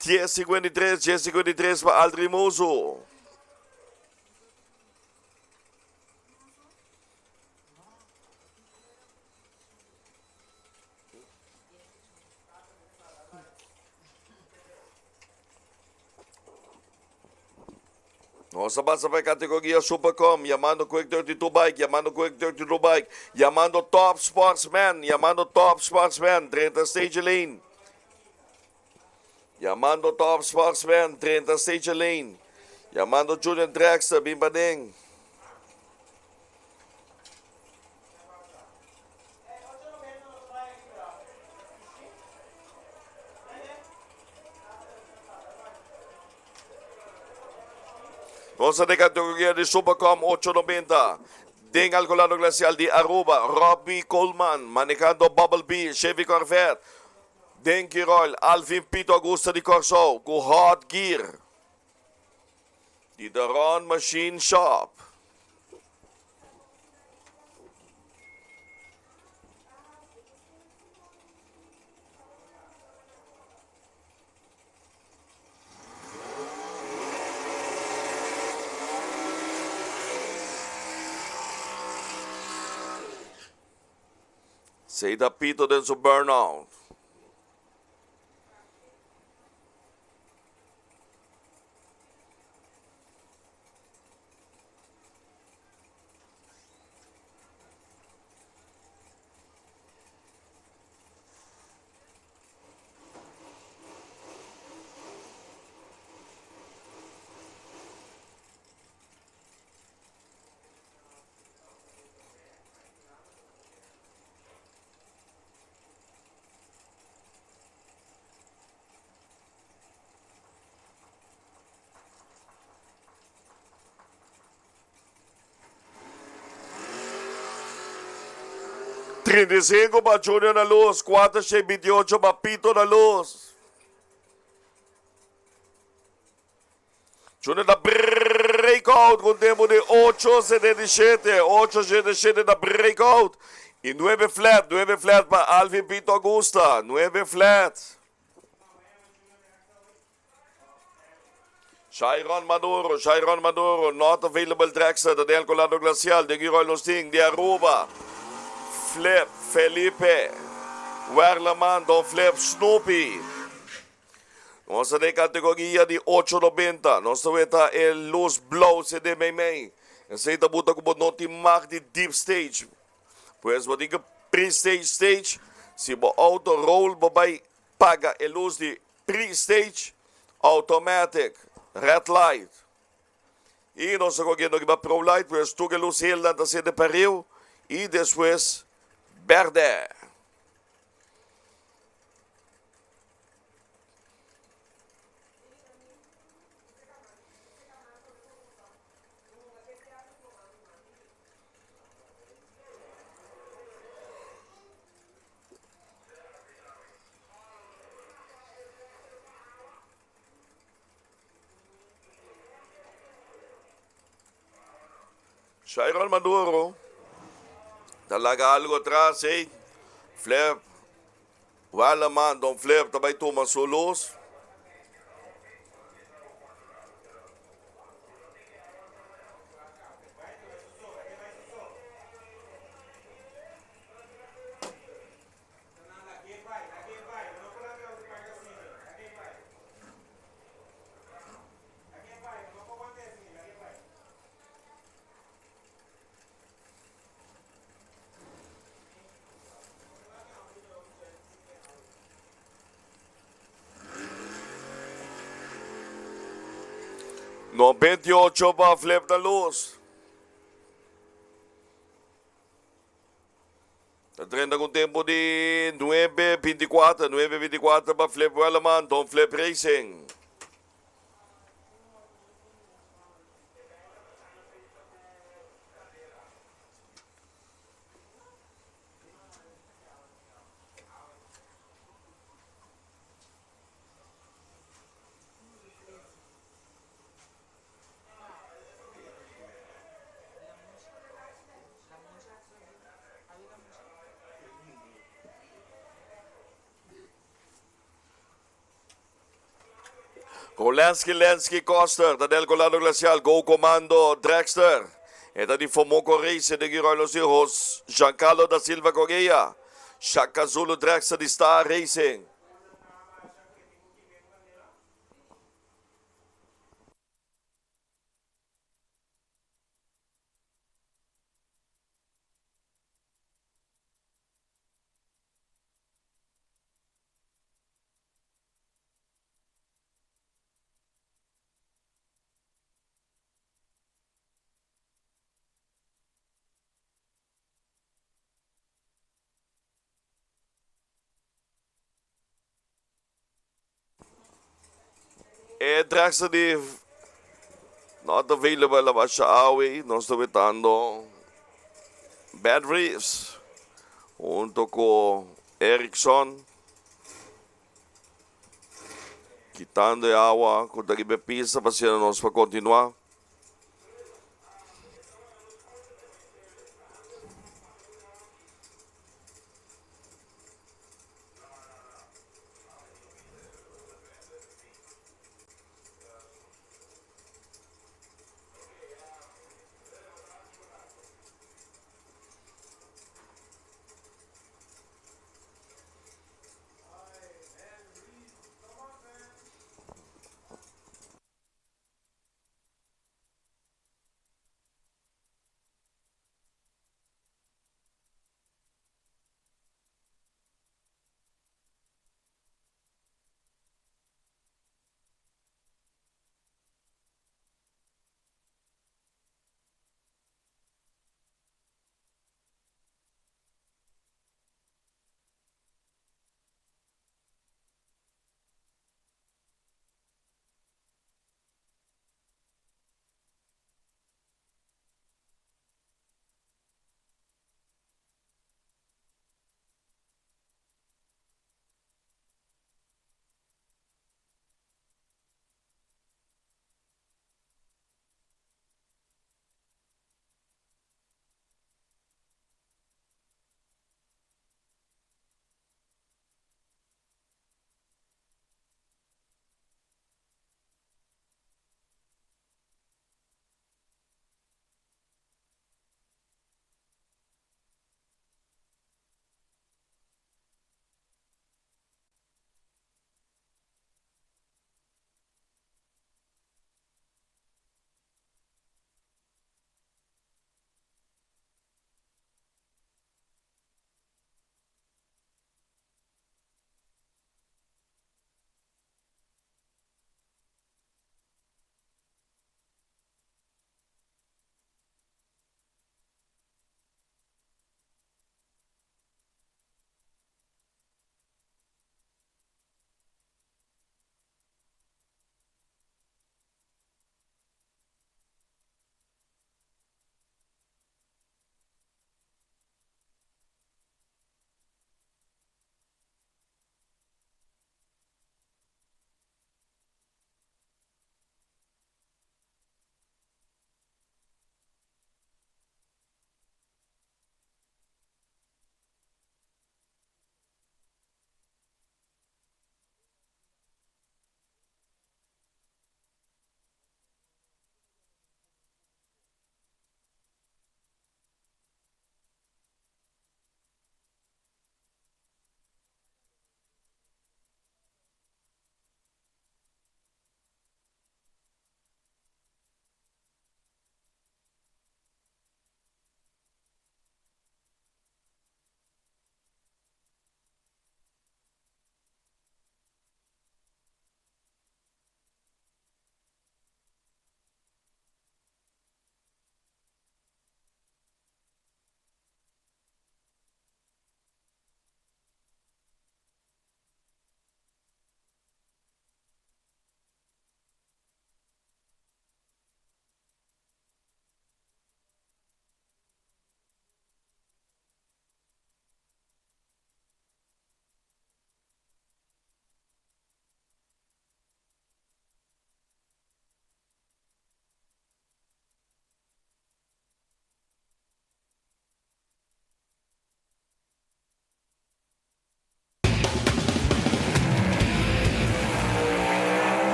10.53, 10.53 pa Aldrin Musu. Nos a pasa pa e categoria Supercom, yamando Quick 32 Bike, yamando Quick 32 Bike, yamando Top Sportsman, yamando Top Sportsman, 30 Stage Lane. Yamando Top Sportsman, 30 Stage Lane. Yamando Julian Drexler, bin paden. Nos ta den categoria di Supercom 890. Den Alcolado Glacial di Aruba, Robbie Coleman manejando Bubble Bee Chevy Corvette. Den Quirol, Alvin Pito Augusta di Corsou cu Hot Gear di The Ron Machine Shop. Seida Pito den su burnout. 35 pa Junior na luz, 4 28 pa Pito na luz. Junior da breakout ku tempo di 8.77, 8.77 da breakout. I 9 flat, 9 flat pa Alvin Pito Augusta, 9 flat. Shairon Maduro, Shairon Maduro, not available dragster, Daniel Colado Glacial, de Giroy Losting, de Aruba. Flip, Felipe, Werleman, Don Flip, Snoopy. Nos ta den categoria di 890. Nos ta weta e luz blauw CD mei mei. Esey ta buta cu bo no tin mag di deep stage. Pues bo tin cu pre-stage stage. Si bo auto roll bo bay paga e luz di pre-stage automatic red light. Y nos ta cogiendo riba pro light pues tur e luz helnan ta sende pariu y despues berde. Shairon Maduro ta laga algo atras ey. Flip Waleman, Don Flip ta bay tuma su luz. 98 pa Flip da Luz. Ta drenta ku tempu di nuebe bintikuater, nuebe bintikuater pa Flip Wellerman, Don Flip Racing. Golensky Lensky Koster, ta del Colado Glacial, Go Comando Dragster. E ta di Fomoco Racing de Guiroy Los Hijos, Giancarlo da Silva Correa, Shaka Zulu Dragster di Star Racing. E dragster di not available basha awe, nos ta wetando Bad Reeves hunto ku Erickson kitando e awa ku ta riba e pista pa asina nos por kontinuá.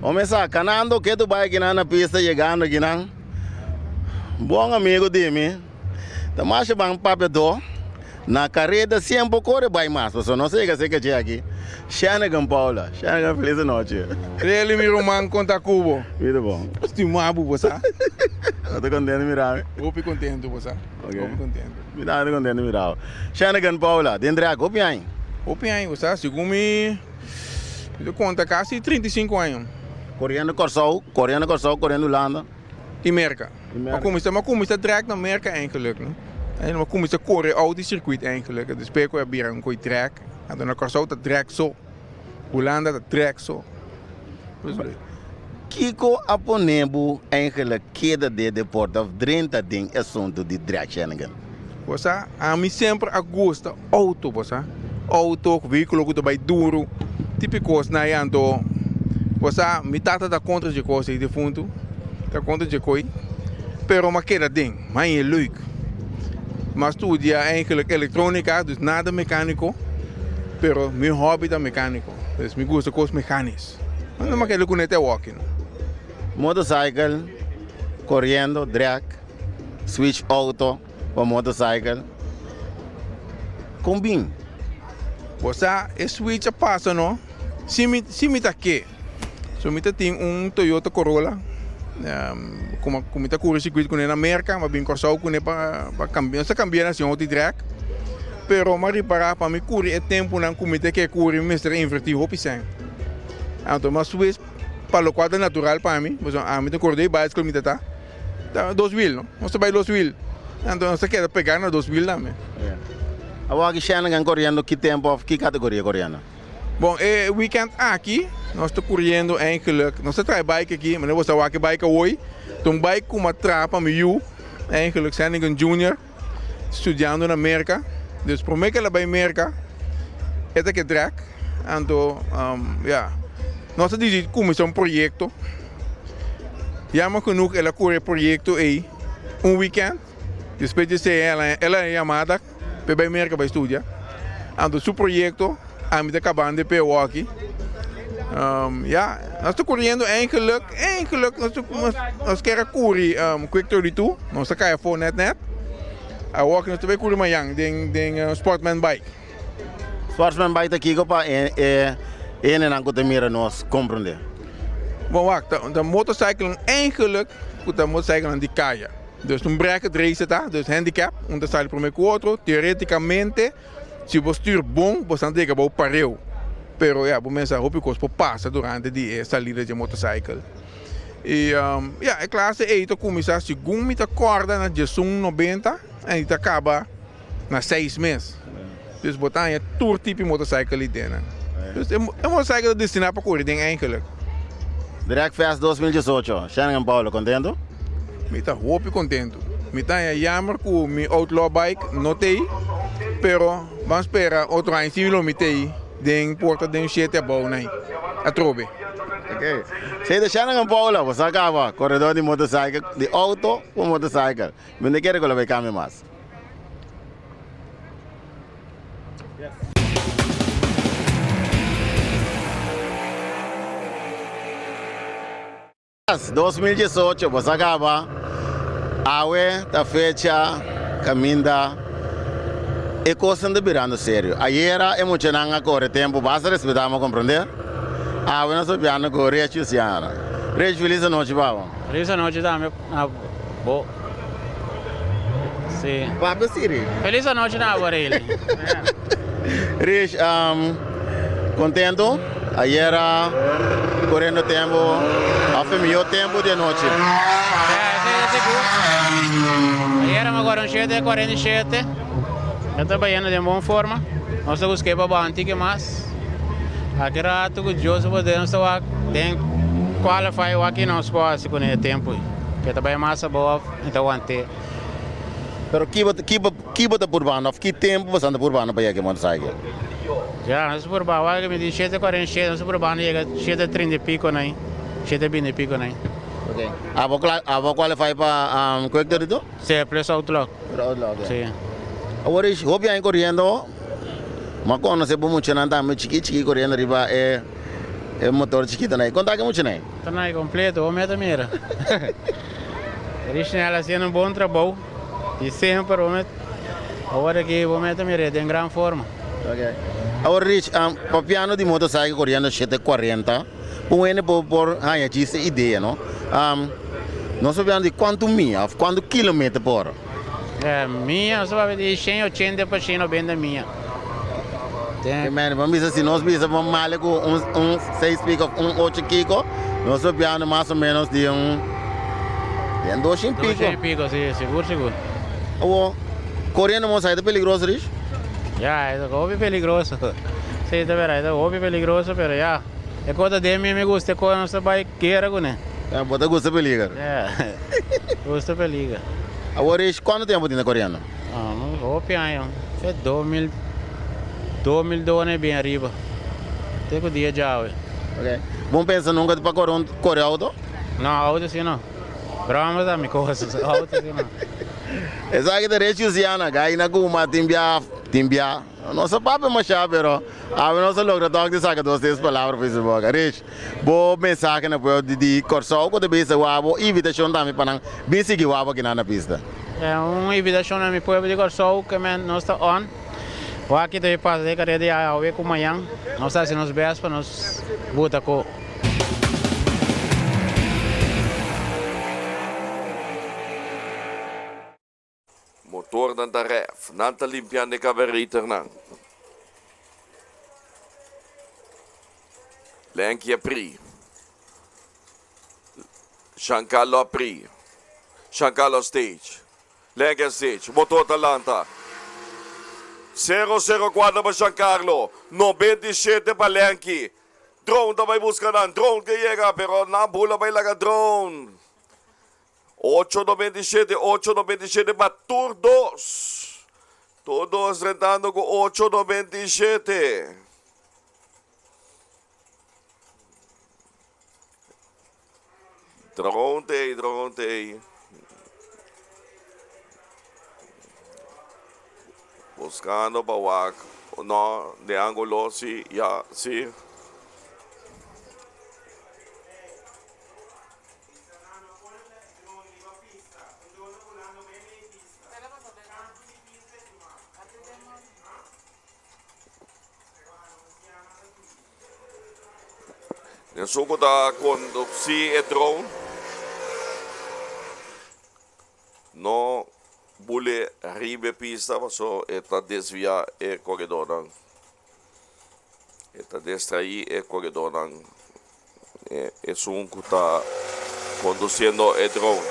Omesa, kanando ketu bai kinan na pista yegando kinan. Bon amigo di mi, ta masha ban papia do. Na kareda siempo kore bai mas, pasobra nos a yega serka dje aki. Shanagan Paula, Shanagan felis anochi. Really mi ruman konta ku bo. Mi ta bon. Stima bo, bo sa. Bo ta kontento mira mi? Hopi kontento bo sa. Hopi kontento. Mi tambe ta kontento mira bo. Shanagan Paula, den drag hopi aña? Hopi aña bo sa, segun mi, mi ta konta kasi 35 aña. Koriendo Kòrsou, koriendo Kòrsou, koriendo Hulanda. I Merka. Ma kuminsá, ma kuminsá drag na Merka eigenlijk no. Ma kuminsá kore out di sirkuit eigenlijk. Despues ku a bira un koi drag. Anto na Kòrsou ta drag so. Hulanda ta drag so. Kiko a pone bo eigenlijk keda den deporte of drenta den e asuntu di drag Shanigan? Bo sa, ami semper a gusta auto, bo sa. Auto, vehículo ku ta bai duru, tipo kosnan ei. Anto, bo sa, mi tata ta kontra dje kos ei defuntu, ta kontra dje koi, pero mi a keda den, mi a haña leuk. Mi a studia eigenlijk elektronika, dus nada mekániko, pero mi hòbi ta mekániko. Dus mi gusta kos mekánis. Mi no keda kuné te awoki. Motorcycle, koriendo, drag. Switch auto pa motorcycle kon bin? Bo sa e switch a pasa no si mi si mi ta ke so mi ta tin un Toyota Corolla kuma ku mi ta kuri sirkuit kune na Merka mi a bin Kòrsou kune pa pa kambia nos ta kambia na si otro drag pero mi a ripara pa mi kuri e tempunan ku mi ta ke kuri mi mester inverti hopi sèn anto mi a switch pa lokual ta natural pa mi pasobra ami ta kore dor e bicycle mi ta ta. Ta dos wiel no, nos ta bai dos wiel, anto nos ta keda pega na dos wiel tambe. Awor aki Shanagan koriendo ki tempo of ki kategoria koriendo? Bon e weekend aki nos ta koriendo eigenlijk, nos ta trae bike aki, manera bo sa wak e bike awoi, ta un bike ku mi a traha pa mi yu, eigenlijk Shanagan Junior, studiando na Merka, dus prome ku el a bai Merka e ta ke drag, anto ya, nos a dicidi kuminsá un proyekto, jammer genoeg el a kore e proyekto ei un weekend, despues di esei el a yamada pa e bai Merka bai studia, anto su proyekto ami ta kabando e p'e awoki, ya, nos ta koriendo eigenlijk, eigenlijk nos nos kier a kuri quick 32, nos a kai afó nèt nèt, awoki nos ta bai kuri mañan den den sportman bike. Sportsman bike ta kiko pa e e hendenan ku ta mira nos komprondé? Bon wak, ta ta motorcyclenan eigenlijk ku ta motorcyclenan di kaya, dus un bracket race ta, dus handicap, un ta sali promé ku otro, teoreticamente. Si bo stuur bon, bo san dega bo pareu. Pero ya, bo mester sa hopi kos por pasa durante di e salida dje motorcycle. I ya, e klase ei ta kuminsá segun mi ta kòrda na diesun nobenta en i ta kaba na seis mes. Dus bo ta haña tur tipo di motorcycle ei den nan. Dus e motorcycle ta destiná pa kore den eigenlijk. Dragfest 2018, Shannon en Paolo kontento? Mi ta hopi kontentu. Mi ta haña jammer ku mi outlaw bike no t'ei, pero ban spera otro aña si lo mi t'ei den porta den shete abou nai atrobe. Ok. Sey ta Shannon en Paolo, bo sa kaba, koredor di motorcycle, di auto ku motorcycle. Mi no kere ku lo bai kambia mas. 2018 bo sa kaba, awe ta fecha kaminda e kosnan ta birando serio. Ayera e muchanan a kore tempu basta respetá mi a komprondé. Awe nos ta piando ku Rech Luciano. Rech felis anochi pa bo. Felis anochi tambe na bo. Si. Papia siri. Felis anochi na bo Rayleigh. Rich, contento? Ayera corriendo tempo, of e miho tempo di anochi? Sí, sí, sigur. Ayera mi a corre un shete cuarenta y shete. Ya ta bayendo den bon forma. Nos ta busca pa baha un tiki mas. Aki rato cu Dios su poder nos ta wak den qualify wak y nos por haci cune e tempo. Ke ta bay mas abou of e ta wante. Pero ki bo ki bo ki bo ta purbando of ki tempu bo ta purbando pa yega e motorcycle? Ya, nos ta purba awor mi di shete kuarenta i shete, nos ta purbando yega shete trinta i piko nai, shete binti i piko nai. Ok. Abo abo qualify pa quick 32? Si, plus outlook. Plus outlook, ya. Si. Awor e hopi aña koriendo, mi a konosé bo muchanan tambe chiki chiki koriendo riba e. E motor chikito na Konta ke mucha na Ta na completo, bo meta mira. Richnel haciendo un bon trabou. Y semper bo met awor aki bo meta mira den gran forma. Ok. Awor Rich, um, papiando di motorcycle corriendo 740, un hende por por haña djis e idea, no? Um, nos papiando di cuanto mia of cuanto kilometer por hora? Eh, mia, nos ta papia di 180 pa 190 mia. Ke men, bo bisa si nos bisa bo male ku un un 6 pico of un 8 kiko, nos papiando mas o menos di un den 200 pico. 200 pico, si, sigur sigur. Awo, coriendo mosa ta peligroso, Rich? Ya, e ta hopi peligroso. Si, ta berdad, e ta hopi peligroso, pero ya. E kos ta den mi, mi gusta e kos, nos ta bai guera kuné. Ya, bo ta gusta peliger? Ya, gusta peliger. Awor, Rich, kuantu tempu bo tin ta coriendo? Hopi aña, fe 2000, 2002 na e bin ariba, te ku dia djawe. Ok. Bo pensa nunka pa kore un kore auto? No, auto si no. Broma ta mi kos, auto si no. Esaki ta Rich Luciana, gai na guma tin bia, tin bia. No sa papia masha pero awe nos a logra tok di saka dos tres palabra for su boka. Rich, bo mensahe na pueblo di di Kòrsou ku ta bisa wou invitashon tambe pa nan bin sigui wou akinan na pista. Un invitashon na mi pueblo di Kòrsou ke men nos ta on. Wou aki ta pasa den karera di awe ku mañan. Nos ta hasi nos best pa nos buta ku. Motornan ta ref, nan ta limpiando e carburetornan. Lenky a pri. Giancarlo a pri. Giancarlo stage. Lenky a stage. Motor ta lanta. 004 pa Giancarlo. 97 pa Lenky. Drone ta bai busca nan. Drone ke yega, pero nan bula bai laga drone. 8.97, 8.97 pa tur dos. Tur dos rentando ku 8.97. Drone te, drone te. Buscando pa wak. No, de ángulo, sí, ya, sí. Esun ku ta kondusí e drone no bule riba e pista paso e ta desviá e koredónan. E ta destraí e koredónan. Esun ku ta kondusiendo e drone.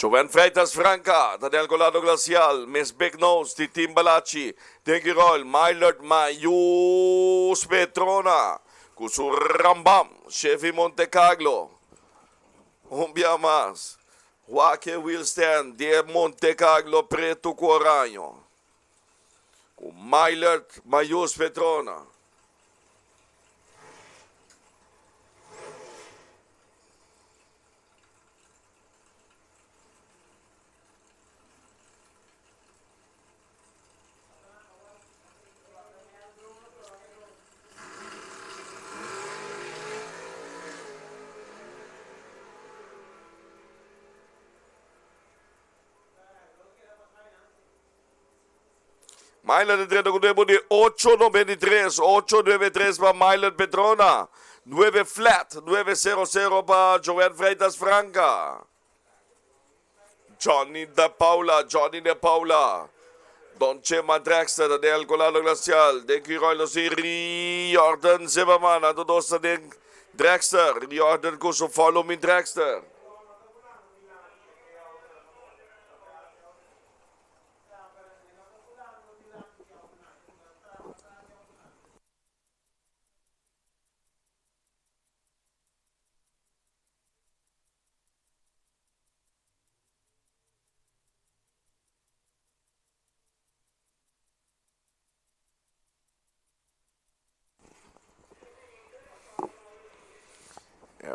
Joven Freitas Franca ta den Colado Glacial, Miss Big Nose di Team Balachi, Dinky Royal, Mylord Mayus Petrona ku su Rambam, Chevy Monte Carlo. Un bia mas, Wake Wheelstand di e Monte Carlo pretu ku oraño. Ku Mylord Mayus Petrona. Myler ta drenta ku tempo di 8.93, 8.93 pa Myler Petrona, 9 flat, 9.00 pa Joanne Freitas Franca. Johnny de Paula, Johnny de Paula. Don Chema Drexler ta den El Colado Glacial, den Curoil nos tin Riordan Zimmerman, anto dos ta den Drexler, Riordan ku su Follow Me Drexler.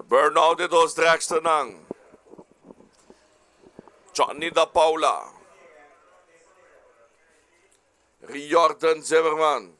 Burnout de dos dragsternan. Johnny da Paula. Riordan Zimmerman.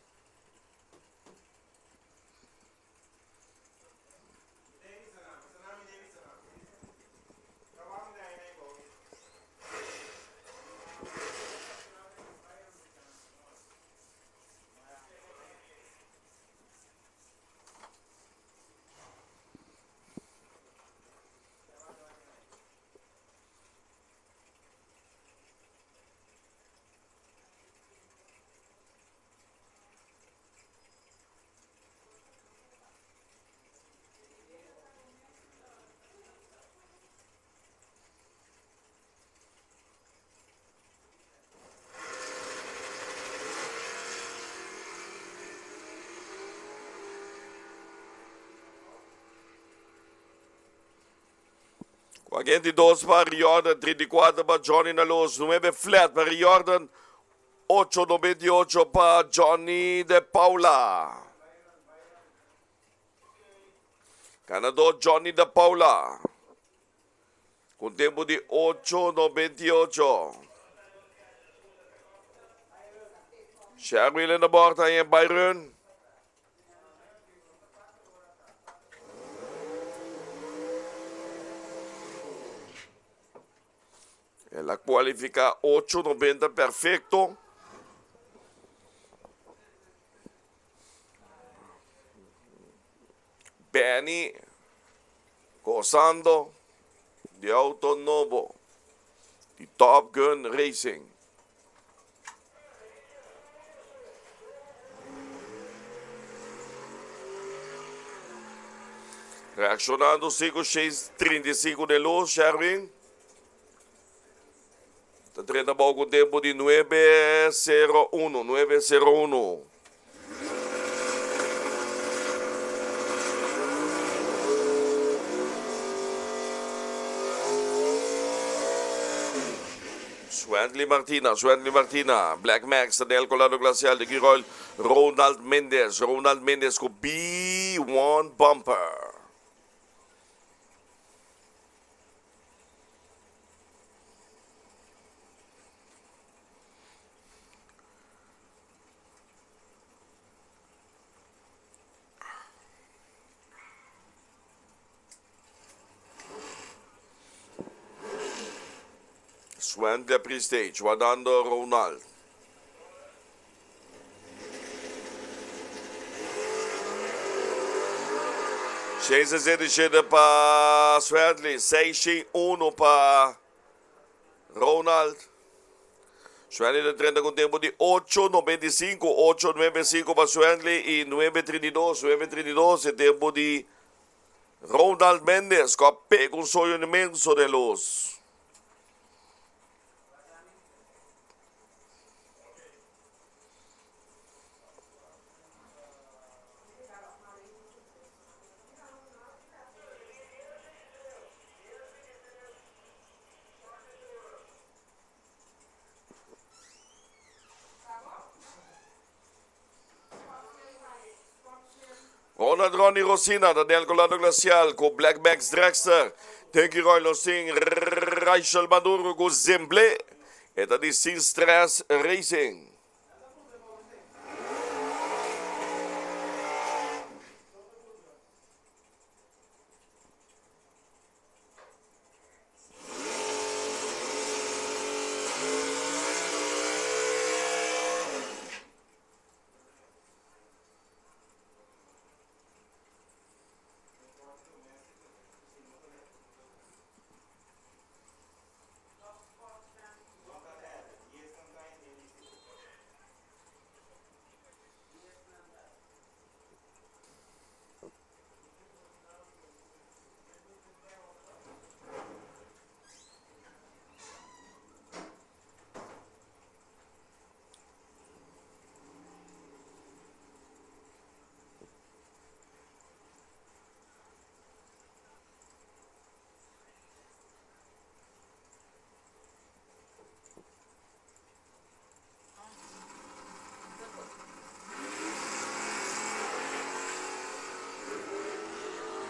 42 pa Riordan, 34 pa Johnny na luz, 9 flat pa Riordan, 8.98 pa Johnny de Paula. Ganador Johnny de Paula. Cu tempo di 8.98. Sherwin in de bocht en Byron. El a cualifica 8.90 perfecto. Benny gozando di auto nobo di Top Gun Racing. Reaccionando 5, 6, 35 de luz, Sherwin. Ta 30 bou cu tempo di 9.01, 9.01. Swendley Martina, Swendley Martina, Black Max, Daniel Colado Glacial, de Giroil, Ronald Mendes, Ronald Mendes cu B1 Bumper. Swendley pre-stage, guardando Ronald. 667 pa Swendley, 661 pa Ronald. Swendley ta 30 cu tempo di 8.95, 8.95 pa Swendley y 9.32, 9.32 e tempo di Ronald Mendes, cu a pega un soño inmenso de luz. Ronald Ronnie Rosina, Daniel Colado Glacial cu Black Max Dragster. Thank you Roy Losing, Rachel Maduro cu Zemble. E ta di Sin Stress Racing.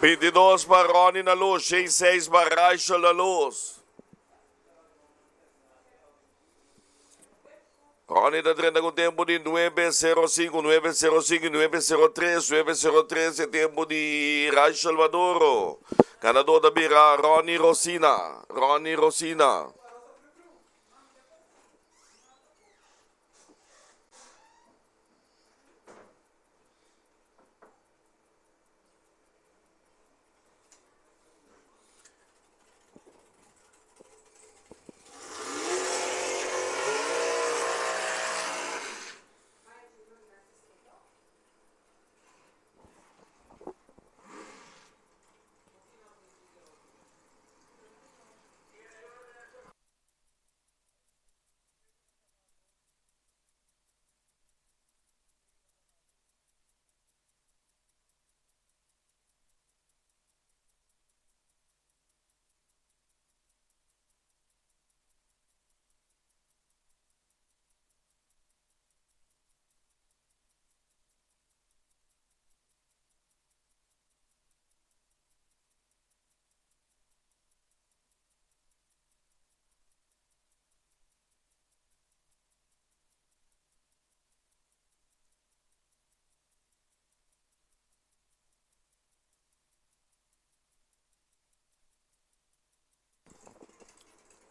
22 pa Ronnie na luz, 6 pa Rachel na luz. Ronnie ta 30 cu tempo di 9.05, 9.05, 9.03, 9.03 e tempo di Rachel Maduro. Ganador ta bira Ronnie Rosina, Ronnie Rosina.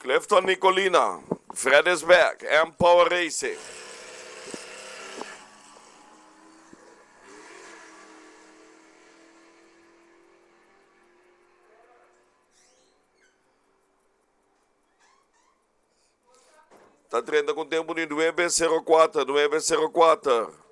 Clifton Nicolina, Fredisberg, M-Power Racing. Ta drenta ku tempu di 9:04, 9:04.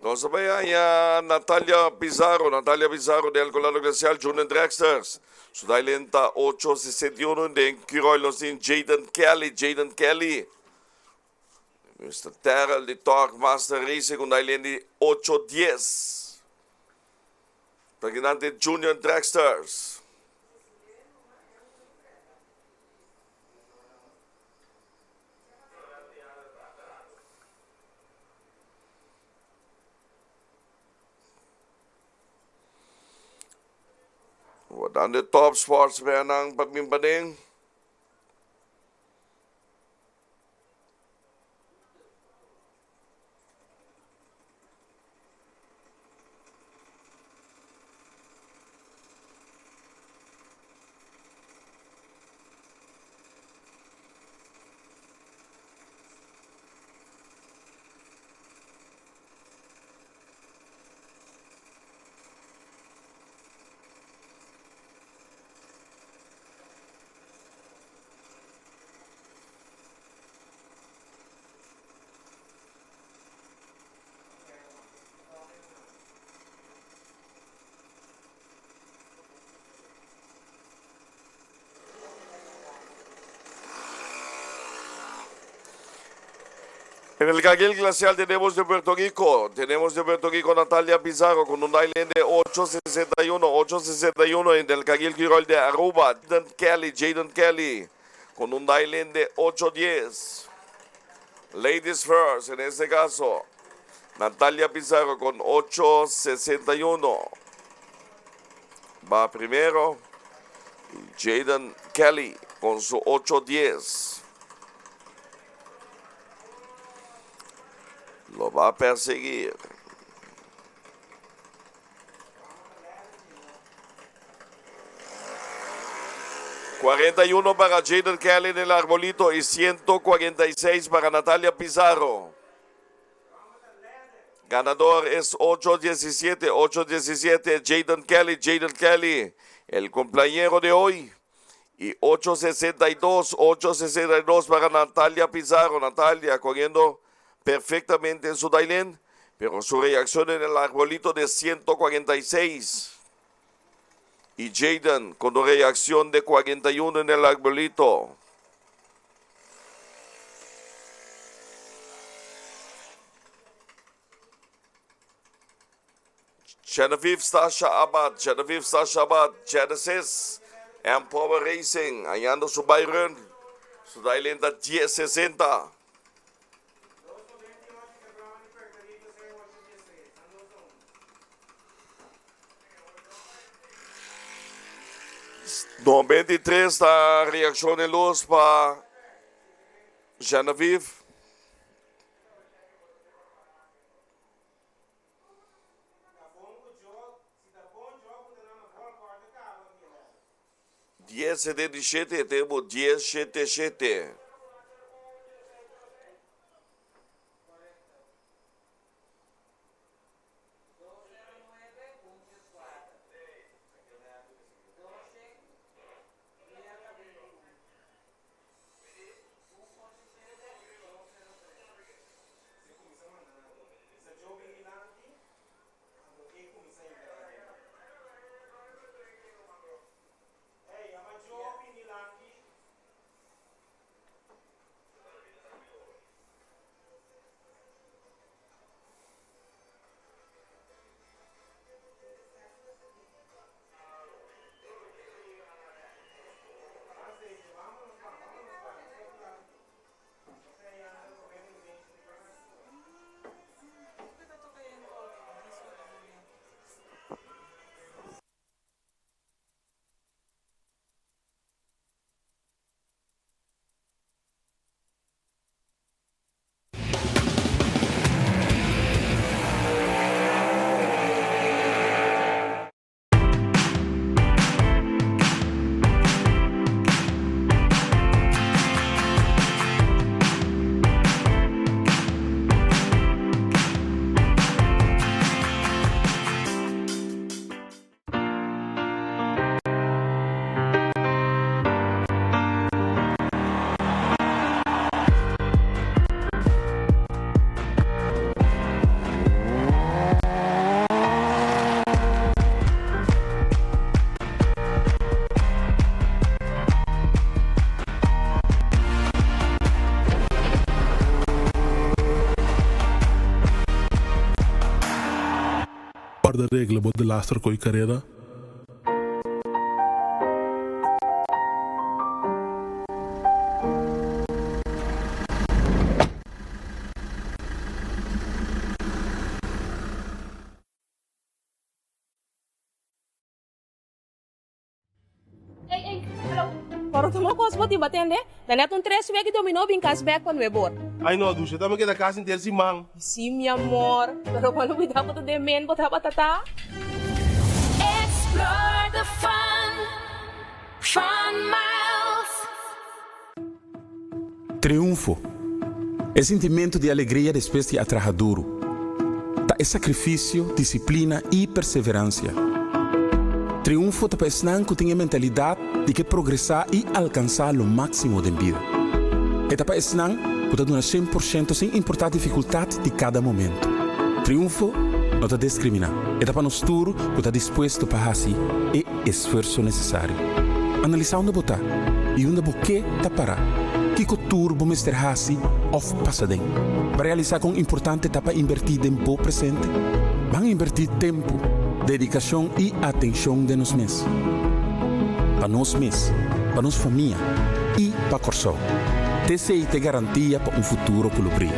Nos a bay haña Natalia Pizarro, Natalia Pizarro del Colado Glacial, Junior Dragsters. Su dailen ta 8.61 den Curoil nos tin Jaden Kelly, Jaden Kelly. Mr. Terrell di Torque Master Racing con dailen di 8.10. Pregnante Junior Dragsters. Dan de top sportsman ang pagmimbaning. En el Caguel Glacial tenemos de Puerto Rico, tenemos de Puerto Rico Natalia Pizarro con un baile de 8.61, 8.61 en el Caguel Quirol de Aruba, Jaden Kelly, Jaden Kelly con un baile de 8.10. Ladies first, en este caso, Natalia Pizarro con 8.61. Va primero. Jaden Kelly con su 8.10. Lo va a perseguir. ...41 para Jaden Kelly en el arbolito... ...y 146 para Natalia Pizarro. Ganador es 8-17, 8-17, Jaden Kelly, Jaden Kelly, el cumpleañero de hoy. Y 8-62, 8-62 para Natalia Pizarro. Natalia corriendo perfectamente en su Dailén, pero su reacción en el arbolito de 146. Y Jaden con una reacción de 41 en el arbolito. Genevieve Sasha Abad, Genevieve Sasha Abad, Genesis, Empower Racing, hallando su Byron, su Dailenta 1060. ...93 la reacción de luz para Genevieve. 10.77, tenemos 10.77. warda regla bo delaster koi kareda? Ey, ey, hallo. Ora tuma kos bo tin batende, ta net un tres weki dominó bin kas bek pa nuebor. Ay no, Dusha, ta mi keda kas henter siman. Si, mi amor, pero bo lubida ku ta den men bo tabata ta. Explore the fun, Fun Miles. Triunfo, E sintimentu di alegria despues di a traha duru. Ta e sakrifisio, disiplina i perseveransia. Triunfo ta pa esnan ku tin e mentalidat di ke progresá i alkansá lo máksimo den bida. E ta pa esnan ku ta duna 100% sin importá difikultat di kada momentu. Triunfo no ta deskriminá. E ta pa nos tur ku ta dispuesto pa hasi e esfuerso nesesario. Analisá unda bo ta i unda bo ke ta pará. Kiko tur bo mester hasi òf pasa den pa realisá kon importante ta pa inbertí den bo presente? Ban inbertí tempu, dedikashon i atenshon den nos mes. Pa nos mes, pa nos famia i pa Kòrsou. T'esei t'e garantia pa un futuro ku lo bria.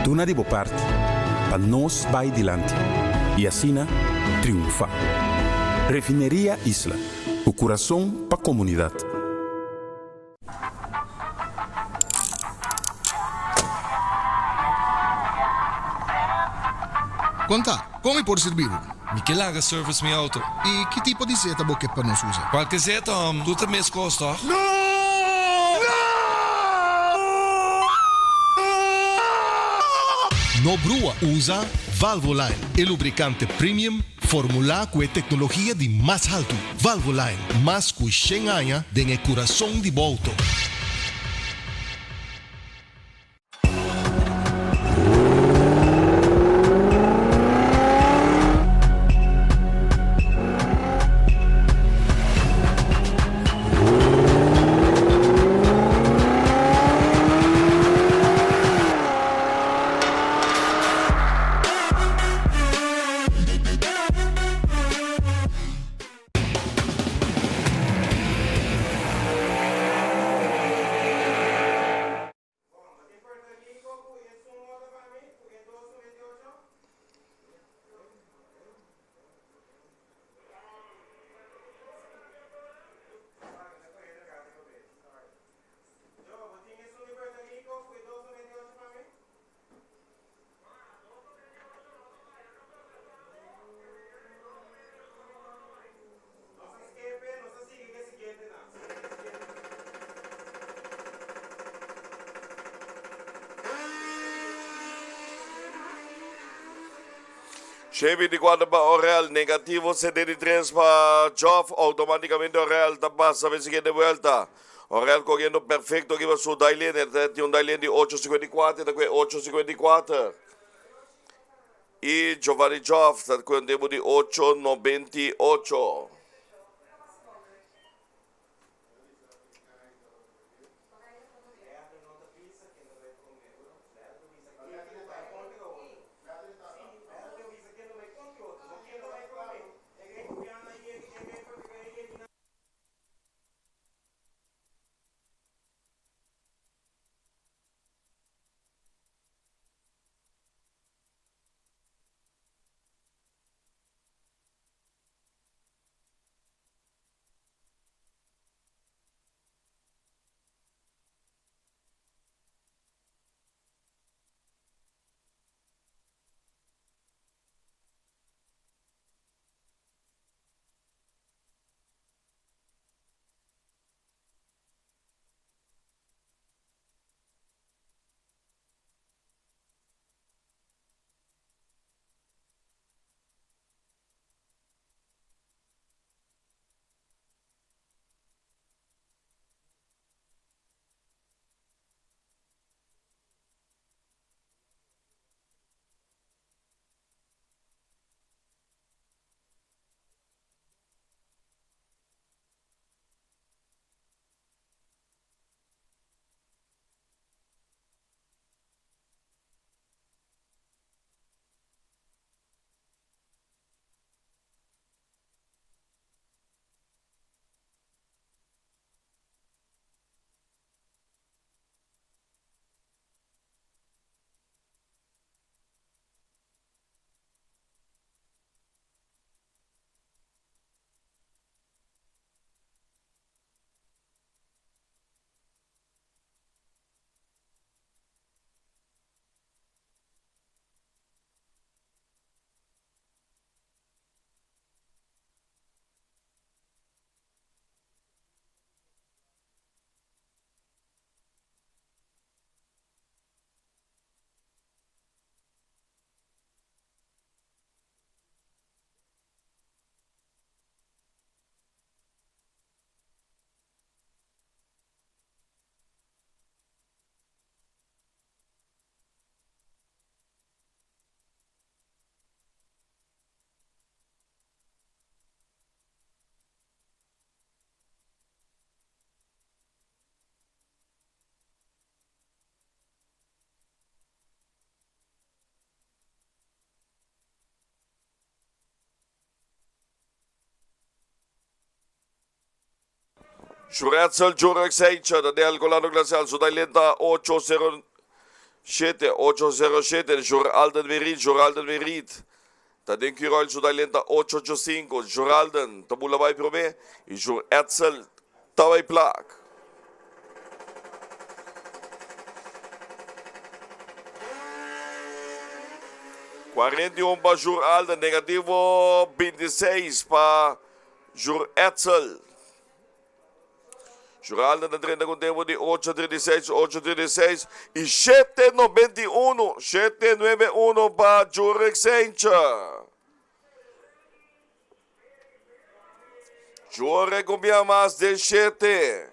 Duna di bo parti pa nos bai dilanti i asina triunfá. Refineria Isla, ku kurason pa komunidat. Konta, kon mi por sirbi bo? Mi ke laga service mi auto. I ki tipo di zeta bo ke pa nos usa? Kualke zeta, hòm. Tur ta mes kos, tòg? No brua, usa Valvoline, e lubricante premium formulá ku e teknologia di mas haltu. Valvoline, mas ku shen aña den e kurason di bo outo. Che 24 pa Orel, negativo 73 pa Joff. Automáticamente Orel ta pasa pa e siguiente vuelta. Orel corriendo perfecto riba su dailin. E tin un dailin di 8.54, ta kue 8.54. Y Giovanni Joff ta kue un tempo di 8.98. Juretzel Jurek Seicha ta den Alcolado Glacial su tailenta 807 807 Jur Alden Merit Jur Alden Merit ta den Curoil su tailenta 885 Jur Alden ta bula bai prome y Jur Etzel ta bai plak. 41 pa Jur Alden negativo 26 pa Jur Etzel. Juralda ta drenta ku tempo di 8.36, 8.36 i 7.91, 7.91 pa Jurek Sencha. Jurek un bia mas den 7.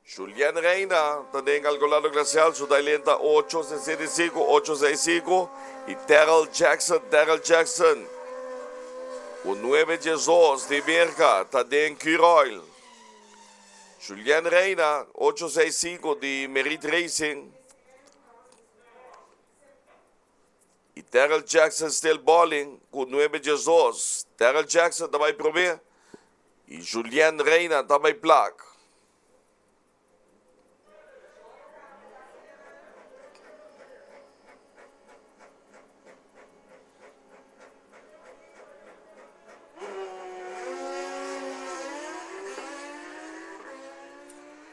Julian Reina ta den Alcolado Glacial, su dailenta 8.65, 8.65 y Terrell Jackson, Terrell Jackson ku 9.12 di Merka ta den Curoil. Julian Reina 8.65 di Merit Racing y Terrell Jackson still bowling ku 9.12. Terrell Jackson ta bai prome y Julian Reina ta bai plak.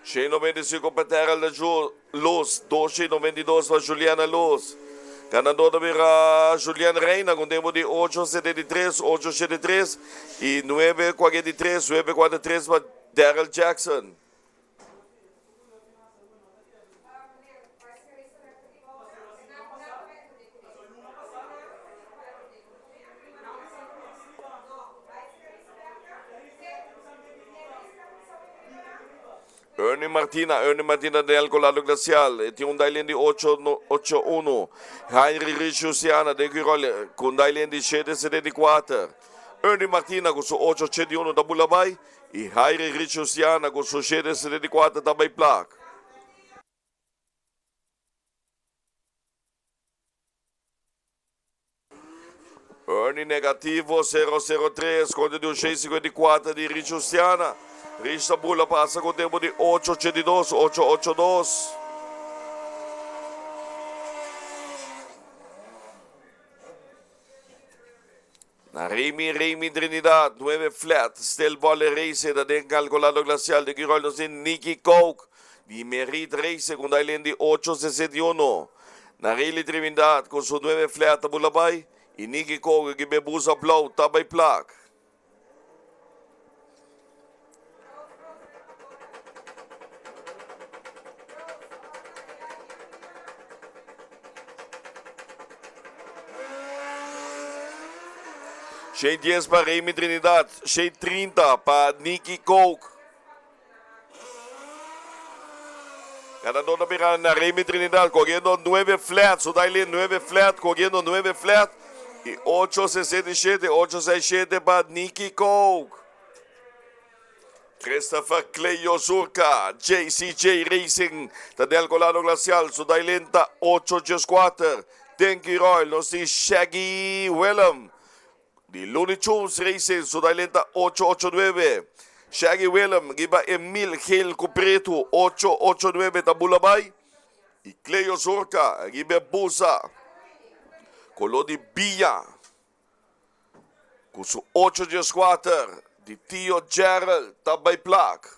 195 pa Terrell de Luz, 292 pa Juliana Luz. Ganador ta bira Julian Reina ku tempo di 8.73, 8.73 i 9.43, 9.43 pa Daryl Jackson. Ernie Martina, Ernie Martina de Alcolado Glacial, e tin un dailin di 8-1. Henry Rich Luciana de Quirol, ku un dailin di 7-74. Ernie Martina ku su 8-81 ta bula bai i Henry Rich Luciana ku su 7-74 ta bai plak. Ernie negativo 0 0 3 kontra di un 654 di Rich Luciana. Rich ta bula pasa ku tempo di 882, 882. Na Remy Remy Trinidad 9 flat Still Volley Race ta den Calcolado Glacial de Quirol nos tin Nicky Kouk di Merit Race ku un di 861. Na Rayleigh Trinidad ku su 9 flat ta bula bai i Nicky Kouk ki be busa blou ta bai plak. Shei 10 pa Remy Trinidad, shei 30 pa Nicky Kouk. Ganador ta bira na Remy Trinidad, corriendo 9 flat, su daile 9 flat, corriendo 9 flat. Y 8.67, 8.67 pa Nicky Kouk. Christopher Cleyo Zurka, JCJ Racing, ta del Colado Glacial, su dailenta 8.14. Denki Royal, nos di Shaggy Willem. Di Looney Tunes Racing, su dailenta 889. Shaggy Willem, riba Emil Geel ku pretu, 889 ta bula bai. I Cleo Zorka, riba busa, koló di bia, ku su 814 di Tio Gerald ta bai plak.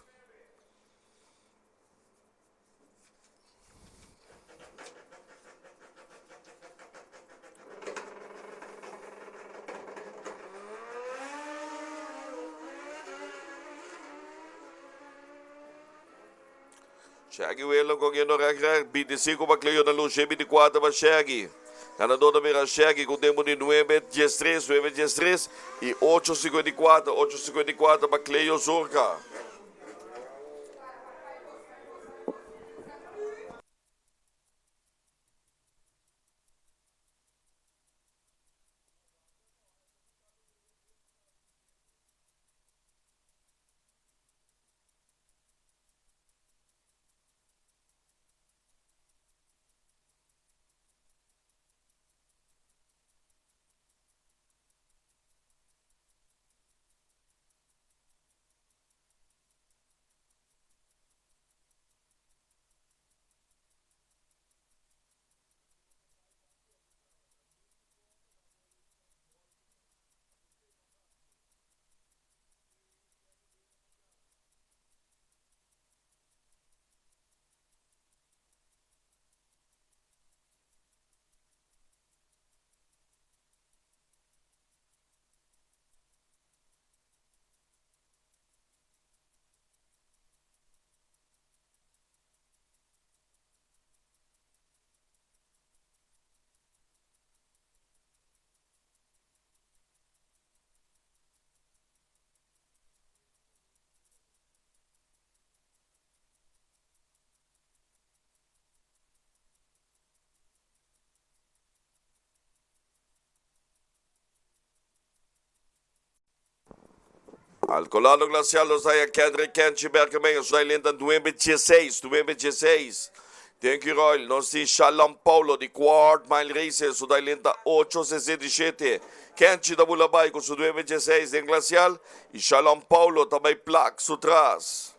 Shaggy Wheeler corriendo rek rek, 25 pa Cleo na luz, 24 pa Shaggy. Ganador ta bira Shaggy ku tempo di 9.13, 9.13 i 8.54, 8.54 pa Cleo Zorka. Alcolado Glacial nos haya Kendrick Kenchi Berkemeyer su lenta 9-16, 9-16. Den Curoil nos tin Shalom Paulo di Quart Mile Races su lenta 8-67. Kenchi ta bula bai ku su 9-16 den Glacial i Shalom Paulo ta bai plak su tras.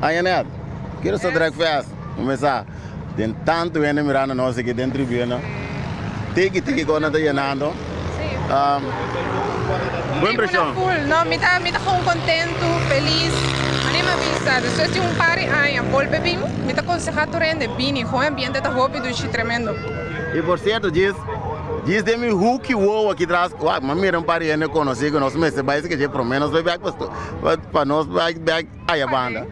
Anjanet, kiko sa drag fest? Kumesa den tantu hende mirando nos aki den tribuna. Tiki tiki kon nan ta yenando. Bo impreshon? Full. No, mi ta mi ta gewoon kontentu, felis. Anima bisa, despues di un par di aña bolbe bin, mi ta konsehá tur hende bini, gewoon e ambiente ta hopi dushi, tremendo. I por sierto, djis djis den mi huki wowo aki tras, wak, mi a mira un par di hende konosí ku nos mester bai si ke dje promé nos bai bèk pa pa nos bai bèk aya banda.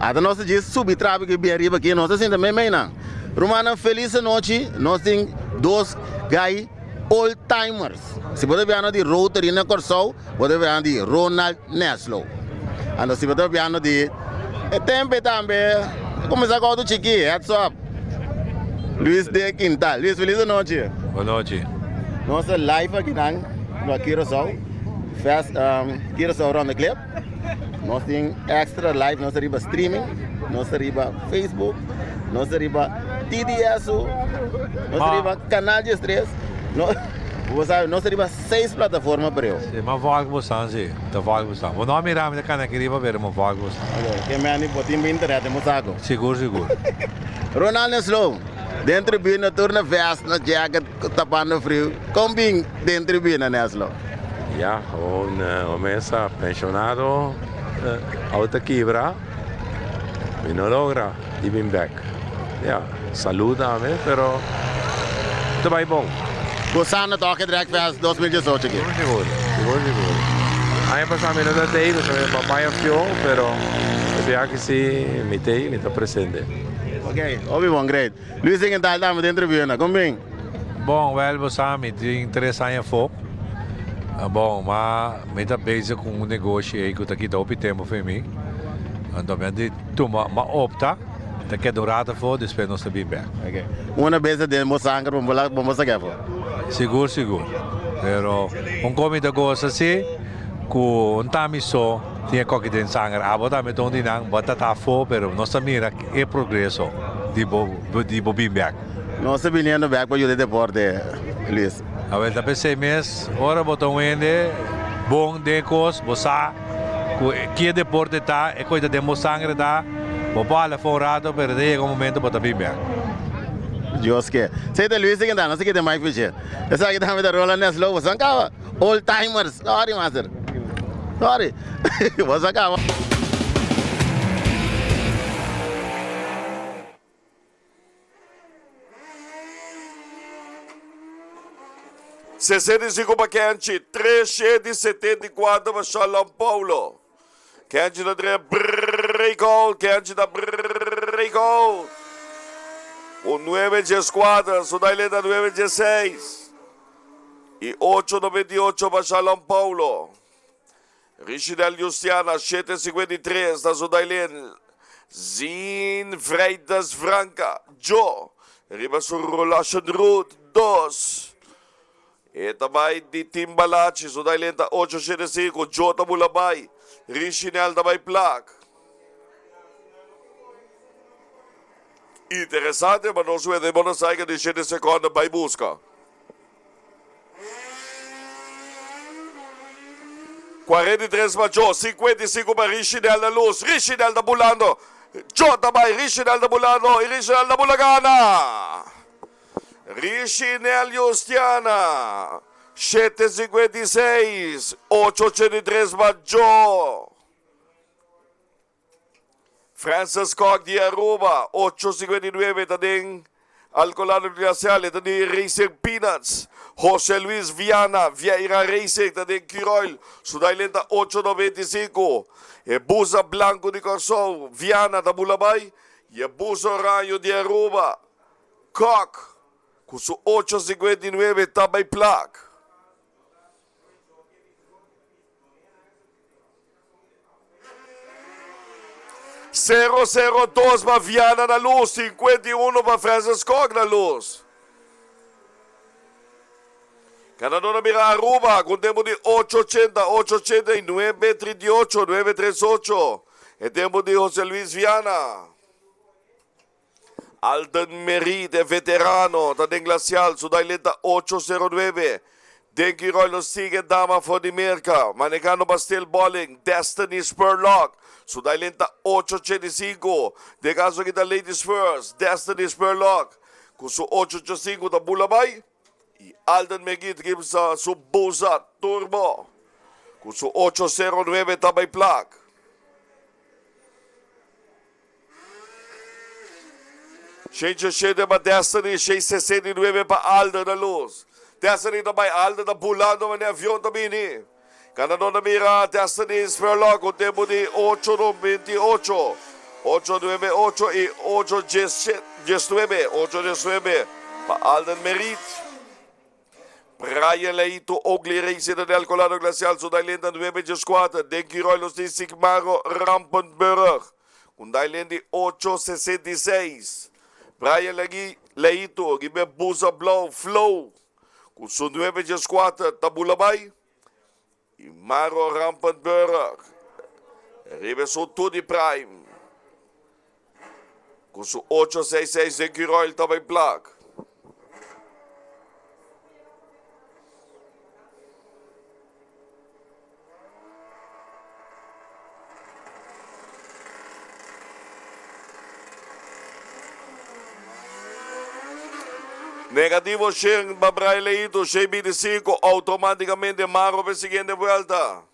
Ata nos ta djis subi trafiko i bin ariba aki, nos ta sinta meimei nan. Rumannan, felis anochi, nos tin dos gai old timers. Si bo ta biando di Rotary na Kòrsou, bo ta biando di Ronald Neslow. Anto si bo ta biando di e tempe tambe, a kuminsá ku outo chikí, heads up, Luis de Quintal. Luis, felis anochi. Bon nochi. Nos ta live akinan na Curaçao, fest Curaçao Ronde Klip. Nos tin extra live, nos ta riba streaming, nos ta riba Facebook, nos ta riba TDSU, nos ta riba Canal 13, no, bo sabe, nos ta riba seis plataforma preo. Si, ma volg bo stan si, ta volg bo stan. Bo no a mira mi ta cana aki riba pero ma volg bo stan. Ok, ke meni bo tin bo internet den bo saco. Sigur, sigur. Ronald Neslow, den tribuna tur na vest, na jacket, tapando friu, kon bin den tribuna Neslow? Ya, un mesa pensionado auto kibra, mi no logra di bin bek. Ya, salud tambe, pero ta bai bon. Gozando toch e Dragfest 2018 aki? Sigur, sigur, sigur, sigur. Aña pasá mi no ta tei, pasobra mi papá a fió, pero e biaha aki si mi tei, mi ta presente. Ok, hopi bon, great. Luis Ingenthal tambe den tribuna, kon bin? Bon, wèl bo sa mi tin tres aña afó. Bon, ma mi ta bezig ku un negoshi ei ku ta kita hopi tempu for mi. Anto mi a di tuma, mi a opta ta keda un rato afó, despues nos ta bin bèk. Ok. Una bes ta den bo sanger pa bo bo saka afó? Sigur, sigur. Pero un kos mi ta gosa si ku un ta mi so tin e koki den sanger. Abo tambe ta un di nan, bo a ta afó pero nos ta mira e progreso di bo di bo bin bek. Nos ta biniendo bek pa yuda e deporte, Luis. Awel ta pesey mes, ora bo ta un hende bon den e kos, bo sa ku ki e deporte ta, e kos ta den bo sangre ta, bo por hala for un rato pero ta yega un momento bo ta bin bek. Dios ke. Sey ta Luis tin no se kite Mike Fisher. Esaki tambe ta Roland Neslow, boso a kaba. Old timers. Sorry master. Sorry. Boso a kaba. 65 pa Kenchi, 374 pa Shalom Paulo. Kenchi ta dre breakout, Kenchi ta breakout. Un 9-4, Sudaile ta 9-6. Y 8-98 pa Shalom Paulo. Richidel Justiana, 7-53 ta Sudailen. Zin Freitas Franca, Joe, riba su Rolation Route 2. E ta bai di Timbalachi, Sudailen ta 8-75, Joe ta bula bai, Richinel ta bai plak. Interesante, ma nos wete motorcycle di 7 seconde bai busca. 43 pa Joe, 55 pa Richinel da luz. Richinel ta bulando. Joe ta bai, Richinel ta bulando y Richinel ta bula gana. Richinel Justiana, 7.56, 8.83 pa Joe. Francis Kok di Aruba, 8.59 ta den Alcolado Glacial, e ta di Racing Peanuts. Jose Luis Viana, Vieira Racing, ta den Curoil, su dailen ta 8.95. E busa blanco di Kòrsou, Viana ta bula bai, y e busa oraño di Aruba, Kok, ku su 8.59 ta bai plak. Sero sero dos pa Viana na luz, 51 pa Francis Kok na luz. Ganador a bira Aruba ku un tempo di ocho ochenta, ocho ochenta i nuebe trinta i ocho, nuebe tres ocho. E tempo di Jose Luis Viana. Alden Merit, e veterano, ta den Glacial, su dailenta 809. Den Kiroy lo sigue dama for di Merca, manehando pa Steel Bowling, Destiny Spurlock. Su dailin ta 8.85. Den caso aki ta Ladies First, Destiny Spurlock cu su 8.85 ta bula bay. Y Alden Megid riba su Busa Turbo cu su 8.09 ta bay plak. 607 pa Destiny, 669 pa Alden na luz. Destiny ta bai, Alden ta bulando manera avion ta bini. Ganador ta bira Destiny Spurlock ku tempu di 8.98, 8.98 i 8.19, 8.19 pa Alden Merit. Brian Leito, Oakley Racing ta del Colado Glacial, su dailenta 9.14, Den Kiroy los di Sigmaro Rampenburg, un dailent di 8.66. Brian Leito, riba e busa blauw Flow, ku su 9.14 ta bula bai. I Maro Rampenburg, riba su Tudi Prime, ku su 8.66 den Kiroy ta bai plak. Negativo 100 pa Brian Leito, 625, automáticamente Maro pa e siguiente vuelta.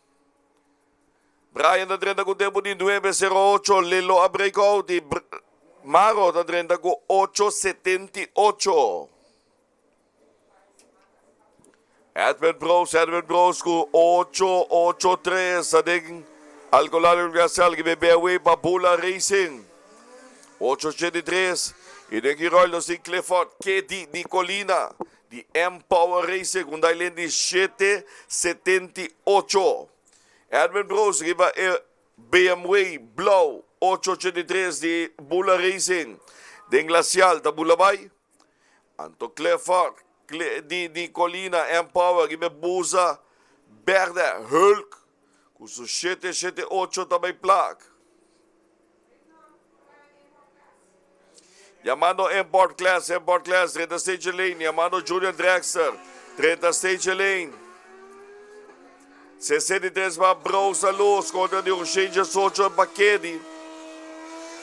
Brian ta drenta ku tempo di 9.08, Lelo a break out y Maro ta drenta ku 8.78. Edwin Bros, Edwin Bros ku 883 ta den Alcolado Glacial ki BMW pa Bula Racing. 883 y den Giroy nos tin Clifford Kedi Nicolina di M-Power Racing ku un dailin di 778. Edwin Bros riba e BMW blauw 883 di Bula Racing den Glacial ta bula bai. Anto Clifford di Nicolina M-Power riba e busa berde Hulk ku su 778 ta bai plak. Yamando Import Class, Import Class, 30 Stage Lane, yamando Junior Dragster, 30 Stage Lane. 63 pa Brosa Luz kontra di un 118 pa Kedi.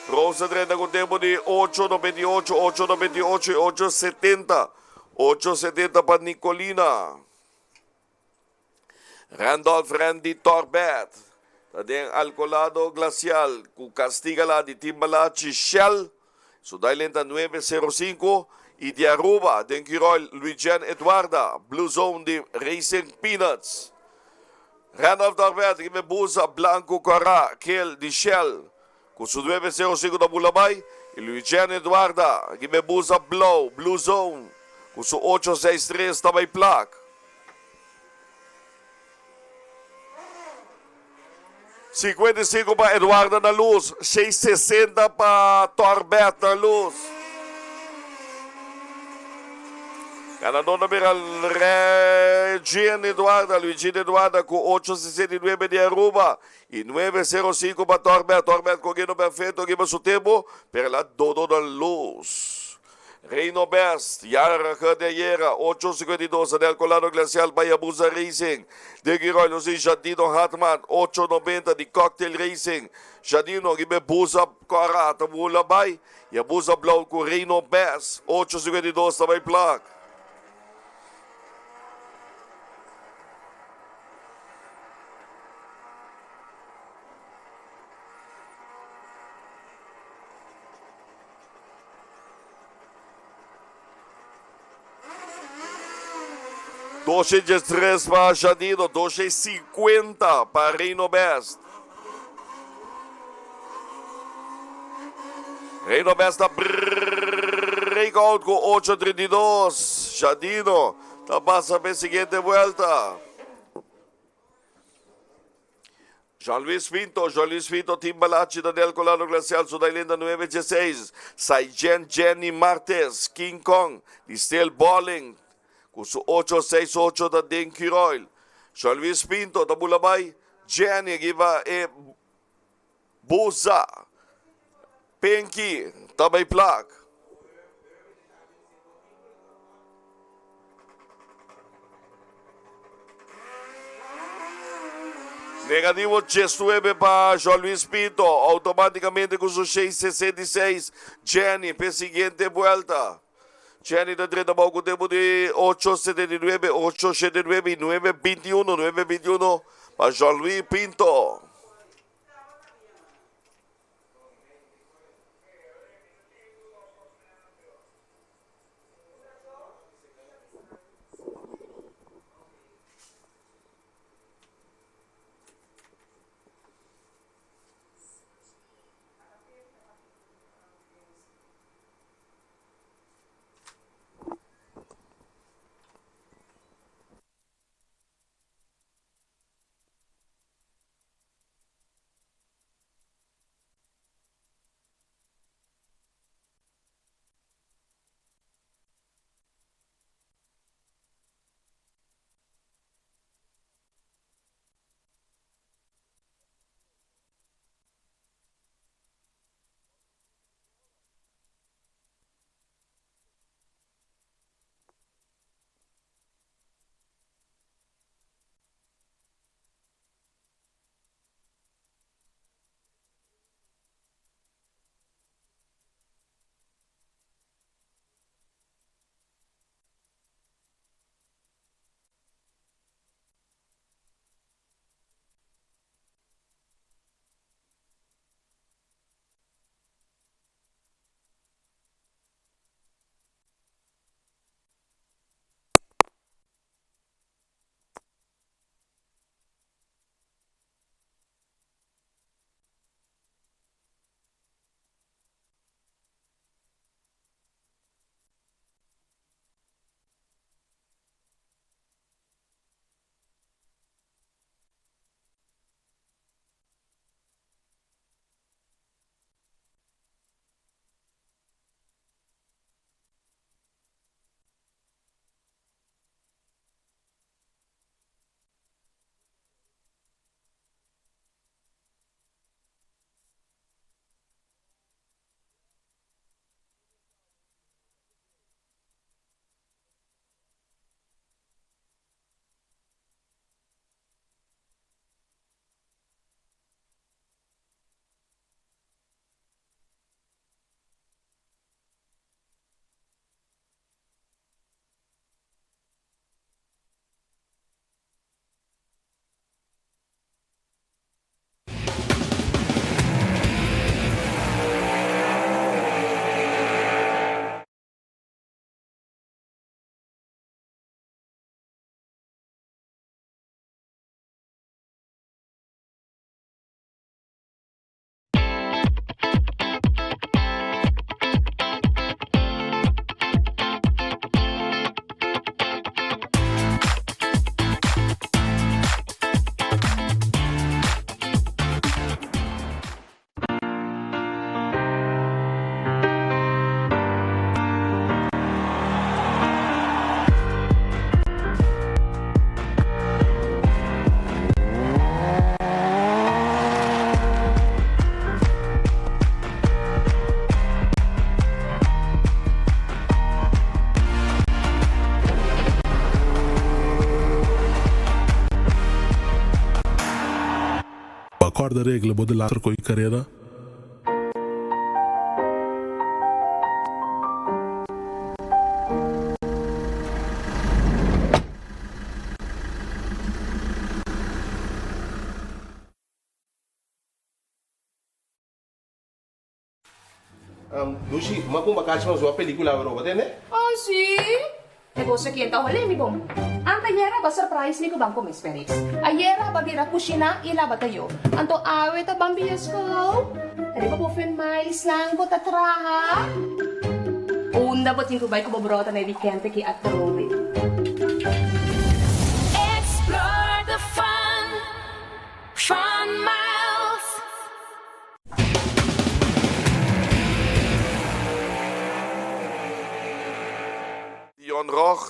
Brosa 30 ku tempo di 8.98, 8.98 i 8.70. 8.70 pa Nicolina. Randolph Randy Torbet ta den Alcolado Glacial ku Castigala di Timbalachi Shell. Su dailin ta 9.05 i di Aruba den Curoil Luigian Eduarda Blue Zone di Racing Peanuts. Randolph Torbet riba e busa blanco kòrá gel di Shell ku su 9.05 ta bula bai i Luigian Eduarda riba e busa blou Blue Zone ku su 8.63 ta bai plak. 55 pa Eduardo na luz, 660 pa Torbet na luz. Ganador na bira Regine Eduarda, Luigine Eduarda ku 869 di Aruba y 905 pa Torbet. Torbet corriendo perfecto riba su tempo, pero el a dodo na luz. Reino Best, Yarige de ayera, 8.52, Anel Colado Glacial, Bayabusa Racing, De Giroy, nos di Jadino Hartman, 8.90 di Cocktail Racing, Jadino riba e busa kòrá ta bula bai, i e busa blou ku Reino Best, 8.52 ta bai plak. 203 pa Jadino, 250 pa Reino Best. Reino Best ta breakout ku 8.32. Jadino ta pasa pa e siguiente vuelta. Jean Luis Pinto, Jean Luis Pinto, Timbalachi, Daniel Colado Glacial, Sudailinda 916, Saijen Jenny Martes, King Kong, di Steel Bowling, ku su 868 ta den Curoil. Jean Luis Pinto ta bula bai, Jenny riba e busa. Pinky ta bai plak. Negativo 19 pa Jean Luis Pinto. Automáticamente cu su 666. Jenny pe siguiente vuelta. Jenny ta drenta bou cu tempo di 8.79, 8.79 y 9.21, 9.21 pa Jean Luis Pinto. Pa corda regla bo delaster coy careda. Dushi, m'a kumba kachi mas wak pelikula awor, bo tende? Oh si! E goso ki ta hole mi bon. Anta ayera ba surprise mi ku ban kome sperix. Ayera ba bira kushina i laba tayo. Anto awe ta ban bioscoop. Riba bo fen miles lang bo ta traha. Unda bo tin ku bai ku bo brota na e weekend aki atrobe. Explore the fun, Fun Miles. Dion Rog.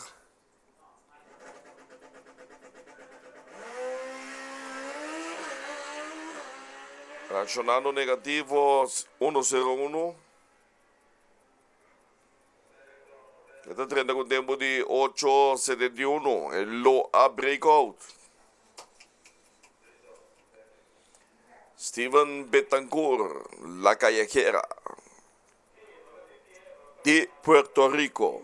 Reaccionando negativo 1-0-1. E ta trenta cu tempo di 8.71. E lo a breakout. Steven Betancourt, La Callejera, di Puerto Rico.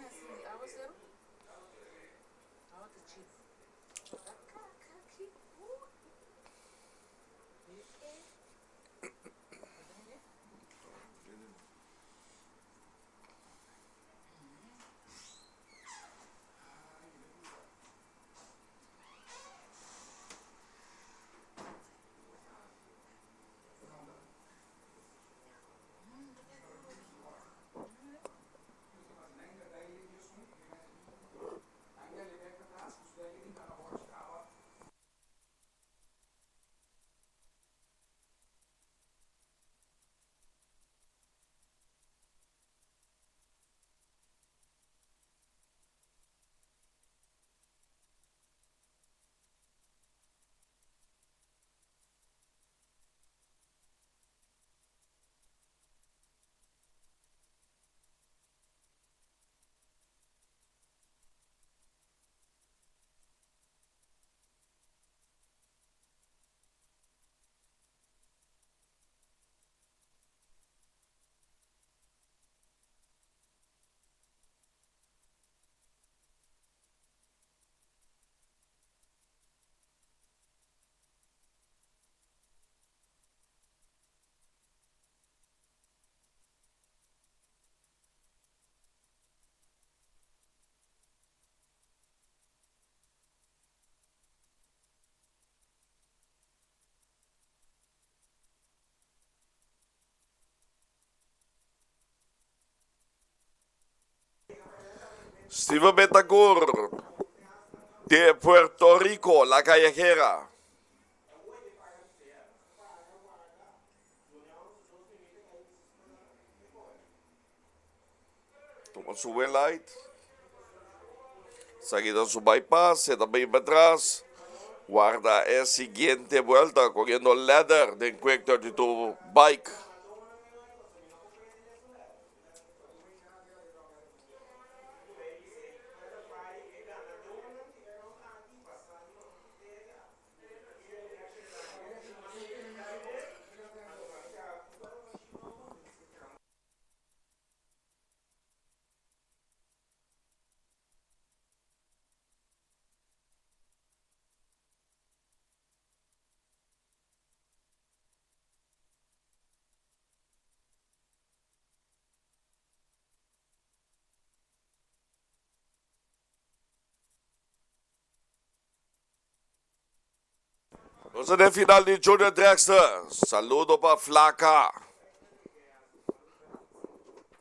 Steven Betancourt de Puerto Rico, La Callejera. Tuma su buen light. Seguido su bypass, se da bien para atrás. Guarda e siguiente vuelta, cogiendo ladder de Quick 32 Bike. Nos ta den final di Junior Dragster. Saludo pa Flaca.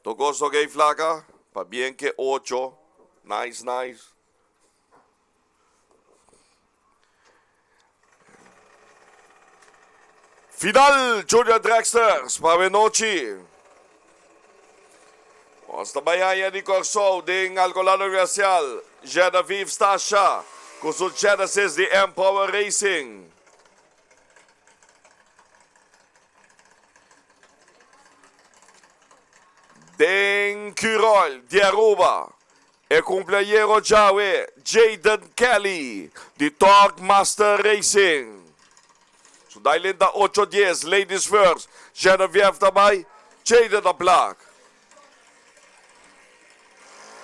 Tocó so gay Flaca. Pa bien que 8. Nice, nice. Final Junior Dragsters pa nochi. Nos ta bai haña di Kòrsou den Alcolado Glacial, Genevieve Stasha ku su Genesis di Empower Racing. Den Curoil di Aruba, e kumpleañero djawe Jayden Kelly di Torque Master Racing. Su dailen ta ocho dies, ladies first, Genevieve ta bai, Jayden ta plak.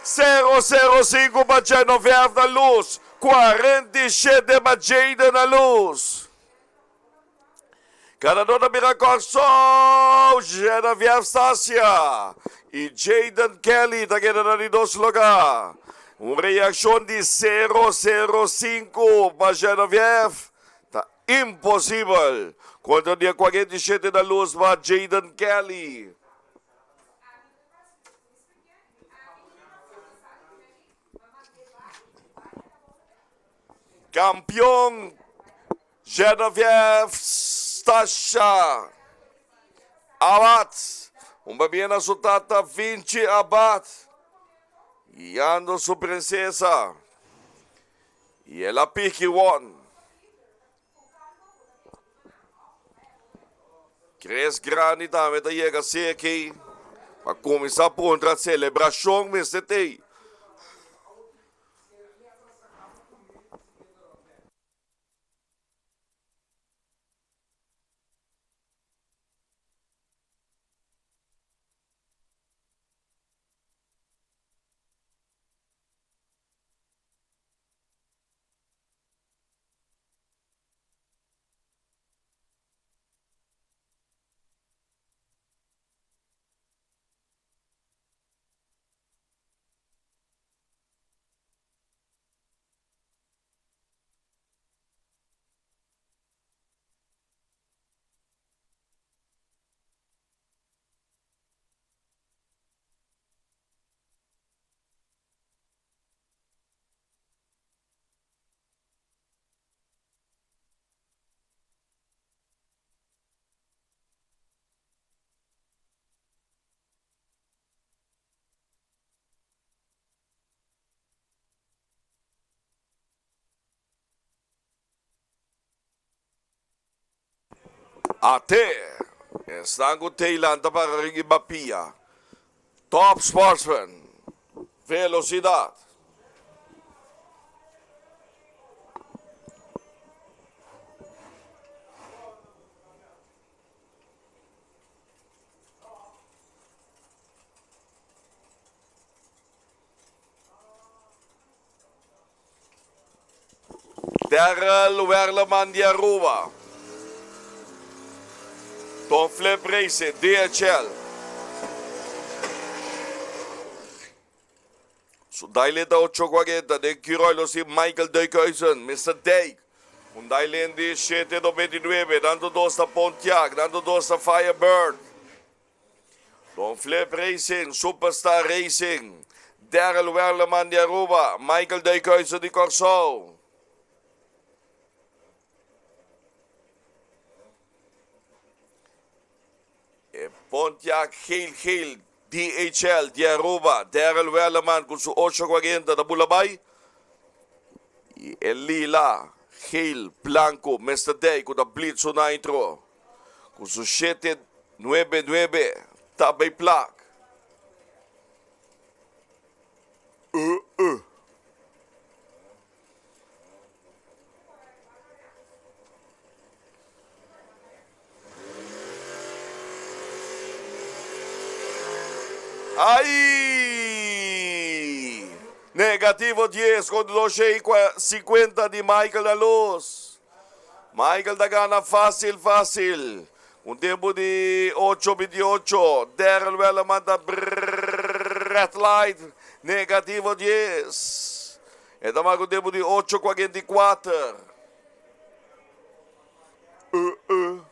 Sero sero sinku pa Genevieve na lus, 47 pa Jayden na lus. Ganador ta bira Kòrsou, Genevieve Stasia i Jayden Kelly ta keda na di dos lugá. Un reakshon di sero sero sinku pa Genevieve ta imposibel kontra di e 47 na lus pa Jayden Kelly. Kampion Genevieve Stasha Abad, un babia na su tata Vinci Abad, guiando su princesa y el a piki won. Chris Grandi tambe ta yega seki pa kuminsá puntra selebrashon mester tei. Ate, esnan ku Thailand ta para riba pia. Top sportsman. Velosidat. Darrell Werleman di Aruba. Tom Flip Racing, DHL. Su daile ta 8.40 den Curoil nos tin Michael Dijkhuizen, Mister Dijk. Un dailen di 7.99, dando dos ta Pontiac, dando dos ta Firebird. Don Flip Racing, Superstar Racing, Darrell Werleman di Aruba, Michael Dijkhuizen di Kòrsou. E Pontiac Geel Geel DHL di Aruba, Darrell Werleman ku su 8.40 ta bula bai. I e lila, geel, blanco, Mister Dijk ku ta blitz su nitro. Ku su shete nuebe nuebe ta bay plak. Uh uh. Ai! Negativo 10 con 250 di Michael da Luz. Michael ta gana fácil fácil. Un tempo di 8.28. Darrell Wellerman ta red light. Negativo 10. E ta marca un tempo di 8.44. Uh, uh.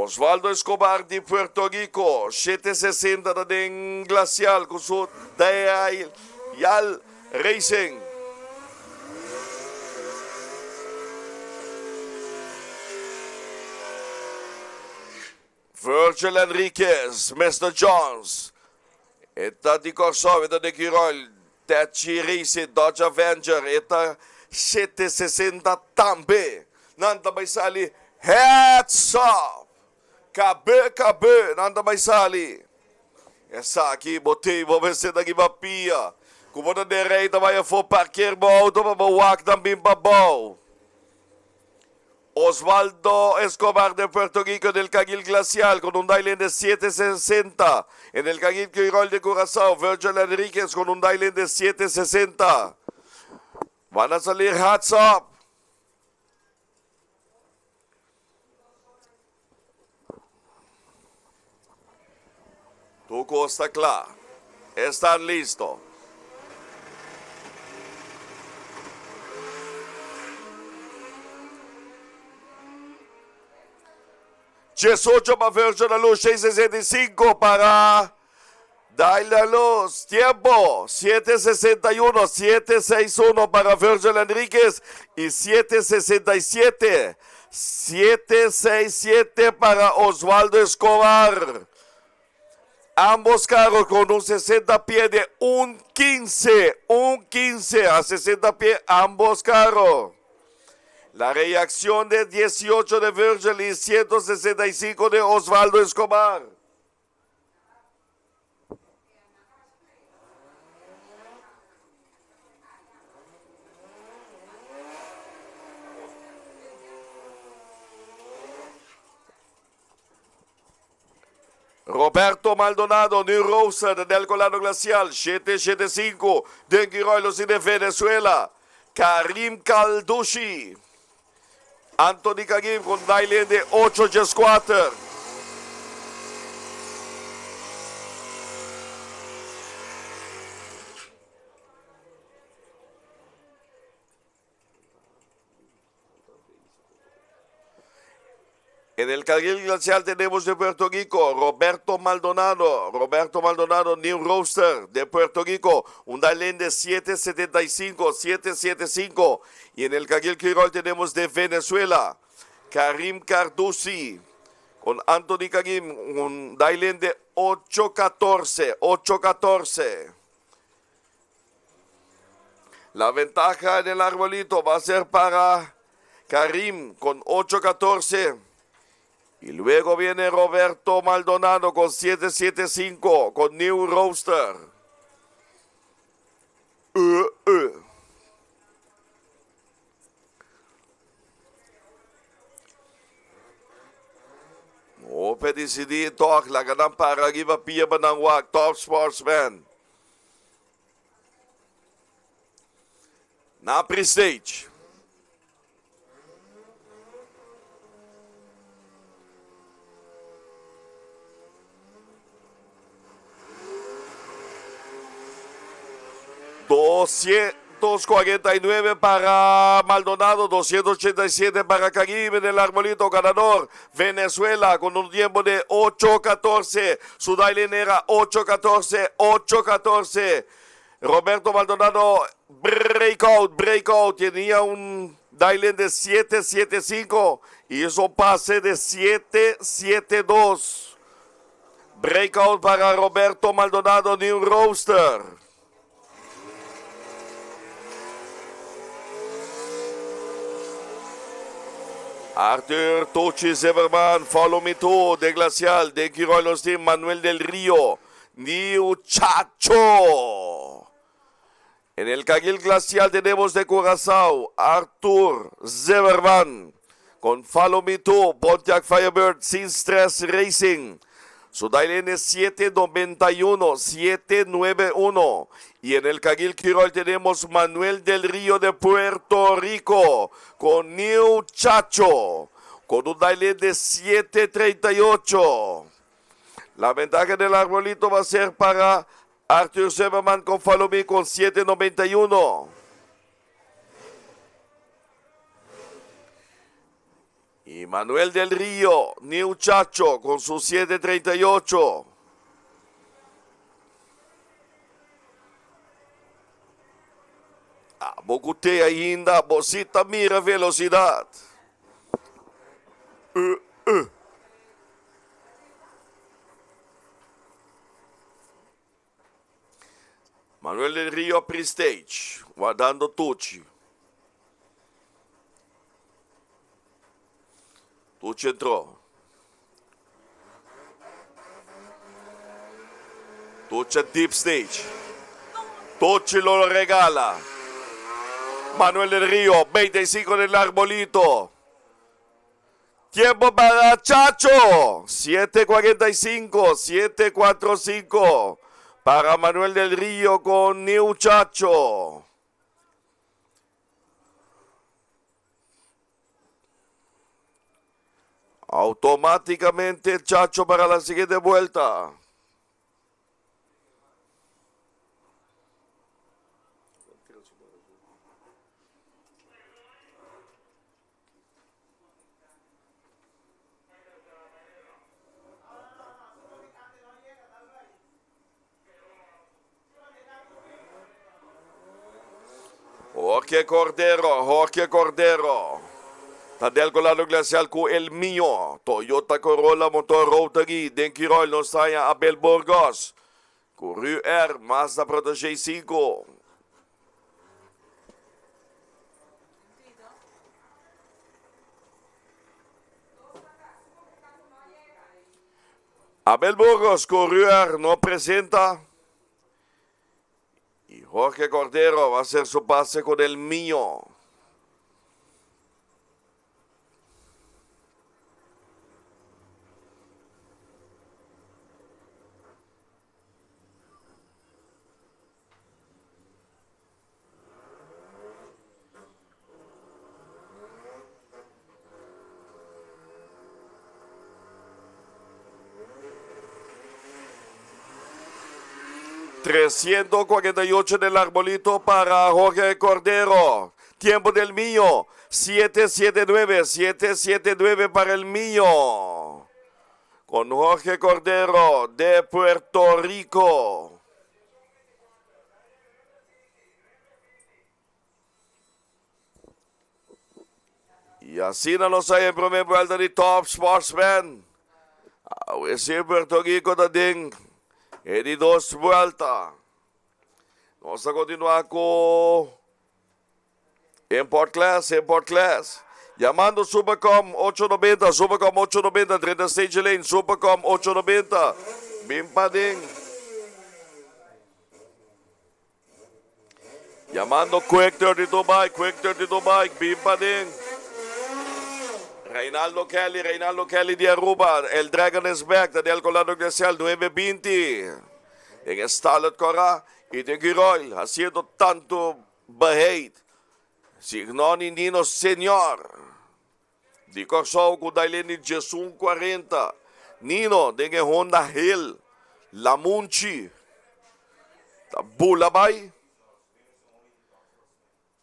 Osvaldo Escobar di Puerto Rico, 760 ta den Glacial cu su Dial Racing. Virgil Enriquez, Mister Jones, e ta di Kòrsou, e ta den Curoil, Tetchy Racing, Dodge Avenger, e ta 760 tambe. Nan ta bai sali heads up! Kabe kabe nan ta bai sali. Esaki bo tei bo mester ta riba pia. Ku bo ta den rei ta bai afó parkeer bo auto pa bo wak nan bin pa bou. Osvaldo Escobar de Puerto Rico del Carril Glacial con un dial-in de 7.60. En el Carril Quirol de Curazao, Virgil Enriquez con un dial-in de 7.60. Van a salir hats up. Tu costa kla. Están listo. 18 pa Virgin la Luz, 6.65 para Daila Luz. Tiempo, 7.61, 7.61 para Virgil Enríquez y 7.67, 7.67 para Osvaldo Escobar. Ambos carros con un 60 pies de 1.15, 1.15 a 60 pies ambos carros. La reacción de 18 de Virgil y 165 de Osvaldo Escobar. Roberto Maldonado, New Rosa de Del Colado Glacial, 775, Dengue Royals de Venezuela. Karim Kaldushi. Anthony Karim con Dailen de 8-4. En el carril glacial tenemos de Puerto Rico, Roberto Maldonado. Roberto Maldonado, New Roadster de Puerto Rico. Un Dailen de 7.75, 7.75. Y en el carril Quirol tenemos de Venezuela, Karim Carducci. Con Anthony Karim, un Dailen de 8.14, 8.14. La ventaja en el arbolito va a ser para Karim con 8.14. Y luego viene Roberto Maldonado con 7.75 con New Roadster. Hopi decidí toch, laga nan para riba pia pa nan wak, Top Sportsman. Na pre-stage. 249 para Maldonado, 287 para Caribe del Arbolito, ganador Venezuela con un tiempo de 8.14. Su era 8.14, 8.14. Roberto Maldonado, breakout, breakout, tenía un dial de 7.75 y hizo pase de 7.72. Breakout para Roberto Maldonado, New Roadster. Arthur Tochi Zimmerman, Follow Me Too, de Glacial, de Quiroy Team, Manuel del Río, New Chacho. En el Carril Glacial tenemos de Curazao, Arthur Zimmerman, con Follow Me Too, Pontiac Firebird, Sin Stress Racing. Su dial es 791, 791. Y en el Carril Quirol tenemos Manuel del Río de Puerto Rico con New Chacho, con un dial de 738. La ventaja del arbolito va a ser para Arthur Zimmerman con Follow Me con 791. Y Manuel del Río, New Chacho, con su 7.38. Ah, Bocutei ainda, Bocita mira velocidad. Manuel del Río pre-stage, guardando Tucci. Tucci entró. Tucci deep stage. Tucci lo regala. Manuel del Río, 25 en el arbolito. Tiempo para Chacho. 7.45, 7.45. Para Manuel del Río con New Chacho. Automáticamente Chacho para la siguiente vuelta. Jorge Cordero, Jorge Cordero. Tadel Colado Glacial cu El Mío. Toyota Corolla Motor Rotary. Den Quirol nos haya Abel Burgos. Cu R Mazda Protege 5. Abel Burgos con R no presenta. Y Jorge Cordero va a hacer su pase con el mío. ...348 en el arbolito para Jorge Cordero. Tiempo del mío. 779, 779 para el mío. Con Jorge Cordero de Puerto Rico. Y así no nos hay en primer vuelta de Top Sportsman. A ver si Puerto Rico también. E di dos vuelta. Nos ta kontinuá ku Import Class, Import Class. Yamando Supercom 890, Supercom 890, drenta Stage Lane, Supercom 890. Bin paden. Yamando Quick 32 Bike, Quick 32 Bike, bin paden. Reinaldo Kelly, Reinaldo Kelly di Aruba. El Dragon is back, Daniel Colado Glacial, 920. En Starlet Cora y de Giroil, haciendo tanto beheid. Signoni Nino Senior. Di Corsou ku Daileni Jesum 40. Nino den e Honda Hill. Lamunchi. Ta bula bai.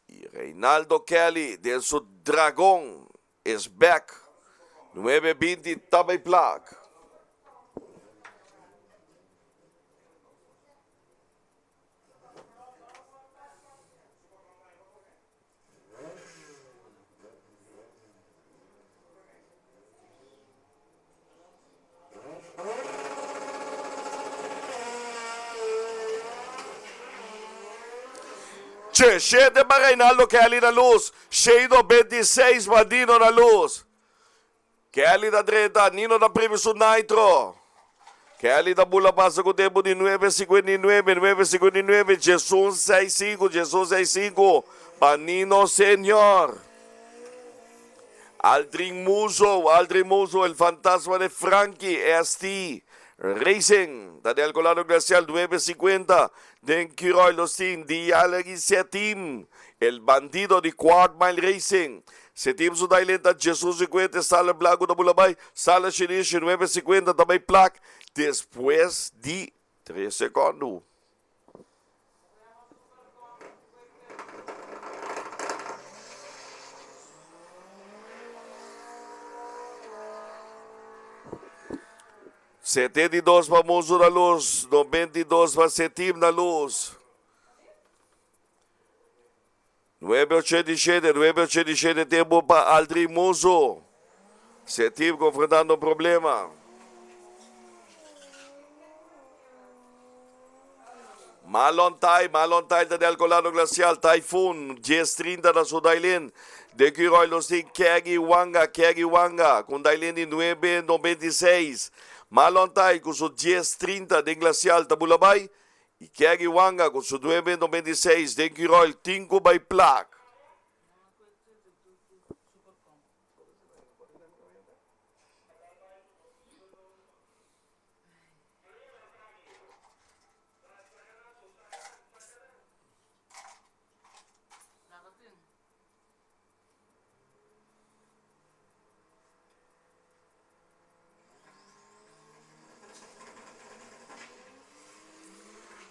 Y Reinaldo Kelly den su Dragon is back. 9.20 tabay plak. Che, 7 pa Reinaldo Kelly na luz. Shado 26 pa Dino na luz. Kelly na drenta, Nino na primi su nitro. Kelly da bula passa com tempo de 9,59, 9,59, Jesus 6,5, Jesus 6,5 pa Nino Senior. Aldrin Muso, Aldrin Muso, el fantasma de Frankie, ST. Racing, Daniel Colano Glacial, 9.50. Den Kiroy Lostin, Dialegi Setim, el bandido de Quad Mile Racing. Setim Sudailenta, Jesus 50, Sala Blanco da Bulabay, Sala Xeriche, 9.50, também placa. Depois de 3 segundos. 72 pa Muso na luz, 92 pa Setim na luz. 9,87, 9,87 tempo pa Aldrin Muso. Setim confrontando um problema. Malontay, Malontay Daniel Colano Glacial, Typhoon, 10.30 na Sudailin. De Quiroy Lostin, Kegi Wanga, Kegi Wanga, com Dailin de 9.96. Malontay com su 10.30 de Glacial Tabulabay. E Kegi Wanga com su 9.96 de Quiroy, 5 by Plaque.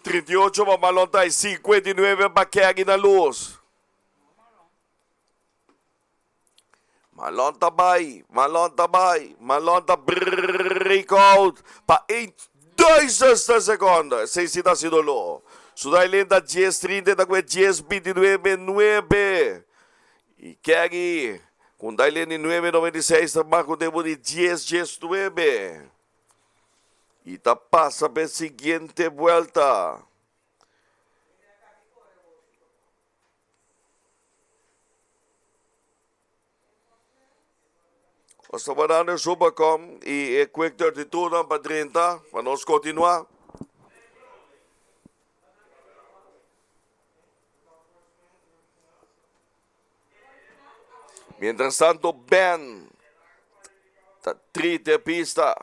...38 para Malontay, 59 para Kegi na luz. Malonta bay, Malonta bay, Malonta breakout pa 1 seconde. 6 sidolo. Sudailenta 10-30, da 10-29, 9. E Kegi com Dailene 9-96, marca o tempo de 10-19. E tá passa para a seguinte volta. Estamos dando Supercom e Quick 32 para 30, para nós continuar. Mientras tanto, Ben, tá triste pista.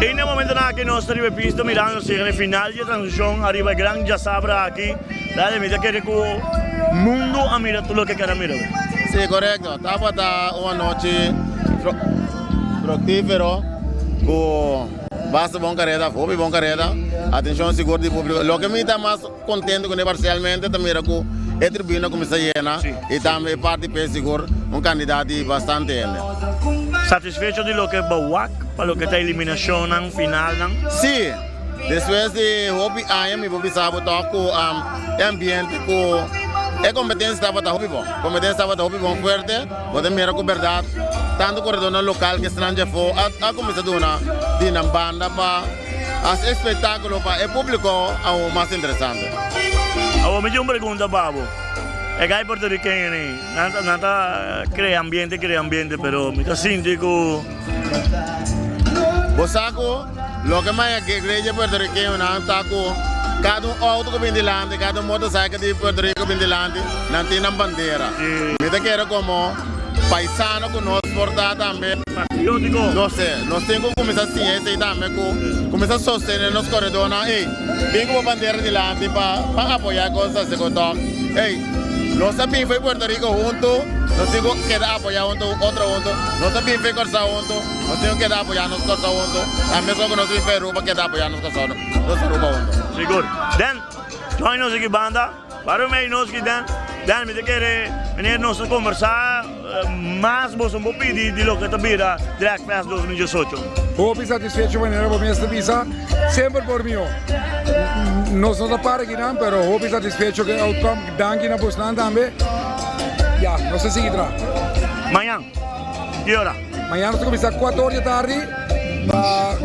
I na e momentonan aki nos ta riba e pista mirando si e final di e transmishon ariba e gran djasabra aki. Dale, mi ta kere ku mundu a mira tur loke ker a mira. Sí, korekto. Tabata un anochi fruktífero ku basta bon kareda, hopi bon kareda. Atenshon sigur di públiko. Loke mi ta mas kontento kuné parsialmente ta mira ku e tribuna kuminsá yena i tambe e parti p'e sigur un kandidat di bastante hende. Satisfecho di loke bo wak pa loke ta eliminashonnan finalnan? Sí. Despues di hopi aña mi por bisa bo tòg ku e ambiente ku e kompetensia tabata hopi bon. Kompetensia tabata hopi bon fuerte. Bo ta mira ku bèrdat tantu koredónan lokal ke esnan dje afó a kuminsá duna di nan banda pa hasi e espektákulo pa e públiko aun mas interesante. Awor mi tin un pregunta pa bo. E gai puertorikeño ni nan ta krea ambiente krea ambiente pero mi ta sinti ku. Bo sa ku loke maya iglesia puertorikeñonan ta ku kada un outo ku bin dilanti, kada un motorcycle di Puerto Rico bin dilanti, nan tin nan bandera. Mi ta kere komo paisano ku nos por ta tambe. Patriótiko. No sé, nos tin ku kuminsá siña esei tambe ku kuminsá sostené nos koredónan, ey, bin ku bo bandera dilanti pa pa apoyá kos así ku tòg. Ey, nos a bin fo'i Puerto Rico huntu, nos tin ku keda apoyá huntu otro huntu. Nos a bin fe Kòrsou huntu, nos tin ku keda apoyá nos Kòrsou huntu, ta meskos ku nos bin fe Aruba keda apoyá nos Kòrsou, nos Aruba huntu. Sigur. Den, join nos aki banda, baru mei nos ki den, den mi ta kere meneer nos ta kombersá mas boso por pidi di loke ta bira Dragfest 2018. Hopi satisfecho manera bo mes ta bisa, semper por mihó. Nos no ta para akinan pero hopi satisfecho ku e outcome, danki na bosnan tambe. Ya, nos ta sigui traha. Mañan. Ki ora? Mañana nos ta kuminsá kuater or di tardi pa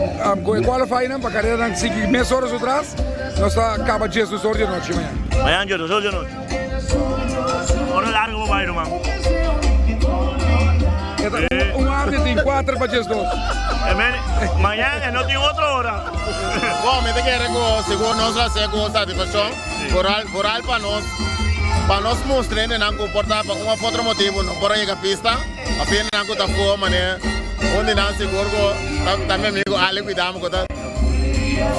ku e qualifynan pa kareranan sigui mes ora su tras. Nos ta kaba diesdos or di anochi mañana. Mañana diesdos or di anochi. Ora largo bo bai ruman. E ta un ardi tin kuater pa diesdos. Mañana e no tin otro ora. Bon, mi ta kere ku sigur nos lo hasié ku satisfakshon. Vooral pa nos, pa nos mustra hendenan ku por ta pa un of otro motibu no por a yega pista, of hendenan ku ta fua manera un di nan sigur ku ta mi amigo Ali Kuidamo ku ta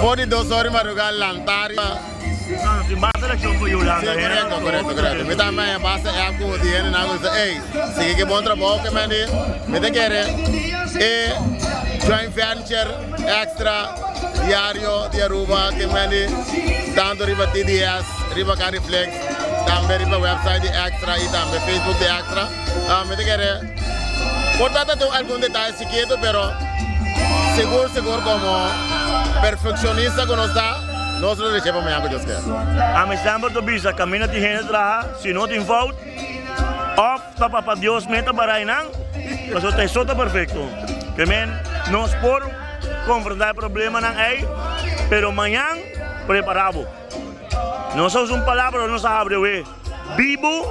for di dos ora di madruga lanta riba. No, tin basta elekshon ku yu lanta Sí, korekto, korekto, korekto. Mi tambe haña basta app ku di hendenan ku bisa, ey, sigui ki bon trabou ke men di. Mi ta kere e joint venture extra. Diario di Aruba tin mendi tanto riba TDS, riba Cariflex, tambe riba website di Extra y tambe Facebook di Extra. Ah, mi ta kere por ta ta algun detaye chikito pero sigur sigur como perfeccionista ku nos ta, nos lo rech'e pa mañana ku Dios kier. Ami semper ta bisa kaminda tin hende traha, si no tin fout of ta papa Dios mes ta barai nan, pasobra ta e so ta perfecto. Ke men nos por konfrontá e problemanan ei, pero mañan prepará bo. Nos a usa un palabra nos a habri awe, bibu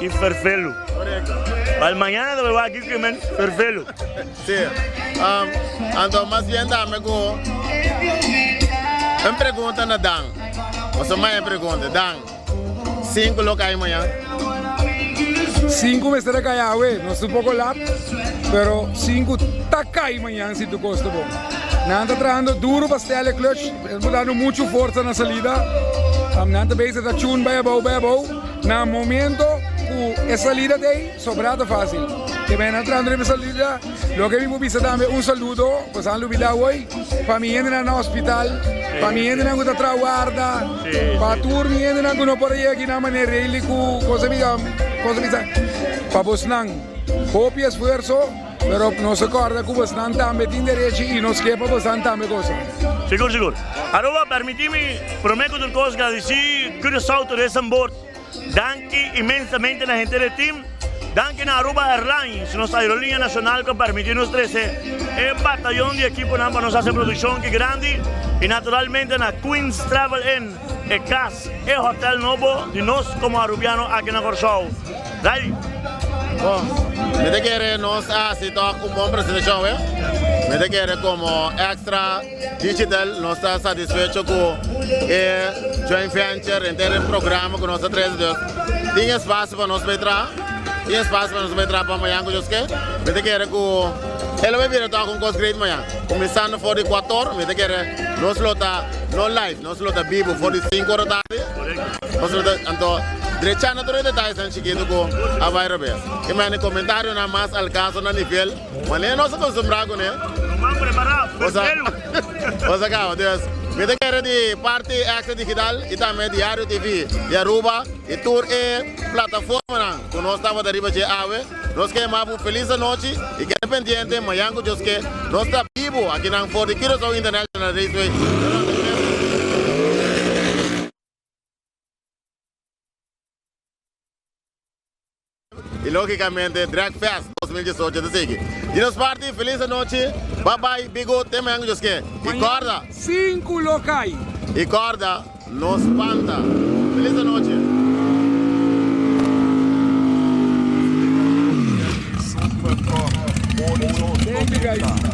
i ferfelu. Bal mañana ta bai wak ke men ferfelu. Sí. Anto mas bien tambe ku un pregunta na Dan. Pasobra maña pregunta, Dan. Sinku lo kai mañan. Sinku mester a kai awe, nos ta un poko lat, pero sinku ta kai mañan si tur kos ta bon. Nan ta trahando duro pa stèl e clutch, e ta dando muchu forsa na salida. Nan ta bezig ta chun bai abou bai abou. Na momento ku e salida ta ei, sobrá ta fásil. Te mei nan trahando riba e salida. Loke mi por bisa tambe un saludo, pues a lubida hoy, pa mi hendenan na hospital, pa mi hendenan ku ta traha warda, pa tur mi hendenan ku no por a yega aki na manera reli ku cosa bisa, cosa bisa, pa bosnan hopi esfuerso, pero nos a korda ku bosnan tambe tin derechi i nos ke pa bosnan tambe gosa. Sigur, sigur. Aruba, permiti mi prome ku tur kos gradisi Curaçao Tourism Board. Danki inmensamente na henter e team. Danki na Aruba Airlines, nos aerolínea nacional cu a permiti nos trece e batayon di equiponan pa nos haci e produccion ki grandi. Y naturalmente na Queens Travel Inn, e cas, e hotel nobo di nos como Arubiano aki na Corsou. Riley. Bon, mi ta kere nos a haci toch un bon presentacion awe. Mi ta kere como extra. Digital nos ta satisfecho cu e joint venture henter e programa cu nos ta trece dus tin espacio pa nos bay traha tin espacio pa nos bay traha pa mañan cu Dios ke mi ta kere cu E lo bai bira tòg un kos great mañan. Kuminsando for di kuator, mi ta kere nos lo ta no live, nos lo ta bibu for di sinku ora tardi. Nos lo ta, anto drechando tur e detayesnan chikitu ku a bai robes. I manda komentarionan mas al kaso na nivel manera nos a kostumbrá kuné. Nos a kaba. Dus mi ta kere di parti Extra Digital i tambe Diario TV di Aruba i tur e plataformanan ku nos tabata riba dje awe. Nos ke maba un felis anochi i keda pendiente mañan ku Dios ke nos ta bibu akinan for di Curaçao International Raceway. I logicamente Drag Fest 2018 ta sigui. Di nos parti felis anochi, bye bye, bigo te mañan ku Dios ke. I kòrda. Sinku lo kai. I kòrda. No spanta. Feliz anochi. Thank you guys.